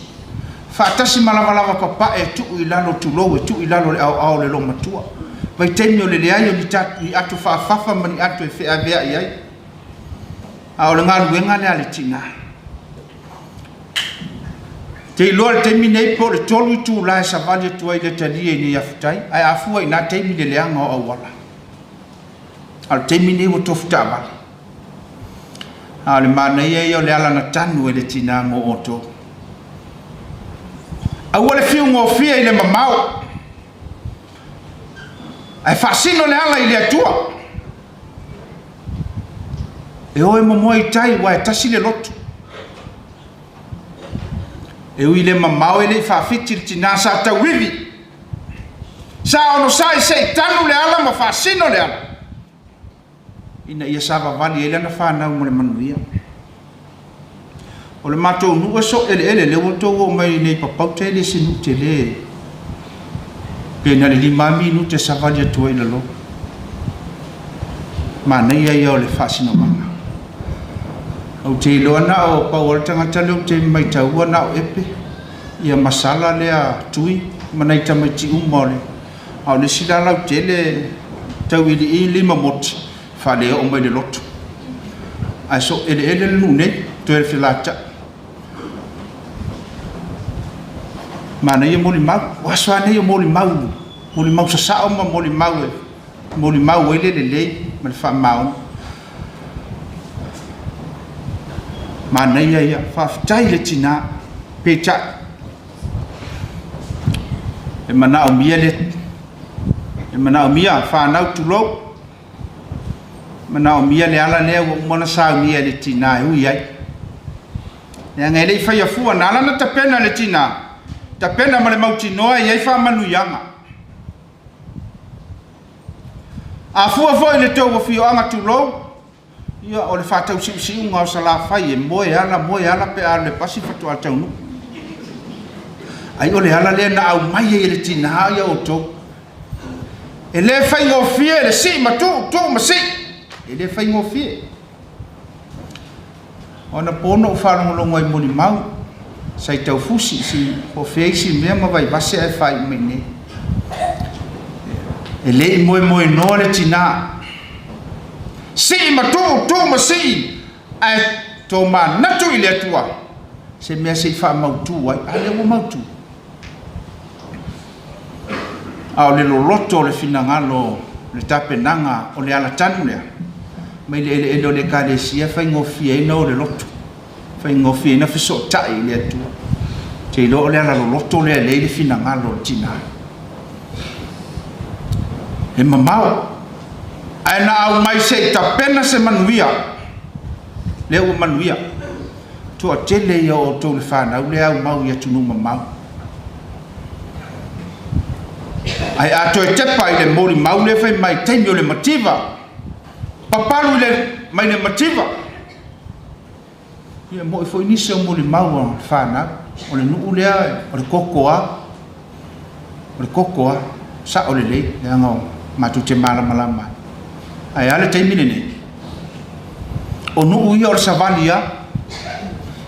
faatasi ma lavalava papae e tuu i lalo, tulou, e tuu i lalo o le aoao o le loomatua. Vaitaimi o le leai o ni ni ato faafafa ma ni ato e feaveai ai, a o le galuega lea a le tina. Te iloa i le taimi nei po o le 3 itula e savali atu ai i le talia i Neiafutai, ae a fua i na taimi le leaga o auala. A o le taimi lenei ua tofu taavale. A o le manaia ia o le ala na tanu e le tinā mo outou. Aua le fiu gofie i le mamao, ae faasino le ala i le Atua. E o e momoe i tai aua e tasi le loto. E ui i le mamao e le i faafiti le tinā sa tauivi. Sa onosai se i tanu le ala ma faasino le ala, ina ia savavali ai lana fanau mo le manuia. O le matou nuu e soo eleele, lea ua outou oo mai nei i Papauta e le se nuu tele, pe na o le 5 minute e savali atu ai i lalo. Manaia ia o le faasinomaga. Ou te iloa na o pau o le tagata lea ou te maitaua na o Epe. Ia masala lea tui ma nai tamaiti uma o le a o le isi la lautele tau iliili ma moti faaleoo mai le loto ae so eleele le nuu nei toe le felata'i manaia molimau o aso a nei o molimau molimau sasao ma molimau e molimau ai le lelei ma le faamaoni Manaia ia, faafetai i le tina, peitai e manaomia le e manaomia fanau tulou, manaomia le ala lea ua uma ona saunia e le tina e ui ai. Leaga e le i faia fua, na ala ona tapena e le tina, tapena ma le mautinoa e i ai faamanuiaga. A fua foi i le tou afioaga tulou, ia o le faatausiusiuga o Salafai e moe ala moe ala pe a alu i le pasi faatoa taunuu. Ai o le ala lea na aumai ai e le tina ia outou. E le faigofie le sii ma tuu, tuu ma sii. E le faigofie. O anapo na ou faalogologo ai i molimau, sa i Taufusi, si po o fea isi mea ma Vaivase ae faaiu mai nei. E le i moemoenoa le tina. Sii ma tuu, tuu ma sii, ae tomanatu i le Atua se mea se i faamautu ai. A lea ua mautu. A o le loloto o le finagalo o le tapenaga o le alatanu lea, mai le eleele o le Ekalesia e faigofie ai ona o le loto, faigofie ai ona fesootai i le Atua. Ou te iloa o le ala loloto lea e lelei le finagalo o le tina. E mamao. Ae na aumai se i tapena se manuia. Lea ua manuia. Toatele ia o outou le fanau lea aumau i atunuu mamao. Ae a toe tepa i le molimau lea fai mai taimi o le mativa, papalu i le, mai le mativa. Ia mo'i foi nisi o molimau a le fanau, o le nuu lea o le koko a, o le koko a, sa'o lelei, leaga o matou te malamalama ai. Ae a le taimi lenei? O nuu ia o le savali a,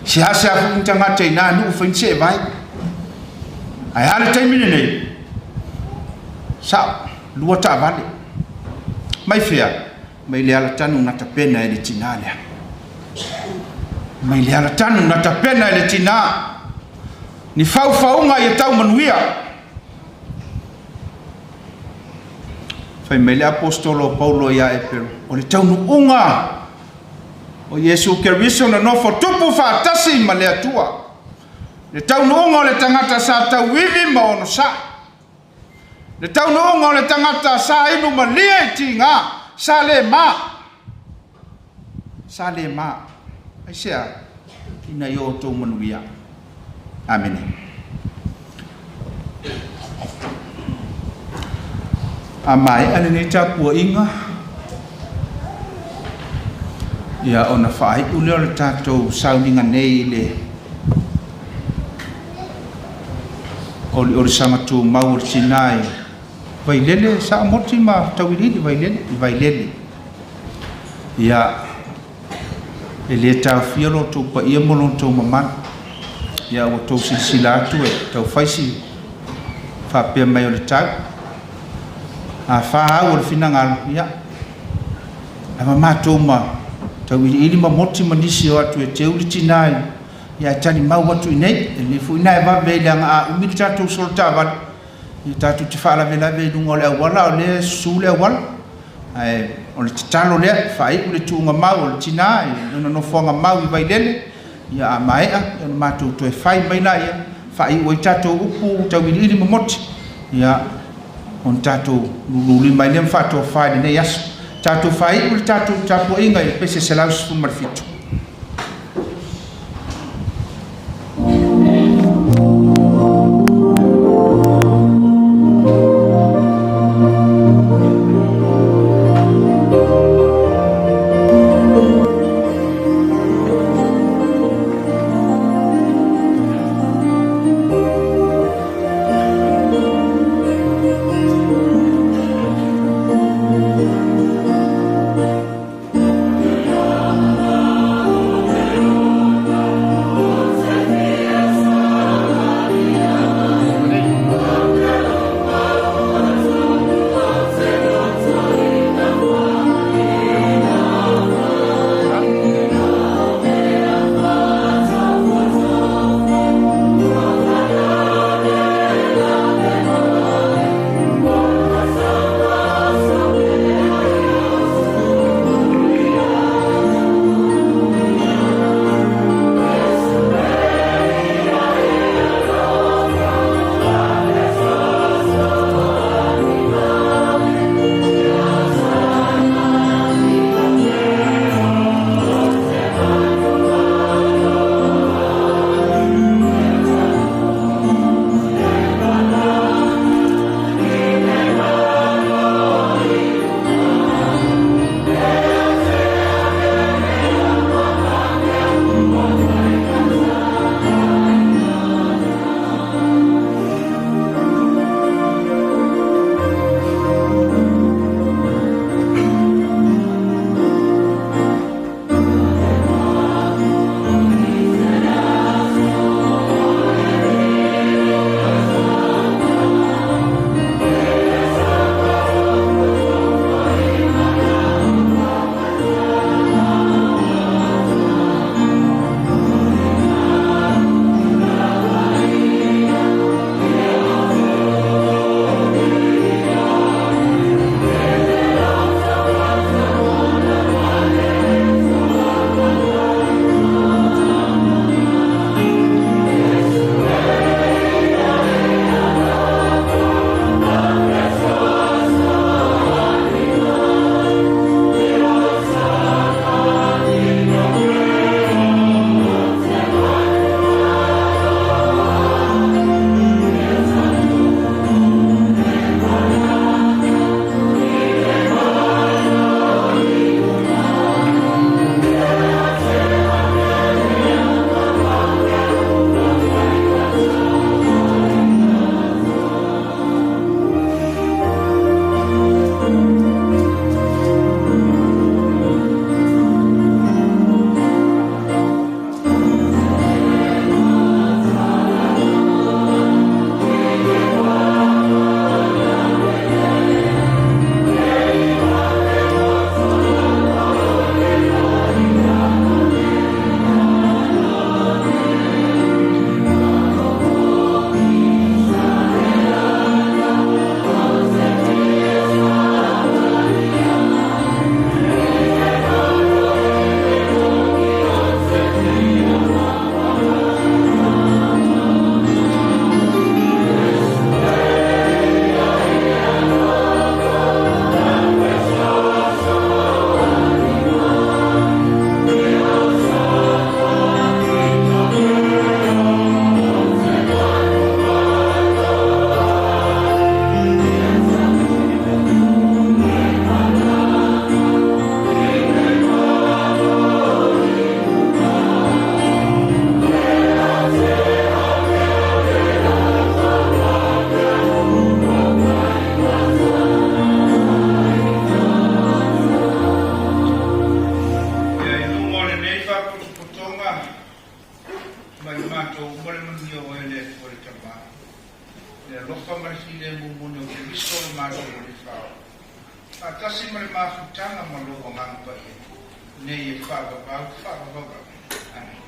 seasea foi ni tagata i na nuu fai ni seevai. Ae a le taimi lenei? Sa'o, lua taavale. Mai fea? Mai le alatanu na tapena e le tinā lea. Mai le alatanu na tapena e le tinā. Ni faufauga ia tau manuia. Fai mai le Aposetolo o Paulo ia Epero, o le taunuuga o Iesu Keriso na nofo tupu faatasi ma le Atua. Le taunuuga o le tagata sa tauivi ma onosai. Le taunuuga o le tagata sa inu malie i tiga, sa le ma. Sa le ma. Aisea? Ina ia outou manuia. Amene. A maea lenei tapuaiga, ia ona faaiu lea o le tatou sauniga nei i le Oliolisaga tumau o le tina i Vailele, Saamoti ma Tauiliili, Vailele, i Vailele. Ia, e le taofia lo outou paia ma lo outou mamalu. Ia, ua outou silasila atu e taufai si faapea mai o le tau. A fa au o le finagalo, ia, lava matou ma Tauiliili ma Moti ma nisi o atu e teu le tina i Ia ae talimau atu i inei, e lelei foi ina e vave ai leaga a umi le tatou solo taavale, ia tatou te faalavelave i luga o le auala a o lea e susu le auala. Ae o le tatalo lea, faaiu le tuuga mau o le tina i lona nofoaga mau i Vailele, ia a maea, ia ona matou toe fai mai laia, faaiu ai tatou upu tauiliili momoti, ia ona tatou lululima ai lea ma faatofa i lenei aso. Tatou faaiu le tatou tapuaiga i le pese 117. lou Alii Faaola, faatasi ma le mafutaga ma lou Agaga Paia, nei e faavavau, faavavau lava. Amene.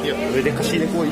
Ia, le kasi le koi.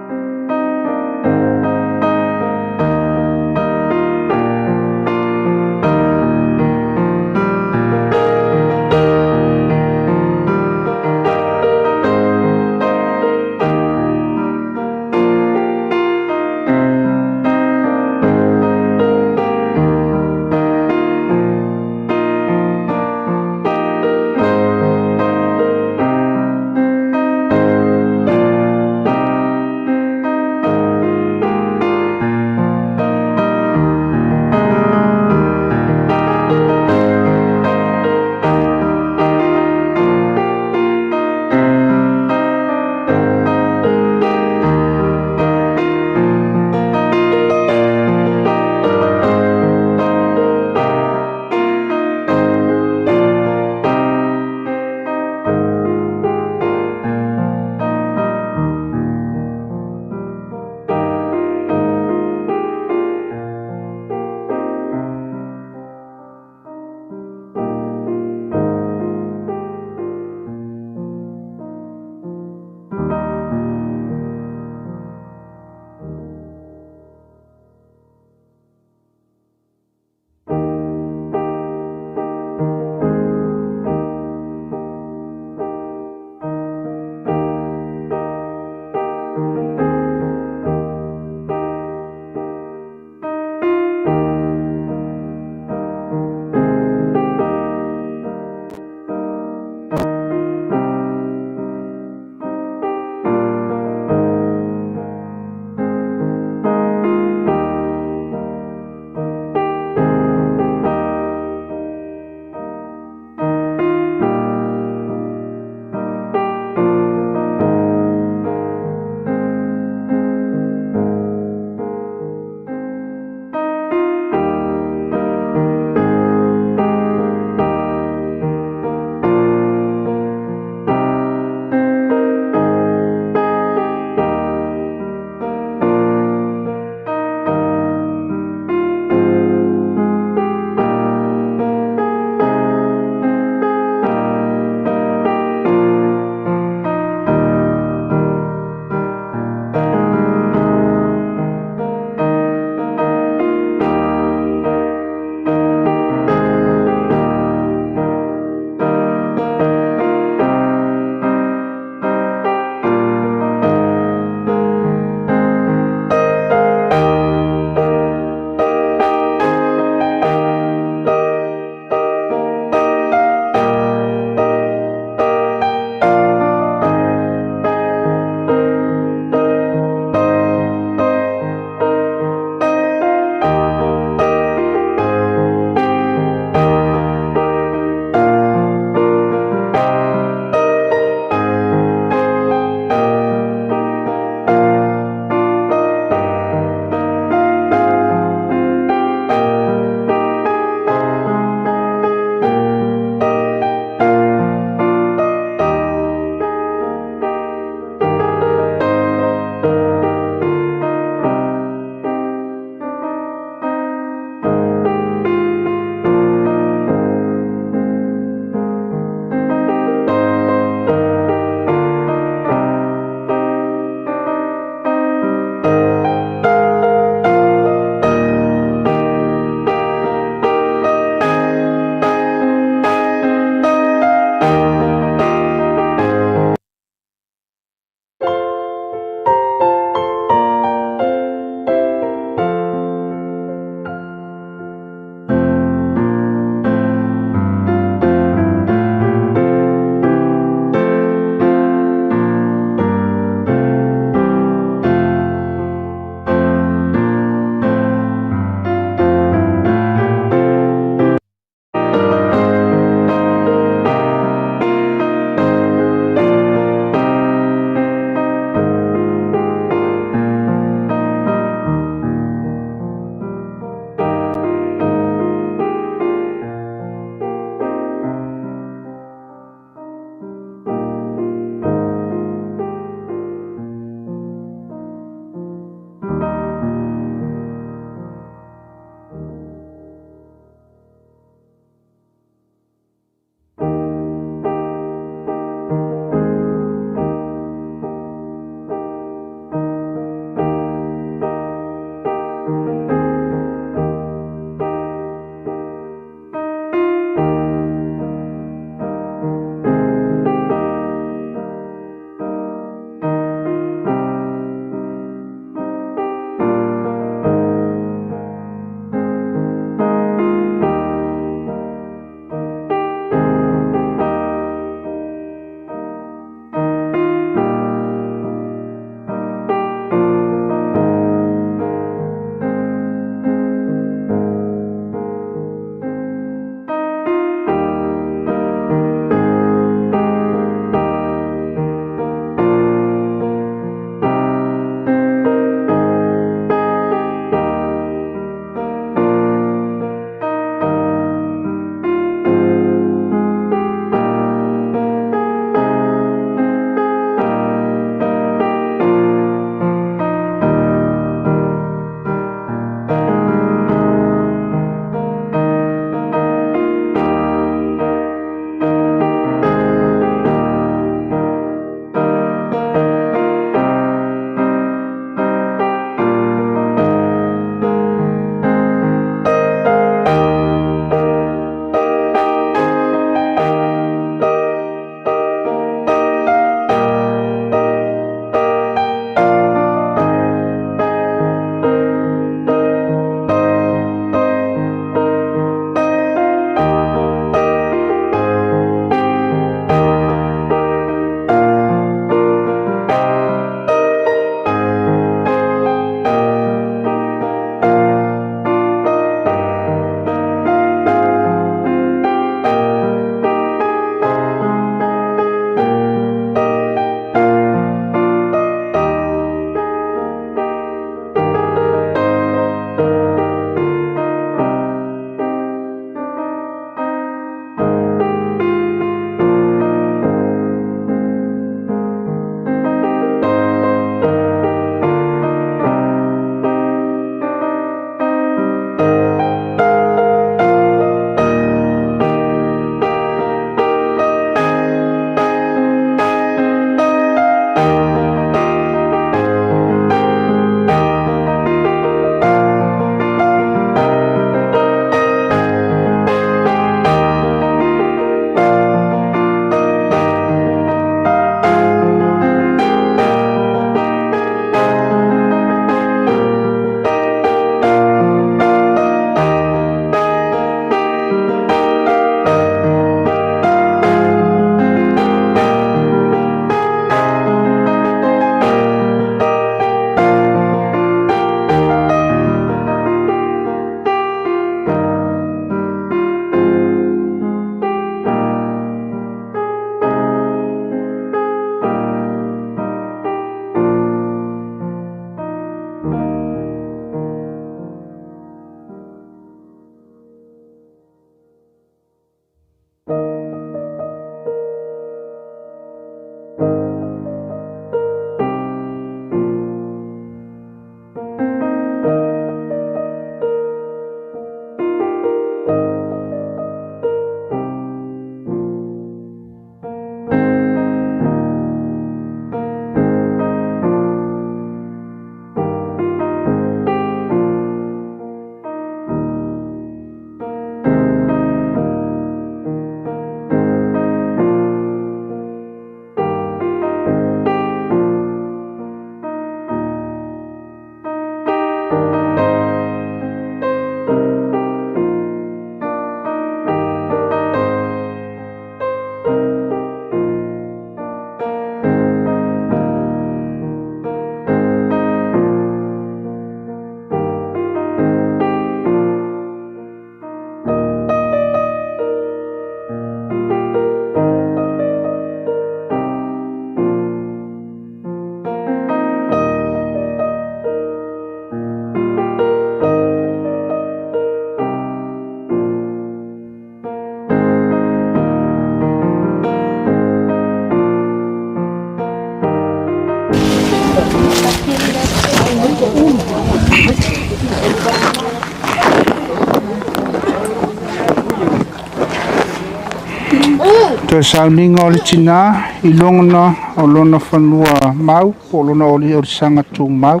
Toe sauniga o le tinā i lona o lona fanua mau po o lona oliolisaga tumau.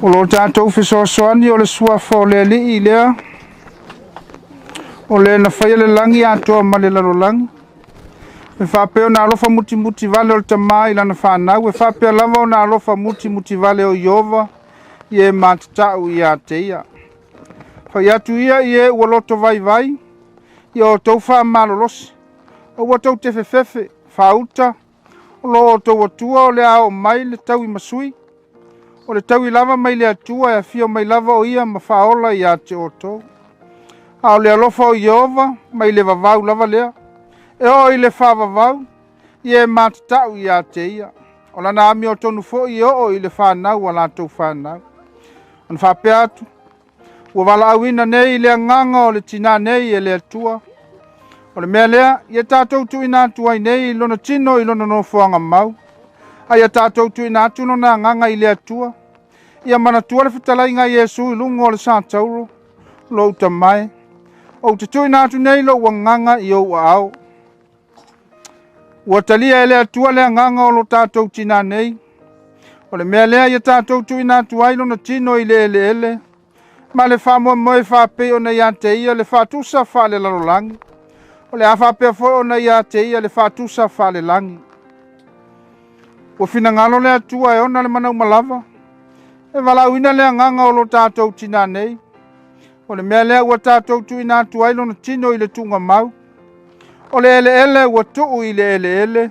O lo o tatou fesoasoani o le suafa o le Alii lea, o le na faia le lagi atoa ma le lalolagi, e faapea ona alofa mutimuti vale o le Tamā i lana fanau, e faapea lava ona alofa mutimuti vale o Ieova i e matatau ia te ia. Fai atu ia i e ua loto vaivai, ia outou faamalolosi, aua tou te fefefe, faauta, o lo outou Atua o le a oo mai le taui masui, o le taui lava mai le Atua e afio mai lava o ia ma faaola ia te outou. A o le alofa o Ieova mai le vavau lava lea, e oo i le faavavau, i e matatau ia te ia. O lana amiotonu foi e oo i le fanau a latou fanau. Ona faapea atu, ua valaauina nei le agaga o le tinā nei e le Atua. O le mea lea, ia tatou tuuina atu ai nei lona tino i lona nofoaga mau, a ia tatou tuuina atu lona agaga i le Atua. Ia manatua le fetalaiga a Iesu i luga o le satauro, lou tamae, ou te tuuina atu nei lou agaga i ou aao. Ua talia e le Atua le agaga o lo tatou tinā nei. O le mea lea ia tatou tuuina atu ai lona tino i le eleele, ma le faamoemoe faapei ona ia te ia le faatusa faalelalolagi. O le a faapea foi ona ia te ia le faatusa faalelagi. Ua finagalo le Atua e ona le manauma lava, e valaauina le agaga o lo tatou tinā nei. O le mea lea ua tatou tuuina atu ai lona tino i le tuugamau. O le eleele ua tuu i le eleele.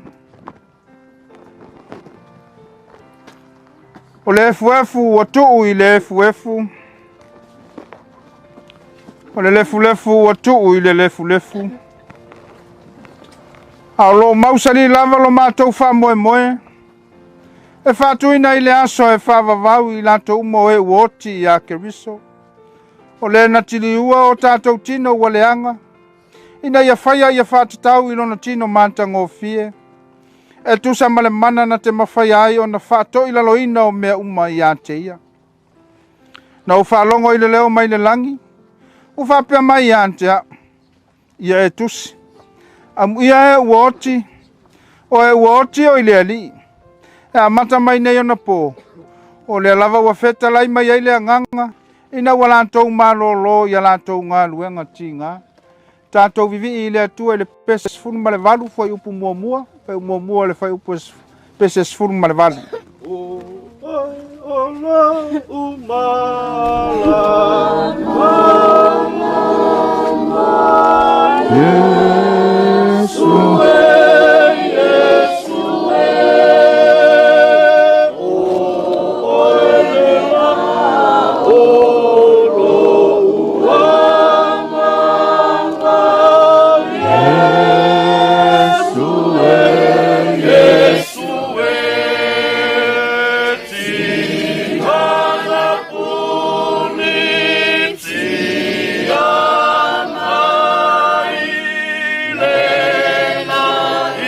O le efuefu ua tuu i le efuefu. O le lefulefu ua tuu i le lefulefu. A o lo o mausali lava lo matou faamoemoe, e faatuina i le aso e faavavau i latou uma o e ua oti ia Keriso. O le na tiliua o tatou tino ua leaga, ina ia faia ia faatatau i lona tino matagofie, e tusa ma le mana na te mafaia ai ona faatoilaloina o mea uma ia te ia. Na ou faalogo i le leo mai le lagi, ua faapea mai ia te au, ia e tusi, amuia e ua oti, o e ua oti o i le Alii, e amata mai nei ona pō, o lea lava ua fetalai mai ai le agaga, ina ua latou malōlō i a latou galuega tigā. Tatou vivii i le Atua i le pese 18 fuaiupu muamua, fuaiupu muamua o le fuaiupu pese 18. O o lo umala Yesu e Yesu e o oe le la o lo uamanga Yesu e Yesu e Tigana puni tiana ilena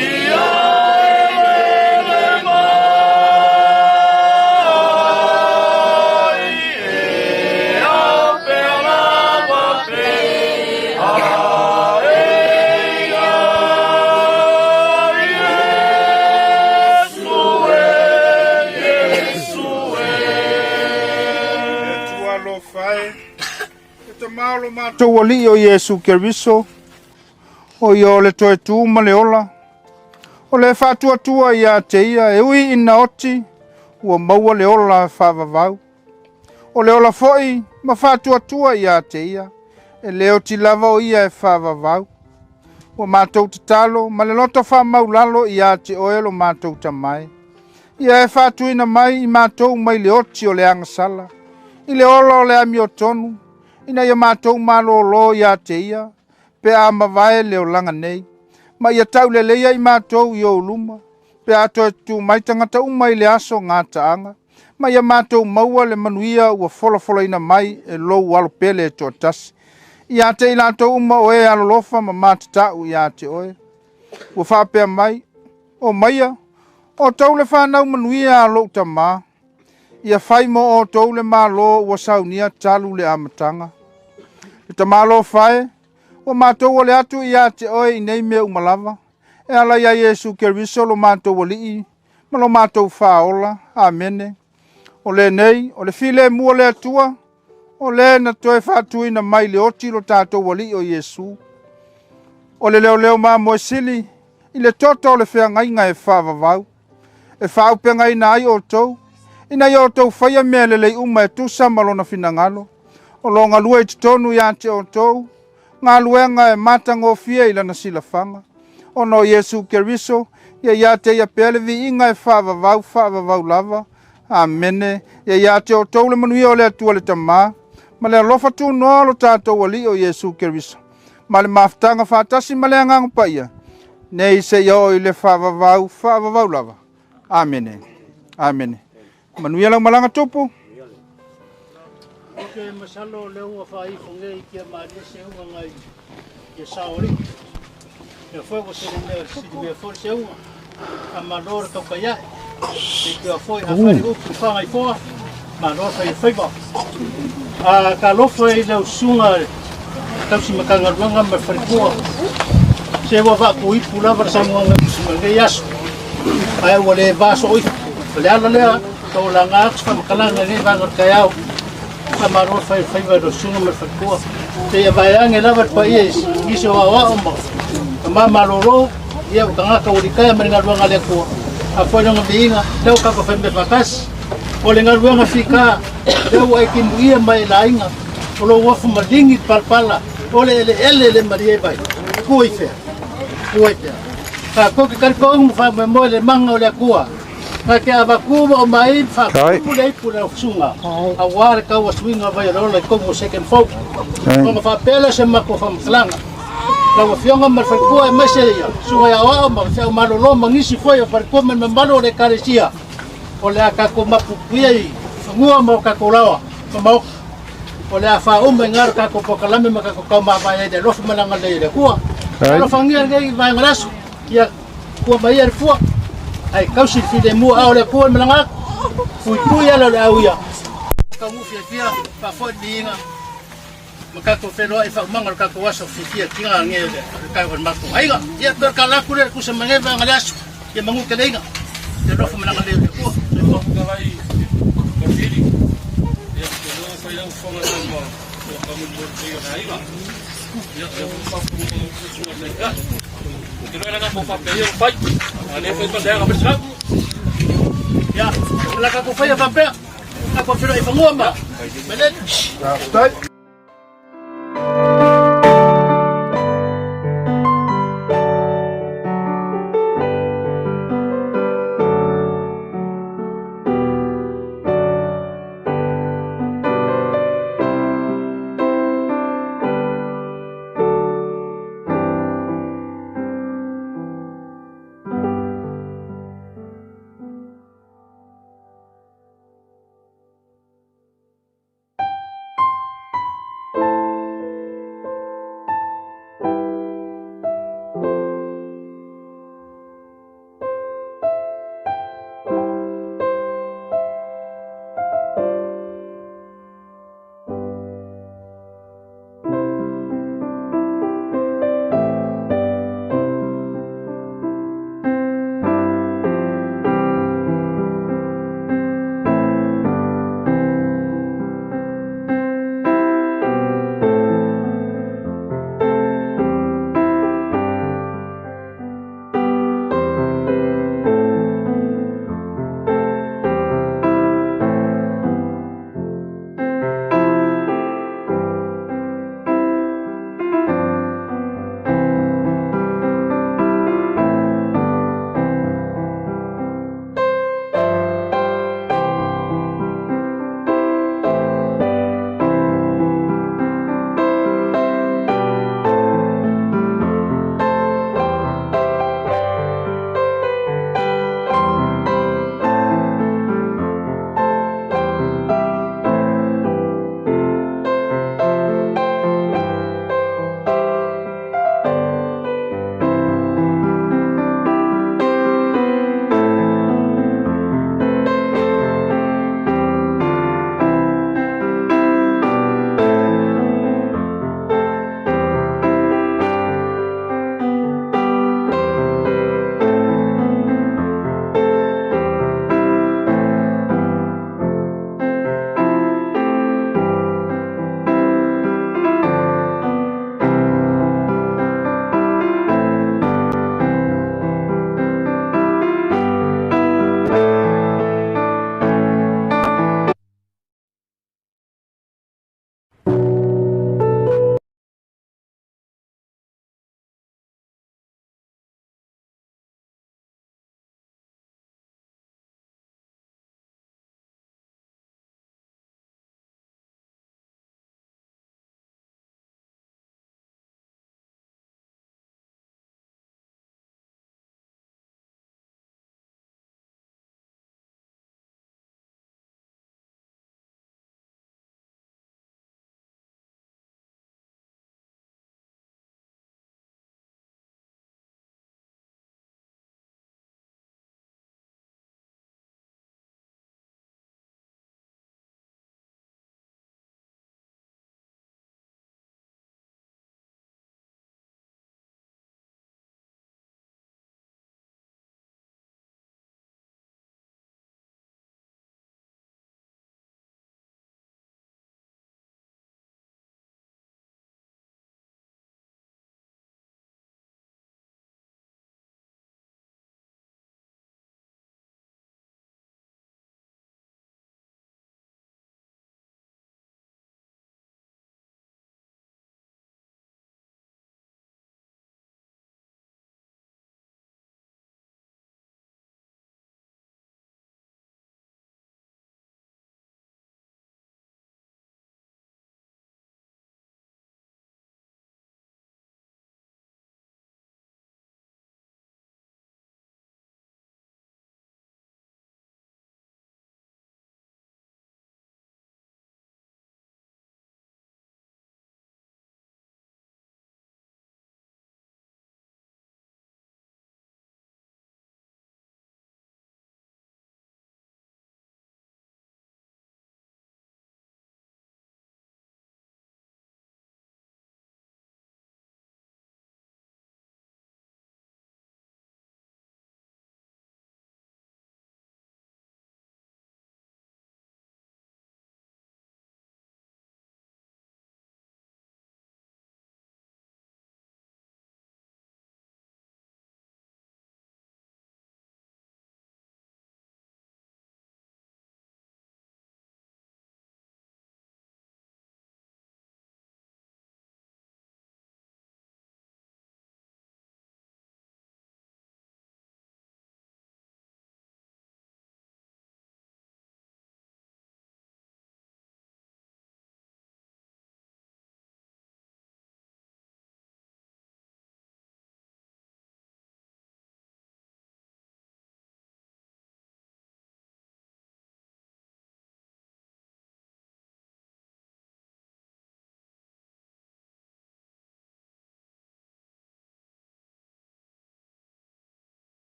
ia elele mai e au pea lava pe a e ia Iesu e Iesu e. Le Atua alofa e, le Tama o lo matou Alii o Iesu Keriso, o ia o le toe tu ma le ola, o le faatuatua ia te ia e ui ina oti, ua maua le ola faavavau. O le ola foi ma faatuatua ia te ia, e le oti lava o ia e faavavau. Ua matou tatalo ma le loto faamaulalo ia te oe lo matou tamae. Ia e faatuina mai i matou mai le oti o le agasala, i le ola o le amiotonu, ina ia matou malōlō ia te ia, pe a mavae le olaga nei. Ma ia tauleleia i matou i ou luma, pe a toe tutū mai tagata uma i le aso gataaga, ma ia matou maua le manuia ua folafolaina mai e lou alo pele e toatasi. Ia te i latou uma o e alolofa ma matatau ia te oe. Ua faapea mai, o maia, o tou le fanau manuia a lou tamā, ia fai mo outou le Malo ua saunia talu le amataga. Le tamā alofa e, Ua matou ole atu ia te oe i nei mea uma lava. E ala ia Iesu Keriso lo matou alii ma lo matou faaola. Amene. O lenei, o le filemu o le Atua, o le na toe faatuina mai le oti lo tatou alii o Iesu. O le leoleo mamoe sili i le toto o le feagaiga e faavavau, e faaupegaina ai outou, ina ia outou faia mea lelei uma e tusa ma lona finagalo. O lo galue i totonu ia te outou, galuega e matagofie i lana silafaga. Ona o Iesu Keriso, ia ia te ia pea le viiga e faavavau, faavavau lava. Amene. Ia ia te outou le manuia o le Atua le Tamā, ma le alofa tunoa o lo tatou Alii o Iesu Keriso, ma le mafutaga faatasi ma le Agaga Paia, nei seia oo i le faavavau, faavavau lava. Amene. Amene. Manuia lau malaga tupu. Ou te masalo o lea ua faaifo nei kia malie seuga ngai ia saoli. Ia foi ua sili mea sili mea foi seuga. A malo le taukai ae. Te kia foi a whare upu whangai foa. Malo whai whaiva. A ka lofa i lau sunga tausi makangaluega ma wharepua. Se ua vaaku ipu lava le saunoaga ma lenei aso. Ae ua le vaso ifu. O le ala lea, ka o laga atu faamatalaga i lenei vaega o le taeao. Faamalo le fai faiva i lau susuga ma le faletua. Seia vaeage lava le paia i nisi o aoao ma tama malōlō, ia o tagata ua litaea ma le galuega a le Atua. Afua i lona viiga, lea ua tatou faimea faatasi. O le galuega fita, lea ua e timuia mai e laiga, o lou ofu maligi palapala, o le eleele le malie vai. Tua i fea? Tua i fea? Tatou te talitonu ma faamoemoe le maga o le Atua. Na te avatu ma o mai faatupu le ipu le susuga auā le tauasuiga vai o le ola i totonu o second folk. Ona faapea lea se matou faamatalaga. Lau Afioga ma le faletua aemaise ia susuga i aoao ma feau malolo ma nisi foi o faletua ma le mamalu o le Ekalesia, o le a tatou mapuipuia i fanua ma o tatou laoa ma maota. O le a faauma i ina le tatou polokalame ma tatou taumavae ai i le alofa ma le agalelei o le Atua. Alofagia lenei vaega o le aso, ia tua mai ia le fua, ae tausi le filemu a o le Atua e malaga atu. Puipui ala o le au ia. Taunuu fiafia, faafoi le viiga, ma tatou feiloai i faaumaga o le tatou aso fiafia tiga nge le kai o le matou aiga. Ia, toe kala atu lea tusa ma lenei vaega o le aso, ia manu teleiga, le alofa ma le agalelei o le Atua. Soifua. Ia, o la tatou faia faapea, tatou feiloai i fanua ma Meleni. Faafetai.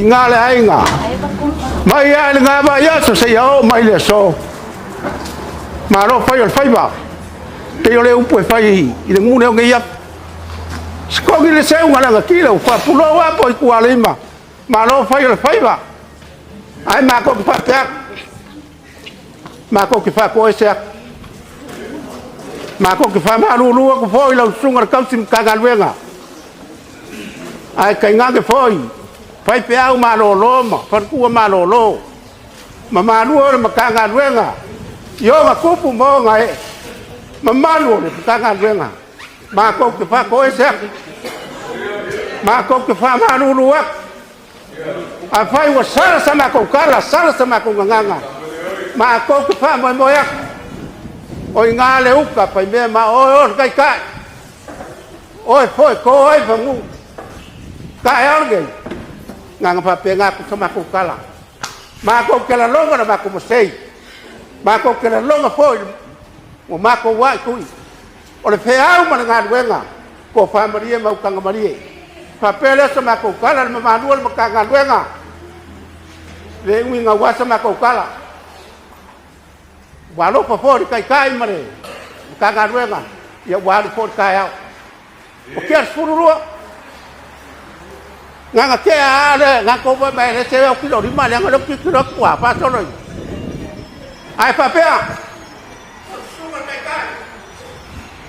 I ngā le aiga. Mai a le ngā mai aso se ia o mai le aso. Malo fai o le faiva. Te o le upu e fai i le ngune o ngeia. Sikogi le seu ngā langa kila u whapulo wapo i kua lima. Malo fai o le faiva. Ai mako ki whapeak. Mako ki whakoese aku. Mako ki whamaruru aku foi lau sunga le kausi mkagaluenga. Ai kai ngake foi. Fai pe au malolo ma, wharkua malolo. Ma malua le makagaluenga. Ioga kupu mo e. Ma malu le makagaluenga. Mako ki whakoese aku. Mako ki whamaruru aku. A fai ua sala sa mako kala, sala sa mako nganganga. Mako ki whamoe moe aku. O i ngā le uka, pai mea ma oe oe kai kai. Oe foi, ko oe whangu. Ka e orge. Nganga pape ngā ku sa mako kala. Mako ke la longa na mako masei. Mako ke la longa foi. O mako wai kui. O le wheau ma le ngā luenga. Ko whamarie mau kanga marie. Papele sa mako kala, le mamanua le maka ngā luenga. Le ui ngā wasa mako kala. Walo pa fo kai kai mare. Ka ngā luenga. Ia wali fo kai au. O kia fururua. Nganga ke a le ngā ko mai le te o kilo rima le ngā ki kilo kua pa solo. Ai papea.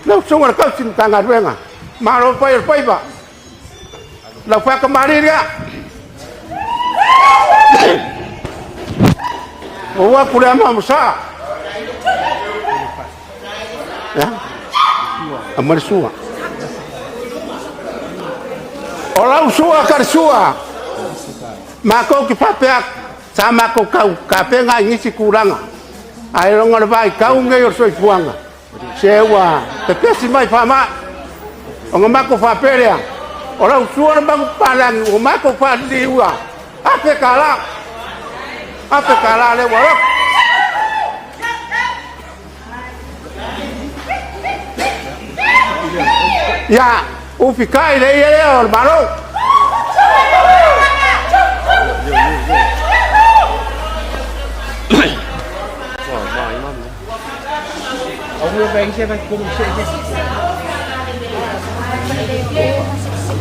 Lau sunga ka sin ka ngā luenga. Malo pai o pai ba. Lau fa ka mari ria. O wa kule ma musa. Ya. Amar sua. O lau sua kar sua. Mako ki papea sa mako kau ka penga ngisi kuranga. Ai rongo le vai kau ngai o soifuanga. Se ua te pesi mai wha O ngā mako whaperea. O lau sua na mangu palangi o mako wha Ape ka la. Ape ka la le warok. Ia, ufi kai le ia lea o le malo.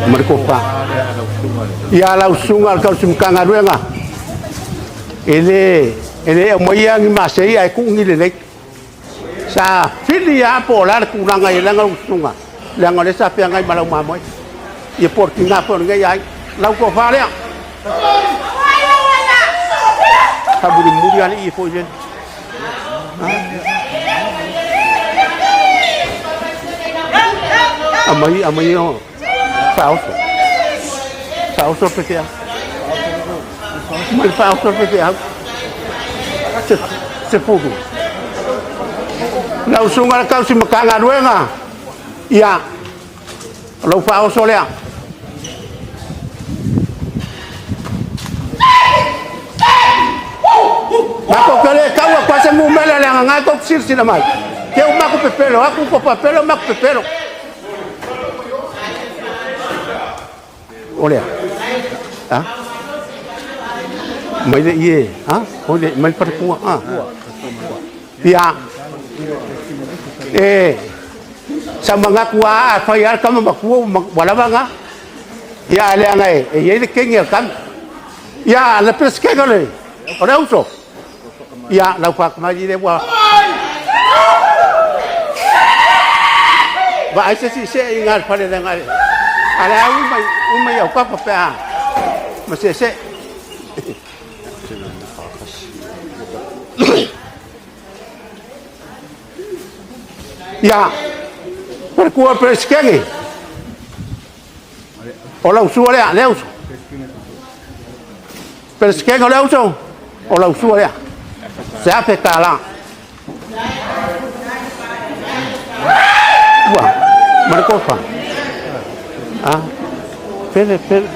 Marikopa. Ia lau sunga al kau simkanga ruenga. Ele ele o mai angi masei ai ku ngi le lek. Sa fili ya po la ku ranga i langa usunga. Langa le sa pe ngai malau mamoi. Ia por ki nga po ngai ai. Lau ko fa lea. Ta buri muri ali i fo jen. Mai a mai o faaoso. Faaoso pe fea. Mai faaoso pe fea. Se se fulu. Lau susuga le tausi Matagaluega. Ia, o lau faaoso lea. Mako kele kau a kwase mu mele le nga ko sir sila mai. Ke u mako pepelo, aku ko papelo mako pepelo. Olea. Ha? Mai le ie, ha? Ole mai parkua, ha? Ia. E sa manga kua a fai al kama makua wala nga. Ia le anga e, e ye le kengi al kam. Ia le preske le. Ole uso. Ia lau fa mai le wa. Va ai se si se i ngal fale le ngal. Ale au mai u mai au papa pe a. Ma se se. Ia. Per kua preskenge. O lau sua lea, lea uso. Preskenge o lea uso. O lau sua lea. Se afe tā la. Ua, mara kofa. Ah, pere, pere,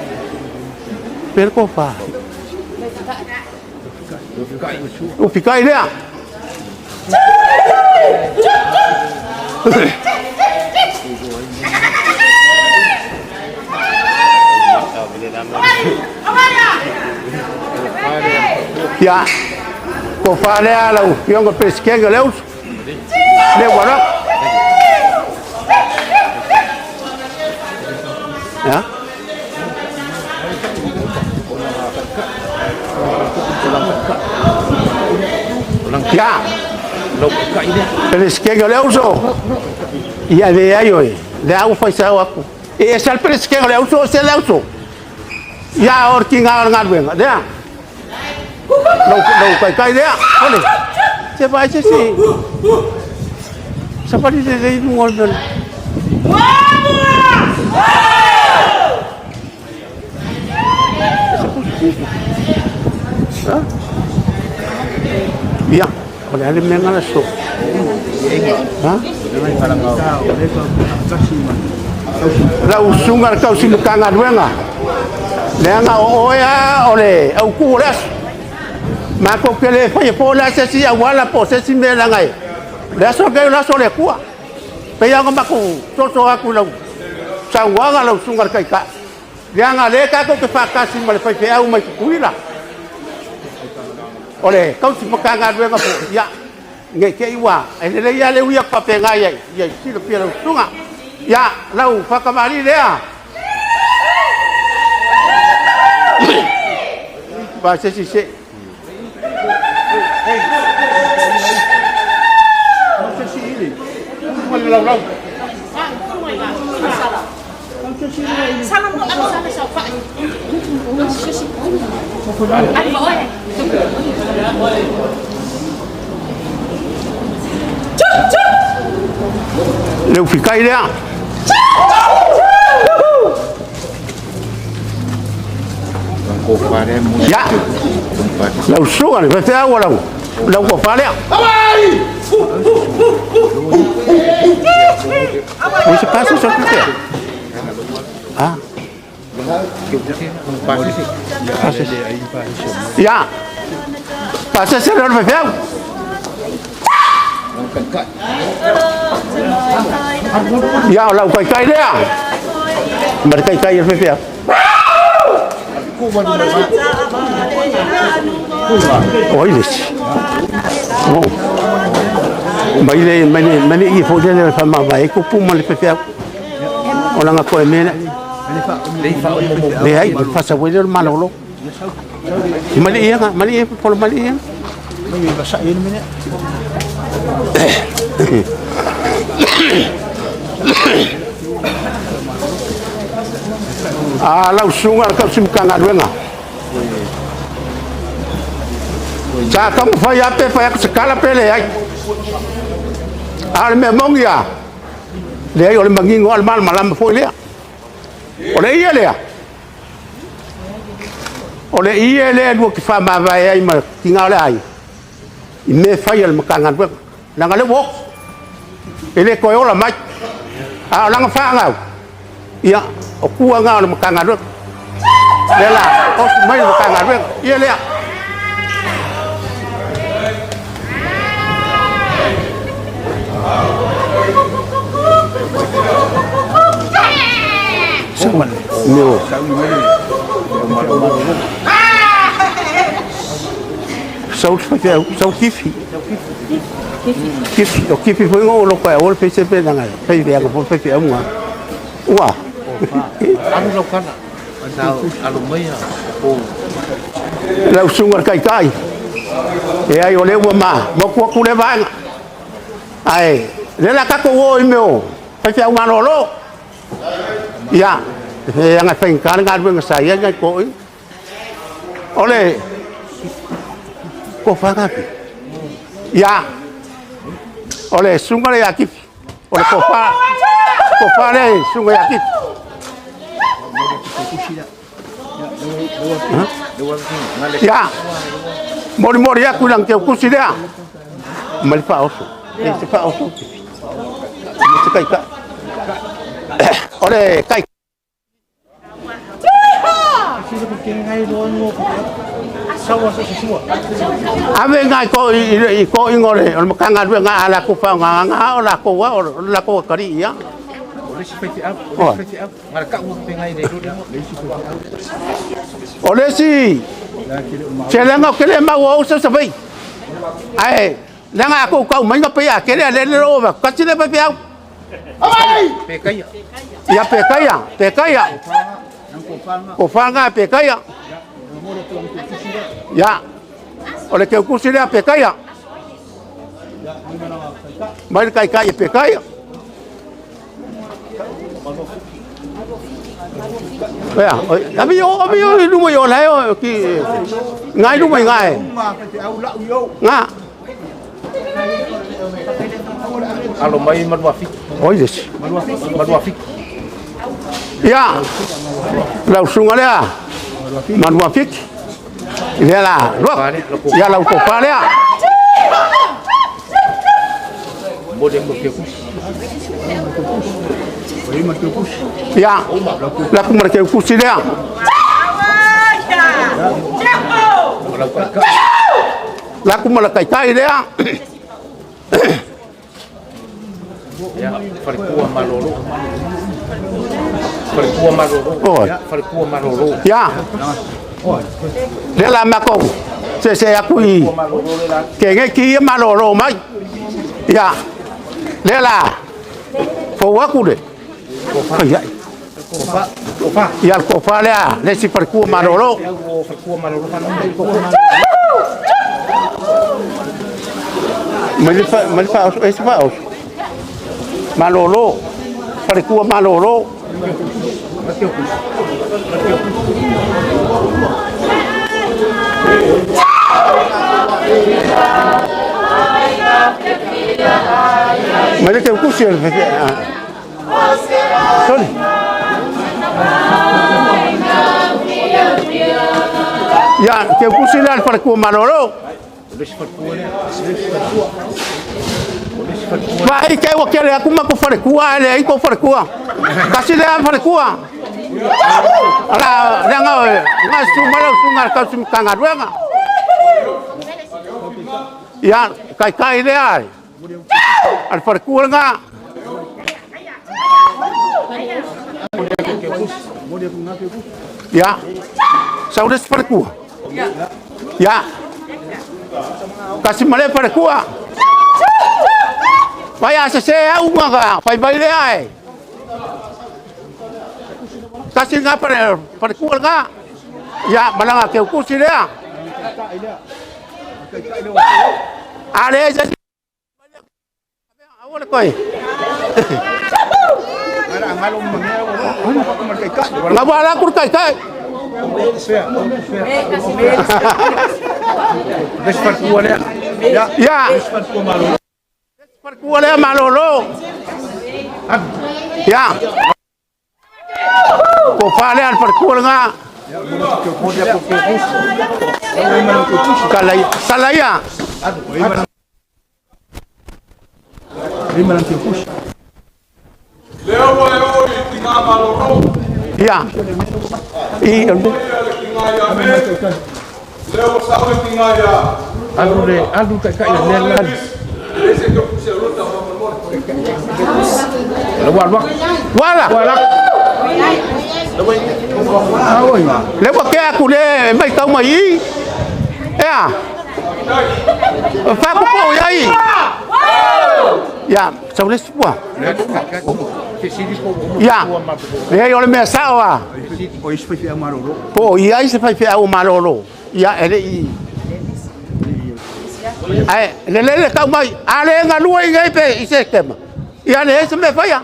pere kofa. O fikai lea. Ia, ko wha lea lau fionga preskenge lea uso. Le wara. Ya. Ya. Preskenge lea uso. Ia le ai oi. Le au fai sau aku. E sal preskenge lea uso se lea uso. Ia or ki ngā ngā ruenga. Lea. Lau lau kai kai lea. Ole. Se vai se se. Sa pali le le ngol mel. Ha? Ia, o le ale menga la so. Ha? Lau sunga le tausi Matagaluega. Leaga o oe a o le aukū o le aso. Matou ke le faia po le ase si auala po se si mea laga e. Le aso ke le aso o le Atua. Pei ona matou soso atu i lau saunoaga lau susuga le Taitai. Leaga lea tatou te faatasi ma le faifeau mai Tutuila. O le tausi Matagaluega foi, ia, nei te i ua, e lelei lava le ui atu faapena i ai, ia silafia lau susuga. Ia, lau faatamalii lea. Va se si se. Le ufikai lea. Ia, lau susuga le faifeau lau lau kofa lea. O se pasi so te. Ah. Ia. Pasi se le faifeau. Ia, o lau kaikai lea. Ma le kaikai e le faifeau. O ai le isi. Oh. Mai le mai le mai le i fo le fa ma vai ko pu ma le faifeau. O langa koe mea le. Le ai fa sa wele o malolo. Mai le ia mai le ia polo mai le ia. A lau susuga le tausi Matagaluega. Sa taumafai lava pe fai atu se tala pe leai. A o le mea moni lava, Leai o le manino a le malamalama foi lea. O le ie lea. O le ie lea lua te faamavae ai ma tina o le aiga i mea fai a le Matagaluega. Leaga lea ua oti, e le toe ola mai. A o lana fanau, ia, o tua na o le Matagaluega. Lea la, oti mai le Matagaluega. Ia lea. Meo. Sau te sau kifi. Kifi, o kifi foi ngo lo pa o le pese pe nanga. Pe pe nga pe pe nga. Ua. Alu lau kana. Sau alu mai o. Lau sunga kai kai. E ai o le ua ma, mo ku ku le vaega. Ai, le la ka ko o i meo. Pe pe nga lo lo. Ia, e anga fai ka nga nga sa ia nga ko i. Ole ko whanga ki. Ia. Ole sunga le akifi. Ole ko wha. Ko wha le sunga le akifi. Ia. Mori mori aku lang te kusi lea. Mali wha oso. E te wha oso. Te kai ka. Ole kai. Ave ngai ko i ko ingore o makanga rua nga ala ku fa nga nga o la ko wa o la ko kari ia. O le si fai au, o le si fai au. Ngara ka u pe ngai le ro le si fai au. O le si. Se le nga ke le ma o sa sa vai. Ai, le nga ko ka mai nga pe a ke le le le ro va ka ti le pe au. Pe kai. Ia pe kai, pe kai. Ko whanga pe kai. Ia. O le keukusi lea pe kai. Mai le kai kai pe kai. Ia, abi o abi o luma i o lai o ki ngai luma i ngai. Nga. Alo mai manuafiki. Oi desi. Manuafiki. Ia. Lau sunga lea. Manuafiki. Ia la, lua. Ia lau kopa lea. Mode ko ke kusi. Ia. La kumara ke kusi lea. La kumara kai kai lea. Ia, falekua malolo. Falekua malolo. Falekua malolo. Ia. Le la mako. Se se aku i. Ke ngai ki ia malolo mai. Ia. Le la. Fou aku le. Ai ai. Kofa, kofa. Ia kofa lea, le si falekua malolo. Falekua malolo. Mai fa ese fa oso. Malolo. Falekua malolo. Mai le keukusi o le Sorry. Ia, keukusi lea le falekua malolo. Vai ke o kele aku ma ko falekua le ai ko falekua. Kasi le falekua. Ala nga nga su malo su nga ka su kanga ruanga. Ia kai kai le ai. Al falekua nga. Ia. Sau le falekua. Ia. Kasi male falekua. Vai a se se au nga fai vai le ai. Kasi nga pare falekua nga. Ia malanga ke kusi lea. Ale se Awale koi. Nga wala kur kai kai. Les falekua lea. Ia. Falekua lea malolo. Ia. Ko fa lea le faletua lena. Kalaia. Kalaia. Lea ua e o i tiga malolo. Ia. I. Ia le tiga ia me. Lea ua sao le tiga ia. Alu le alu taitai le le alu. Le se ke puse ruta ma mo. Le wa wa. Wala. Wala. Le ua ke aku le mai tau mai i. Ea. Fa ku po ia i. Ia, sau le sua. Ia. Le o le mea sao a. O isi faifeau malolo. Po ia i se faifeau malolo. Ia e le i. Ai, le le le tau mai, a le galue i nei pe i se tema. Ia le se me faia.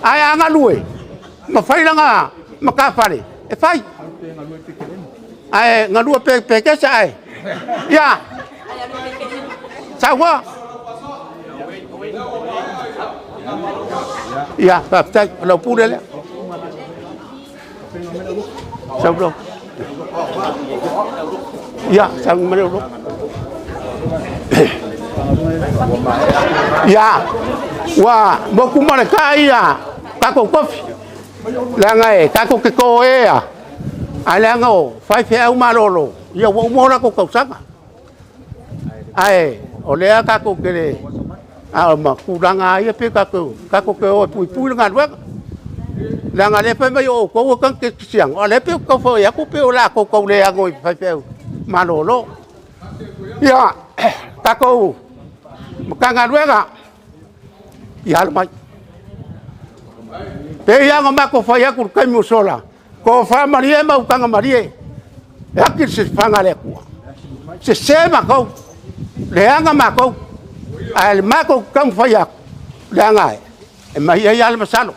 Ai a galue. Ma fai langa ma ka fale. E fai. Ai galue pe pe ke sa ai. Ia. Saua. Ia, faafetai, o lau pule lea. Sau lo. Ia, sau ma le ulo. Ia, ua moku ma le ka ia, kako kofi. Leaga e, kako ke ko e a. Ai leaga o, fai feau malolo. Ia, ua uma o lako kausaga. Ai, o lea kako ke le, a o ma kulaga ia pe kako, kako ke o e pui pui le galuega. Leaga le fai mai o kou kang ke siang. O le pe kau fai aku pe o la ko kau le ago i fai feau malolo. Ia, kako makanga ia alu mai. Pe ia ngo mako fai aku kai musola. Ko fa marie ma ukanga marie. E aki se fanga le kua. Se se ma kou. Le anga ma kou. Ai le mako kang fai aku. Le anga e. E mai ia le masalo.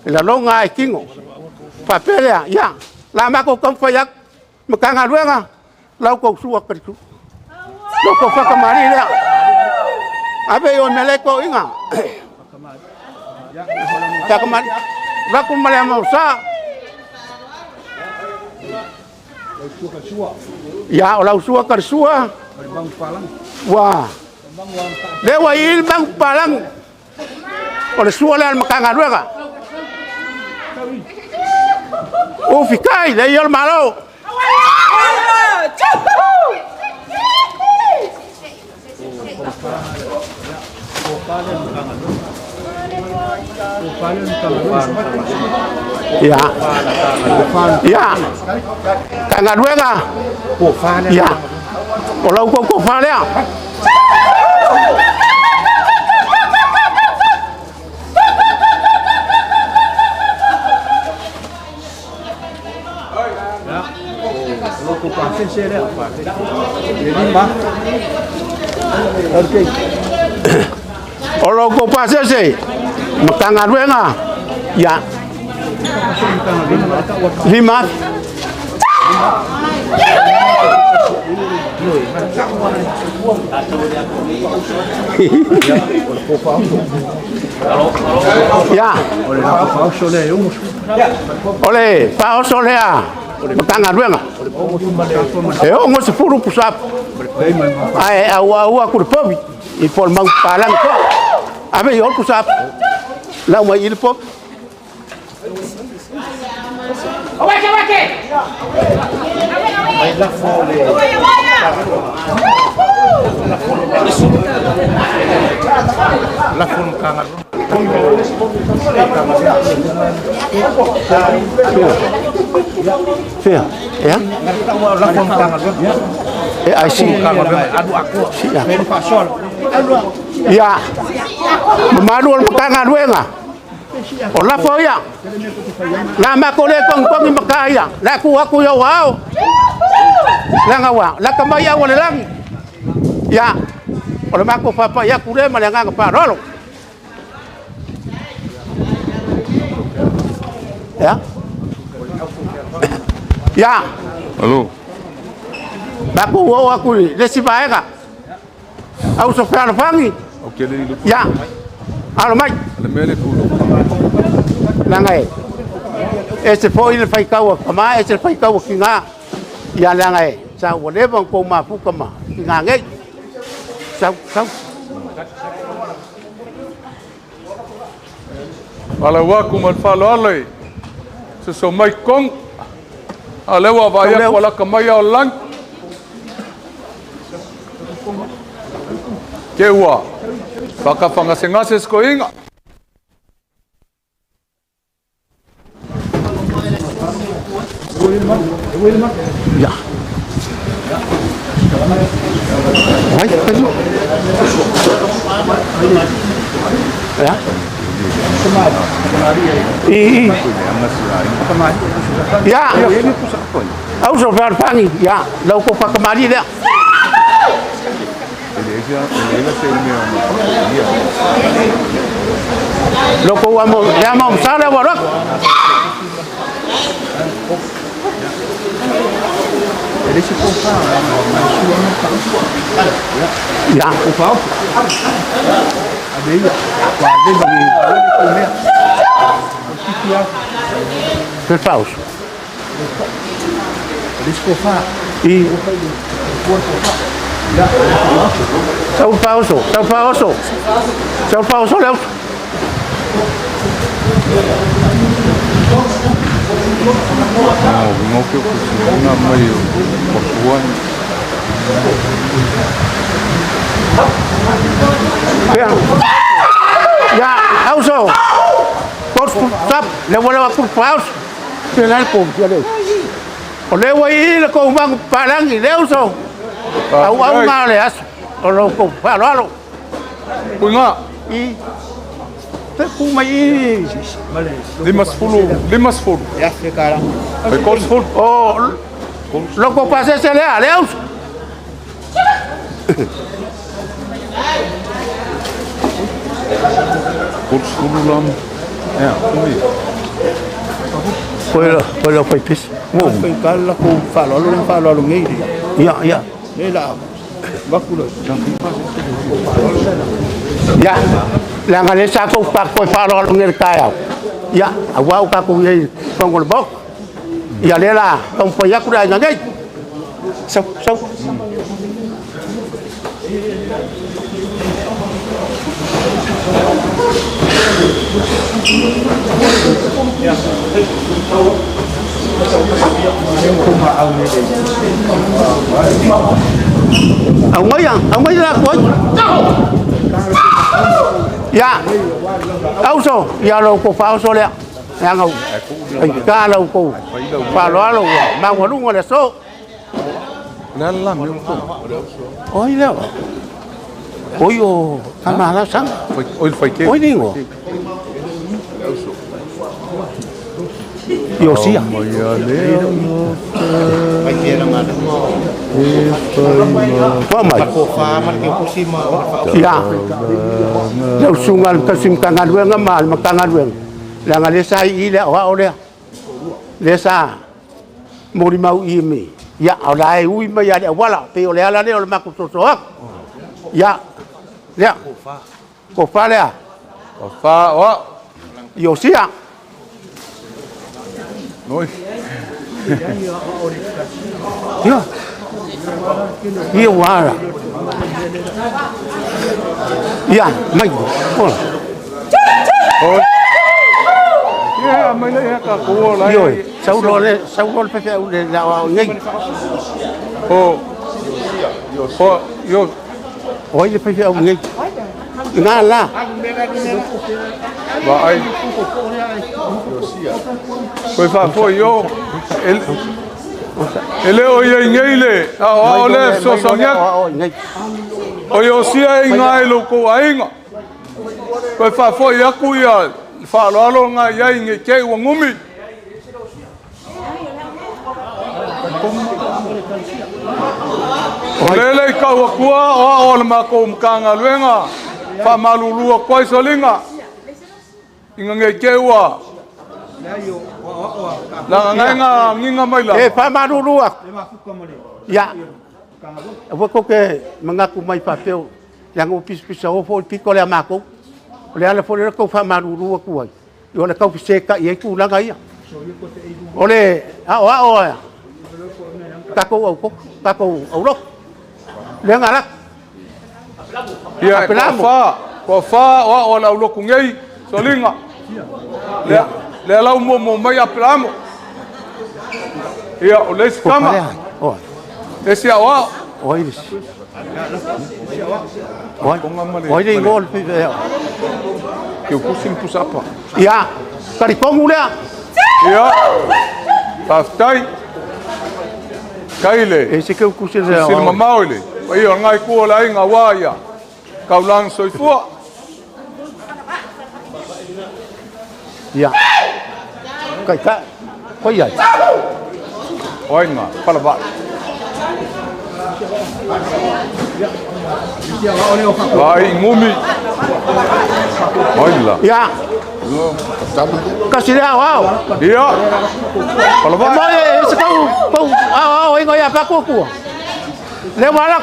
E la longa ai kingo. Fa pelea, ia. La mako kang fai aku. Makanga luenga. Lau kou sua karitu. Lau kou whakamari lea. Ape o mele ko inga. Whakamari. Raku male mau sa. Ia, o lau sua karisua. Wah. Lewa i bang palang. O le sua lea le makanga luega. O fikai, le i o le malo. Ia. Ia. Kangaluega. Ia. O lau koko falea. O lau koko pasese. Makangaluega. Ia. Lima. Ia. O le faaoso lea Matagaluega. E o se fulu pusapu. Ai au au aku le povi. I pol mau palang ko. Ave i o pusapu. Lau mai i le povi. Awake, awake! Fea, ya? E ai si. Ya. Mamalu o le Matagaluega. O lafo ia. La mako le kong i maka ia. La ku aku ia wao. La ngawa, la ka mai au le langi. Ya. O le mako papa ia ku le ma le nganga pa rolo. Ya. Ya. Alo. Mako wo aku le si vaega. Au so fea fangi. Ya. Alo mai. Le mea le tu. Leaga e ese foi le faitau a tama, ese le faitau a tina. Ia leaga e sa ua leva ona tou mafuta ma tina nei. Sau, sau. Falau atu ma le faaaloalo i soso mai totonu. A o lea ua vaai atu ua lata mai ao o le lagi. Te ua faatafagasegase se toeaina. Ya. Ai, Ya. I, i. Ya. Auso fealofani, ya, lau ko fakamali lea. Loko ua mo lea mo msala ua loko. Ya. Per pausa. I. Sau faaoso, sau faaoso. Sau faaoso le auso. Pea. Ya, auso. Stop. Le wala aku faaoso. Se la ko fia le. O le ua i le kou magu palangi le uso. Au au ngā le aso. O lo kou whaaloalo. Puinga. I. Te ku mai i. 50, 50. Fai 30. O loko pasese lea, le uso. 30 lama. Ia, ui. Koe la, koe la fai pisi. Wo. Fai ka la ko faaaloalo le faaaloalo nei le. Ia, ia. Le la vaku le. Ia, leaga le sa kou pa koe faaaloalo nei le taeao. Ia, auā o tatou i ai i totonu o le Maota. Ia lea la taumafai atu le aiga nei. Sau, sau. Aumaia, aumaia la atu ai. Ia, auso, ia lo outou faaoso lea. Leaga faigata la outou faaaloalo ua maualuga le aso. Le a le la mea ua O ai lea? Oi o Tamala Sanga. Oi le faitele. Oi le igoa. Iosia. Toa mai. Ia. Lau susuga i le tausi Matagaluega ma le Matagaluega, leaga lea sa i i le aoao lea. Lea sa molimau i me. Ia, o la e ui mai lava i le auala, pei o le ala lea o le matou soso atu. Ia, lea. Tofa lea. Tofa o au. Iosia. Noi. Ia. Ia ua ala. Ia, mai. Ola. Oi. Ia, mai le ia ka ko la. Ioe, sau loa le, sau loa le faifeau le le aoao i nei. O. O, io. O ai le faifeau i nei? Ina la. Vaai. Koe faafoi o. E le o iai nei le aoao lea e fesoasoani atu. O Iosia e iga i lo outou aiga. Toe faafoi atu ia le faaaloalo lena i ai nei te i ua gumi. O lea le i tau atua o ao a le matou Matagaluega faamalulu atu ai soliga ina nei te i ua lagagaina agiga mai lava. E faamalulu atu. Ia, aua tou te manatu mai faapea, leaga ua pisapisa o foi le pito lea a matou. O le ala foi lea o le tau faamalulu atu ai, o le tau fesetai ai tulaga ia. O le aoao a tatou au tatou aulotu lea na laki. Ia, toafa, toafa o ao a le aulotu nei, soliga. Lea, lea lau muamua mai Apelamo. Ia, o le isi tama. Le isi aoao. O ai le isi? O ai? O ai le igoa o le pipea? Keukusi ma Pusapa. Ia, talitonu lea. Ia, faafetai. Tai le. E se keukusi le Sili mamao i le paia o lengai itu o le aiga aua ia taulaga soifua. Ia. Taitai. Koi ai. O ai ngā, palavai. Vai ngumi. Ai la. Ia. Kasi le ao ao. Ia. Palavai. E mai e se kau kau ao ao ingo ia pa kua. Le wala.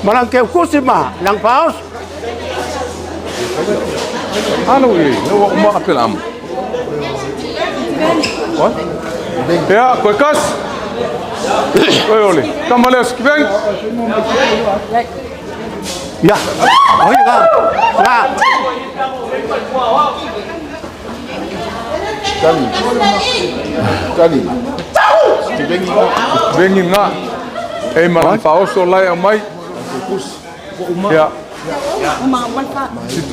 Malang ke kusi ma lang paos. Alo e, no wa uma apel am. What? Ia, koe kas. Koe ole. Tama lea skiveng. Ia. Oi ga. La. Tali. Tali. Vengi ngā. E malang faoso lai au mai. Ia.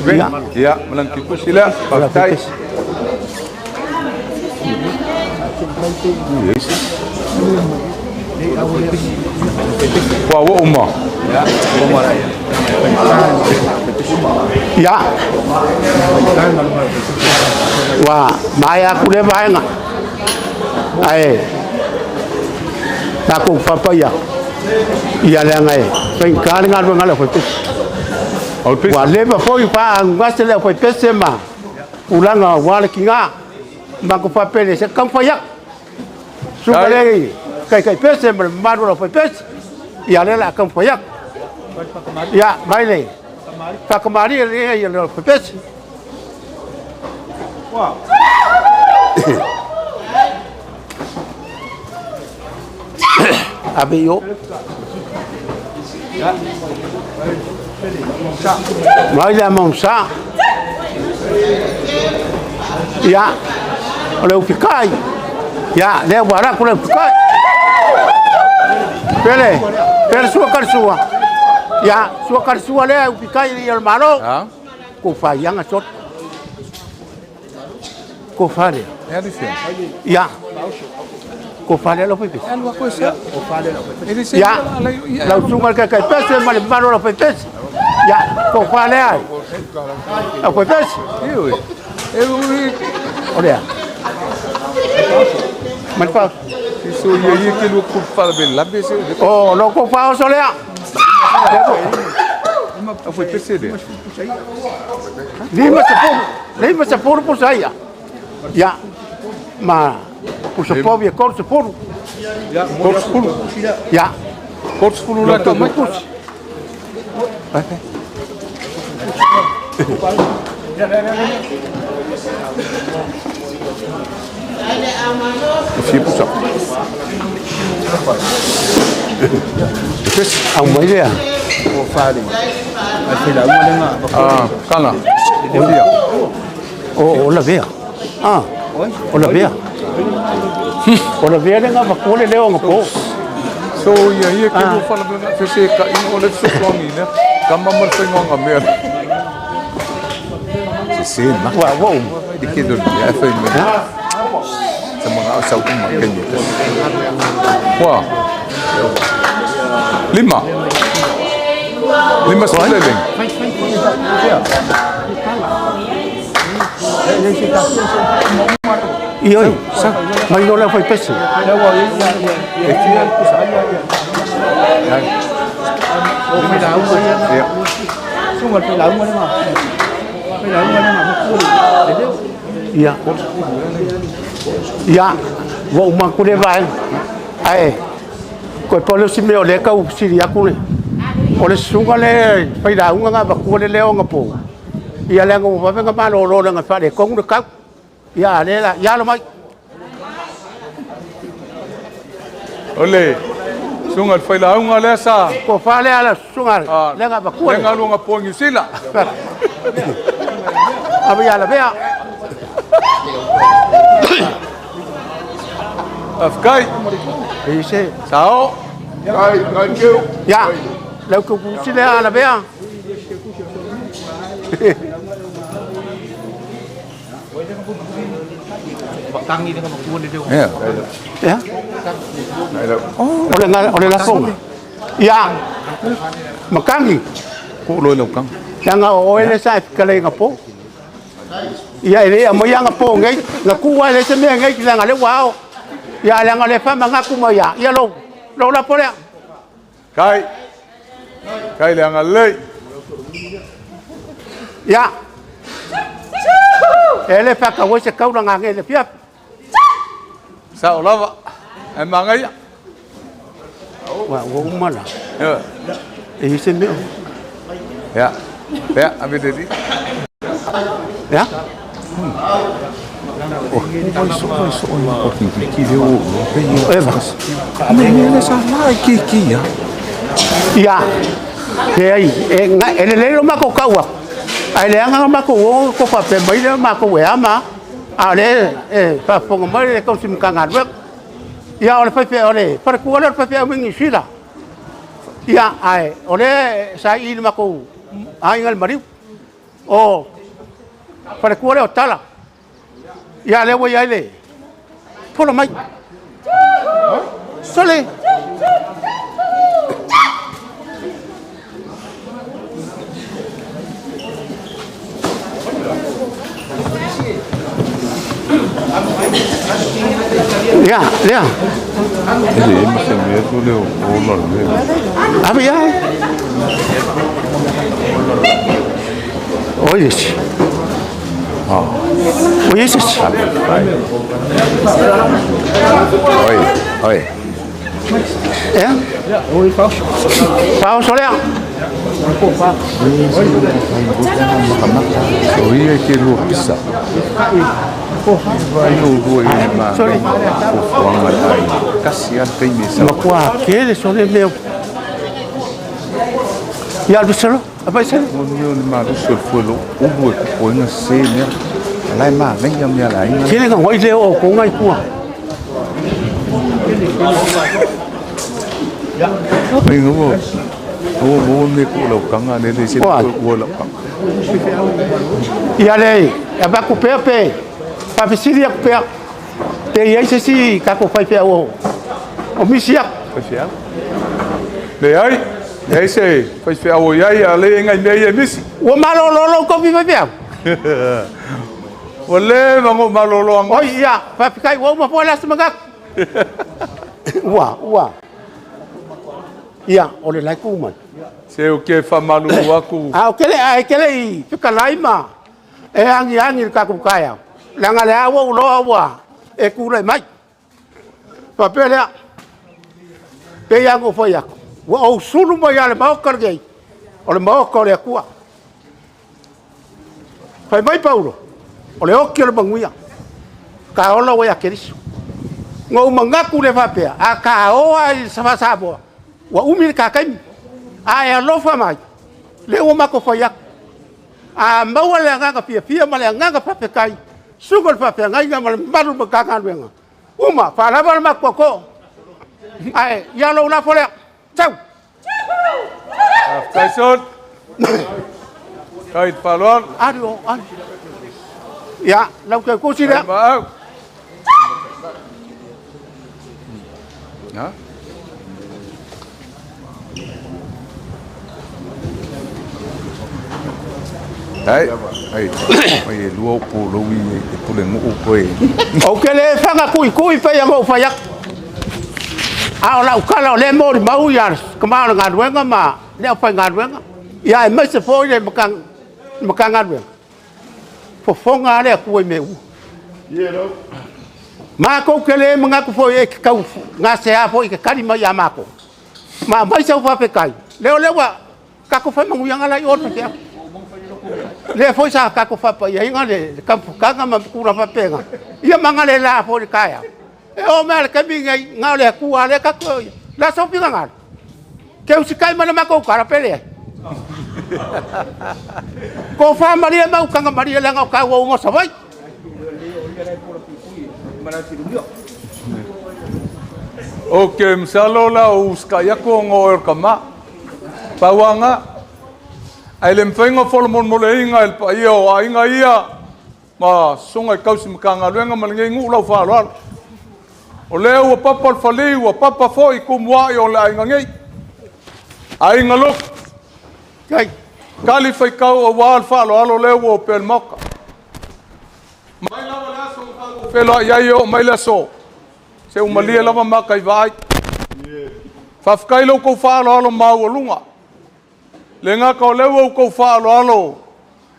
Vengi. Ia, malang kikusi lea. Faafetai. Kua ua uma. Ia. Ua maea aku lea vaega. Ae tatou papa ia. Ia leaga e faigata le galuega a le aufaipese. Ua leva foi faaagugase le aufaipese ma tulaga aua le tiga. Matou faapele se taumafai atu. Suka le taitaipese ma le mamalu o le aufaipese. Ia lea o le a taumafai atu. Ia, mai le faakamalie le ia le aufaipese. Ave i o. Mai le amaosa. Ia, o le ufikai. Ia, lea ua alatu le ufikai. Pele, pele sua kari sua. Ia, sua kari sua lea ufikai i o le malo. Ko whaianga sot. Ko whare. Ia. Ko whare lo whaipese. Ia. Lau sunga le kaikai pese ma le malo la whaipese. Ia, ko whare ai. Lau whaipese. O lea. Ma le whao. So ia ia ke lua ku whare be labe se. O, lo ko whao so lea. A foi pese le. 50, 50 pusa ia. Ia, ma pusa povi e 30. 30. Ia. 30 la tau mai. Fia pusa. Au mai lea. Ah, kana. Fia. O, o lavea. Ah, o lavea. O lavea le ngava ko le leo ngapo. So ia ia ke lua whala mea fese ka ina o le sosoangi nea. Ka mama le whaingoanga mea. Se se na. Wa wa. Te ke doni e whai mea. Sa mga au sau uma kenya. Wa. Lima. Lima sa leleng. I oi, mai no leo fai pese. E fia pusa. Ia. Ia, ua uma atu le vaega. Ae, koe pau lea o si mea o lea e tau sili atu le. O le susuga le failauga na avatua le leo na po. Ia leaga ua vave na malolo leaga e faaletonu le tau. Ia a lea la, ia alo mai. O le susuga i le failauga lea sa... Tofa lea la susuga lea na avatua. Lea na alu anapo i Niu Sila. Ave ia lavea. Faafetai. E se. Sao. Kai, kai keu. Ia, lau kukusi lea lavea. Ia. Ia. O le lafoga. Ia, makangi. Ko lo lau kang. Leaga o oe le sa e fikale ina po. Ia e le aumai aga po nei, na tuu lava e leai se mea nei leaga lea ua ao. Ia leaga o le faamagaku mai ia, ia lou, lou lapo lea. Kai. Kai le agalelei. Ia. E le faatau ai se taulaga nei i le afiafi. Sao lava. Ae magaia. Ua ua uma la. E i se mea. Ia. Ia, ave le li. Ia. O vai so vai so o ki ki ki le o pe i. Eva. Me me le sa la ki ki ya. Ia. Leai, e nga e lelei lo makou kau aku. Ae leaga lo makou o ko faapea mai lea makou e ama. A o lea e faafofoga mai le tausi Matagaluega. Ia o le faifeau o le faletua lea o le faifeau mai Niu Sila. Ia ae o lea sa i i le matou aiga i le maliu. O faletua lea o Tala. Ia lea ua i ai le fola mai. Sole. Ia, lea. E le ma se mea tu le o la le. Ave ia. Oi esi. Oi esi. Oi, oi. Ea? Faaoso lea. O ia e te lua pisa. Vai o lua i le ma. Sorry. O fuanga ai. Kasi a taimi sa. Matua kele sole mea. Ia alvisalo, apaisalo. O mea o le malusi o le fuelo ulu e kupoina se mea. Alai ma ngai mea la inga. Kele ka ngoi leo o konga i pua. Ai ngo. O mo me ko lau kanga ne le se ko o lau kanga. Ia le, e avaku pea pe, faafesili aku pea, pe i ai se isi tatou faifeau o, o misi aku. Faifeau? Leai, leai se faifeau o i ai, a le ngai mea ia e misi. Ua malolo lou tofi faifeau? Ua leva ona ou malolo anga. Oi, ia, faafetai, ua uma foi le aso manatu. Ua, ua. Ia, o le la e tu mai. Se o ke faamalulu aku. A o ke le, ae ke le i fetalai ma e agiagi i le tatou taeao, leaga lea ua ou iloa ua e tulai mai. Faapea lea, pei lava ona ou fai atu, ua ou sulu mai lava i le Maota lenei, o le Maota o le Atua. Fai mai Paulo, o le oti o le manuia, ka ola ua ia Keriso. Na ou manatu lea faapea, a ta oa i le Samoa, ua umi le ta taimi, a e alofa mai, lea ua matou fai atu. A maua le agaga fiafia ma le agaga faafetai, suka le faafeagaiga ma le mamalu o le Matagaluega, uma, faalava le matou tootoo. Ae ia lou lafo lea. Sau! Faafetai Sol. Kai te faaaloalo. Alu o, alu. Ia, lau toe tusi lea. Maau. Ha? Ai, ai, ai e lua o pōlou i e pule nguu koe. Ou te le faga kuikui pei ona ou fai atu. A o lau tala o lea e molimau ia le tama o le galuega ma le aufaigaluega, ia aemaise foi le Matagaluega, fofoga lava le Atua i mea uma. Matou te le manatu foi e te tau gasea foi i te tali mai ia matou, ma aumai sau faafetai, lea o lea ua Tatou faamanuiaga la i o le faifeau. Lea foi sa tatou faapaiaina le kamuputaga ma tulaga faapena. Ia ma agalelā foi i le taeao. E oo mai lava i le taimi lenei, na o le Atua lava lea tatou te... O le a sou finagalo? E te usitai mai i le matou tala pe leai? Tofa malie ma utaga malie leaga o taua uma o Savaii. Ok, masalo la o usitai atu ona o oe o le tama. Pau lava lena. Ae le mafai ona folomolemoleina e le paia o aiga ia ma susuga i tausi Matagaluega ma lenei nuu lau faaaloalo. O lea ua papa le fali, ua papa foi tumuai o le aiga nei. Aiga Lotu. Tali faitau aua le faaaloalo lea ua opea i le Maota. Mai lava le aso na tatou feiloai ai e oo mai le aso, se ua malie lava mata i vaai. Faafetai i lo outou faaaloalo maualuga. Le gata o lea ua outou faaaloalo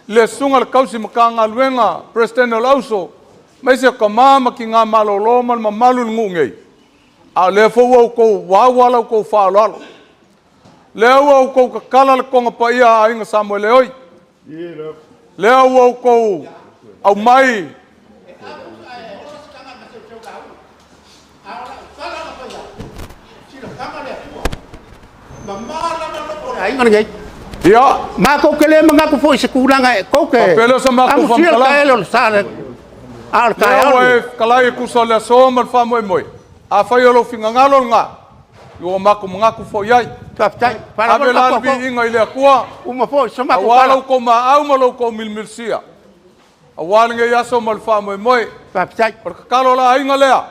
i le susuga i le tausi Matagaluega, Peresetene o le Auso, aemaise o tama ma tina malolo ma le mamalu i le nuu nei, a o lea foi ua outou ua la outou faaaloalo. Lea ua outou tatala le toga paia a Aiga Samoeleoi. Lea ua outou aumai aiga lenei. Ia. Matou te le manatu foi i se tulaga e tou te Faapea lea o sa matou amusia le faamatalaga. taele o le sa le a o le Lea taeao ua lenei. e fetalai e tusa o le aso ma le faamoemoe. Afai o lou finagalo lena, ua matou manatu foi i ai. Faafetai. Ave la le viiga i le Atua. Uma foi so matou Aua tala. lo outou maau ma lo outou milimilisia. Aua lenei aso ma le faamoemoe. Faafetai. O le tatalo a le aiga lea,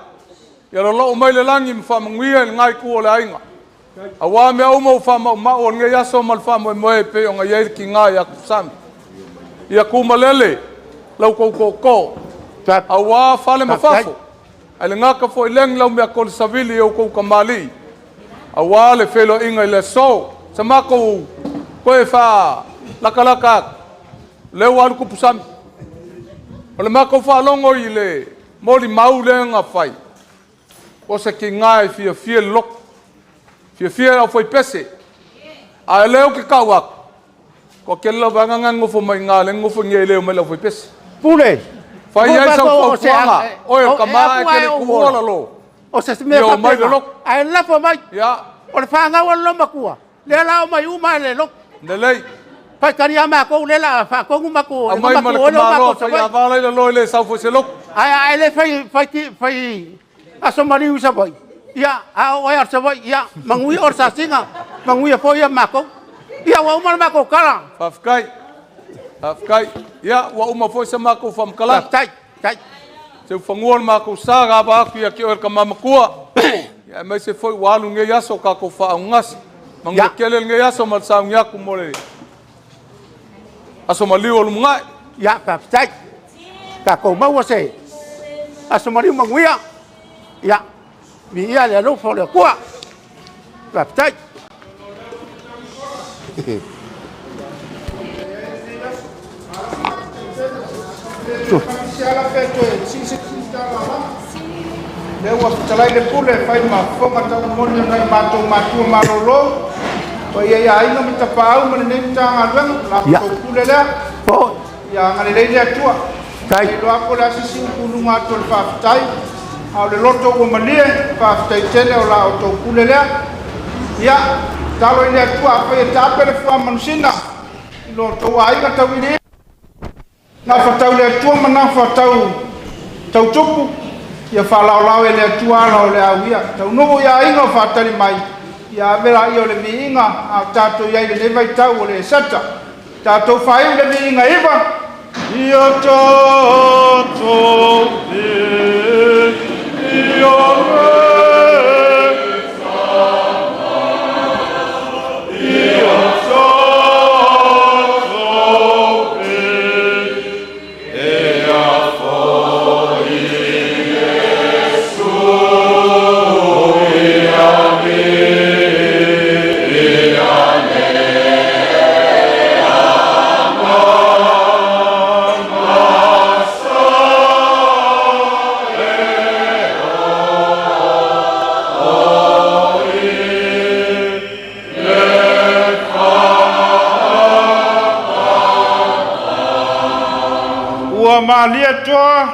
ia loloo mai le lagi ma faamanuia i lena itu o le aiga. Aua mea uma ua faamaumau o lenei aso ma le faamoemoe e pei ona i ai le tiga ia Tufusami. Ia tumalele lau tou tootoo, aua fale ma fafo, ae le gata foi leni lau mea koli savili i outou tamalii, aua le feiloaiga i le aso. Sa matou toe faalatalata atu, lea ua alu Tupusami. O le matou faalogo i le molimau lea na fai, o se tiga e fiafia le loto, fiafia le aufaipese. A o lea ou te tau atu, toatele lava vaega na nonofo mai i ina, lea e nonofo i inei e le omai i le aufaipese. Pule. Fai ai sau fautuaga, oe o le tama ae te le tuua lalo. O se mea Ia omai le faapena. loto. Ae lafo mai. Ia. O le fanau a le lomatua. Lea la omai uma le loto. Lelei. Faitalia a matou lea la faatonu matou. Aumai ma le tamaloa fai avala i lalo e le sau foi se loto. Ae le fai fai fai aso maliu i Savaii. Ia, a oo ai o Savaii, ia, manuia o le sasiga, manuia foi ia matou. Ia, ua uma le matou tala. Faafetai. Faafetai. Ia, ua uma foi sa matou faamatalaga. Faafetai. Faafetai. Seu fanua le matou sa, gava atu ia te oe le tama matua. Ia, aemaise foi ua alu lenei aso o tatou faaugase. Manuia tele lenei aso ma le sauni atu mo le aso maliu o lumanai. Ia, faafetai. Tatou maua se aso maliu manuia. Ia, viia le alofa o le Atua. Faafetai. Lea ua fetalai le pule e fai ma fofoga tauomoni o nai matou matua malolo. Paia ia aiga ma tapaau ma lenei Matagaluega, la outou pule lea. Ia agalelei le Atua. Iloa atu o le asisi upu i luga atu o le faafetai. A o le loto ua malie, faafetai tele o la outou pule lea. Ia, talo i le Atua afai e taape le fuamanusina i lo outou aiga tauiliili. Nafa tau le Atua ma nafa tau tautupu, ia faalaolao e le Atua ala o le auia. Taunuu i aiga o faatali mai, ia ave laia o le viiga a o tatou i ai lenei vaitau o le Eseta. Tatou faaiu le viiga iva, ia tatou viia le Ia tatou viia foi Iesu, ia viia le Agaga sa e Ua malie toa,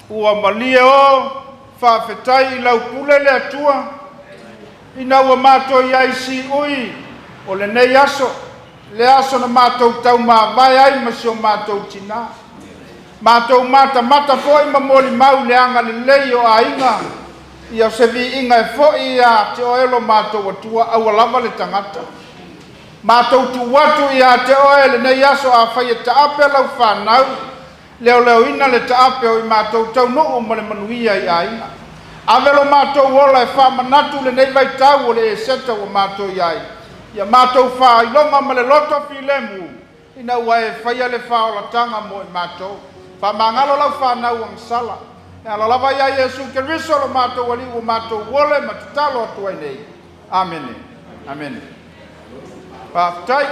ua malie o, faafetai i lau pule le Atua, ina ua matou i ai siui o lenei aso, le aso na matou taumavae ai ma si o matou tinā. Matou matamata foi ma molimau le agalelei o aiga, ia o se viiga e foi ia te oe lo matou Atua, aua lava le tagata. Matou tuu atu ia te oe lenei aso afai e taape lau fanau, leoleoina le taape o i matou taunuu ma le manuia i aiga. Ave lo matou ola e faamanatu lenei vaitau o le Eseta ua matou i ai, ia matou faailoga ma le loto filemu, ina ua e faia le faaolataga mo i matou. Faamagalo lau fanau agasala. E ala lava ia Iesu Keriso lo matou Alii ua matou ole ma tatalo atu ai nei. Amene. Amene. Faafetai.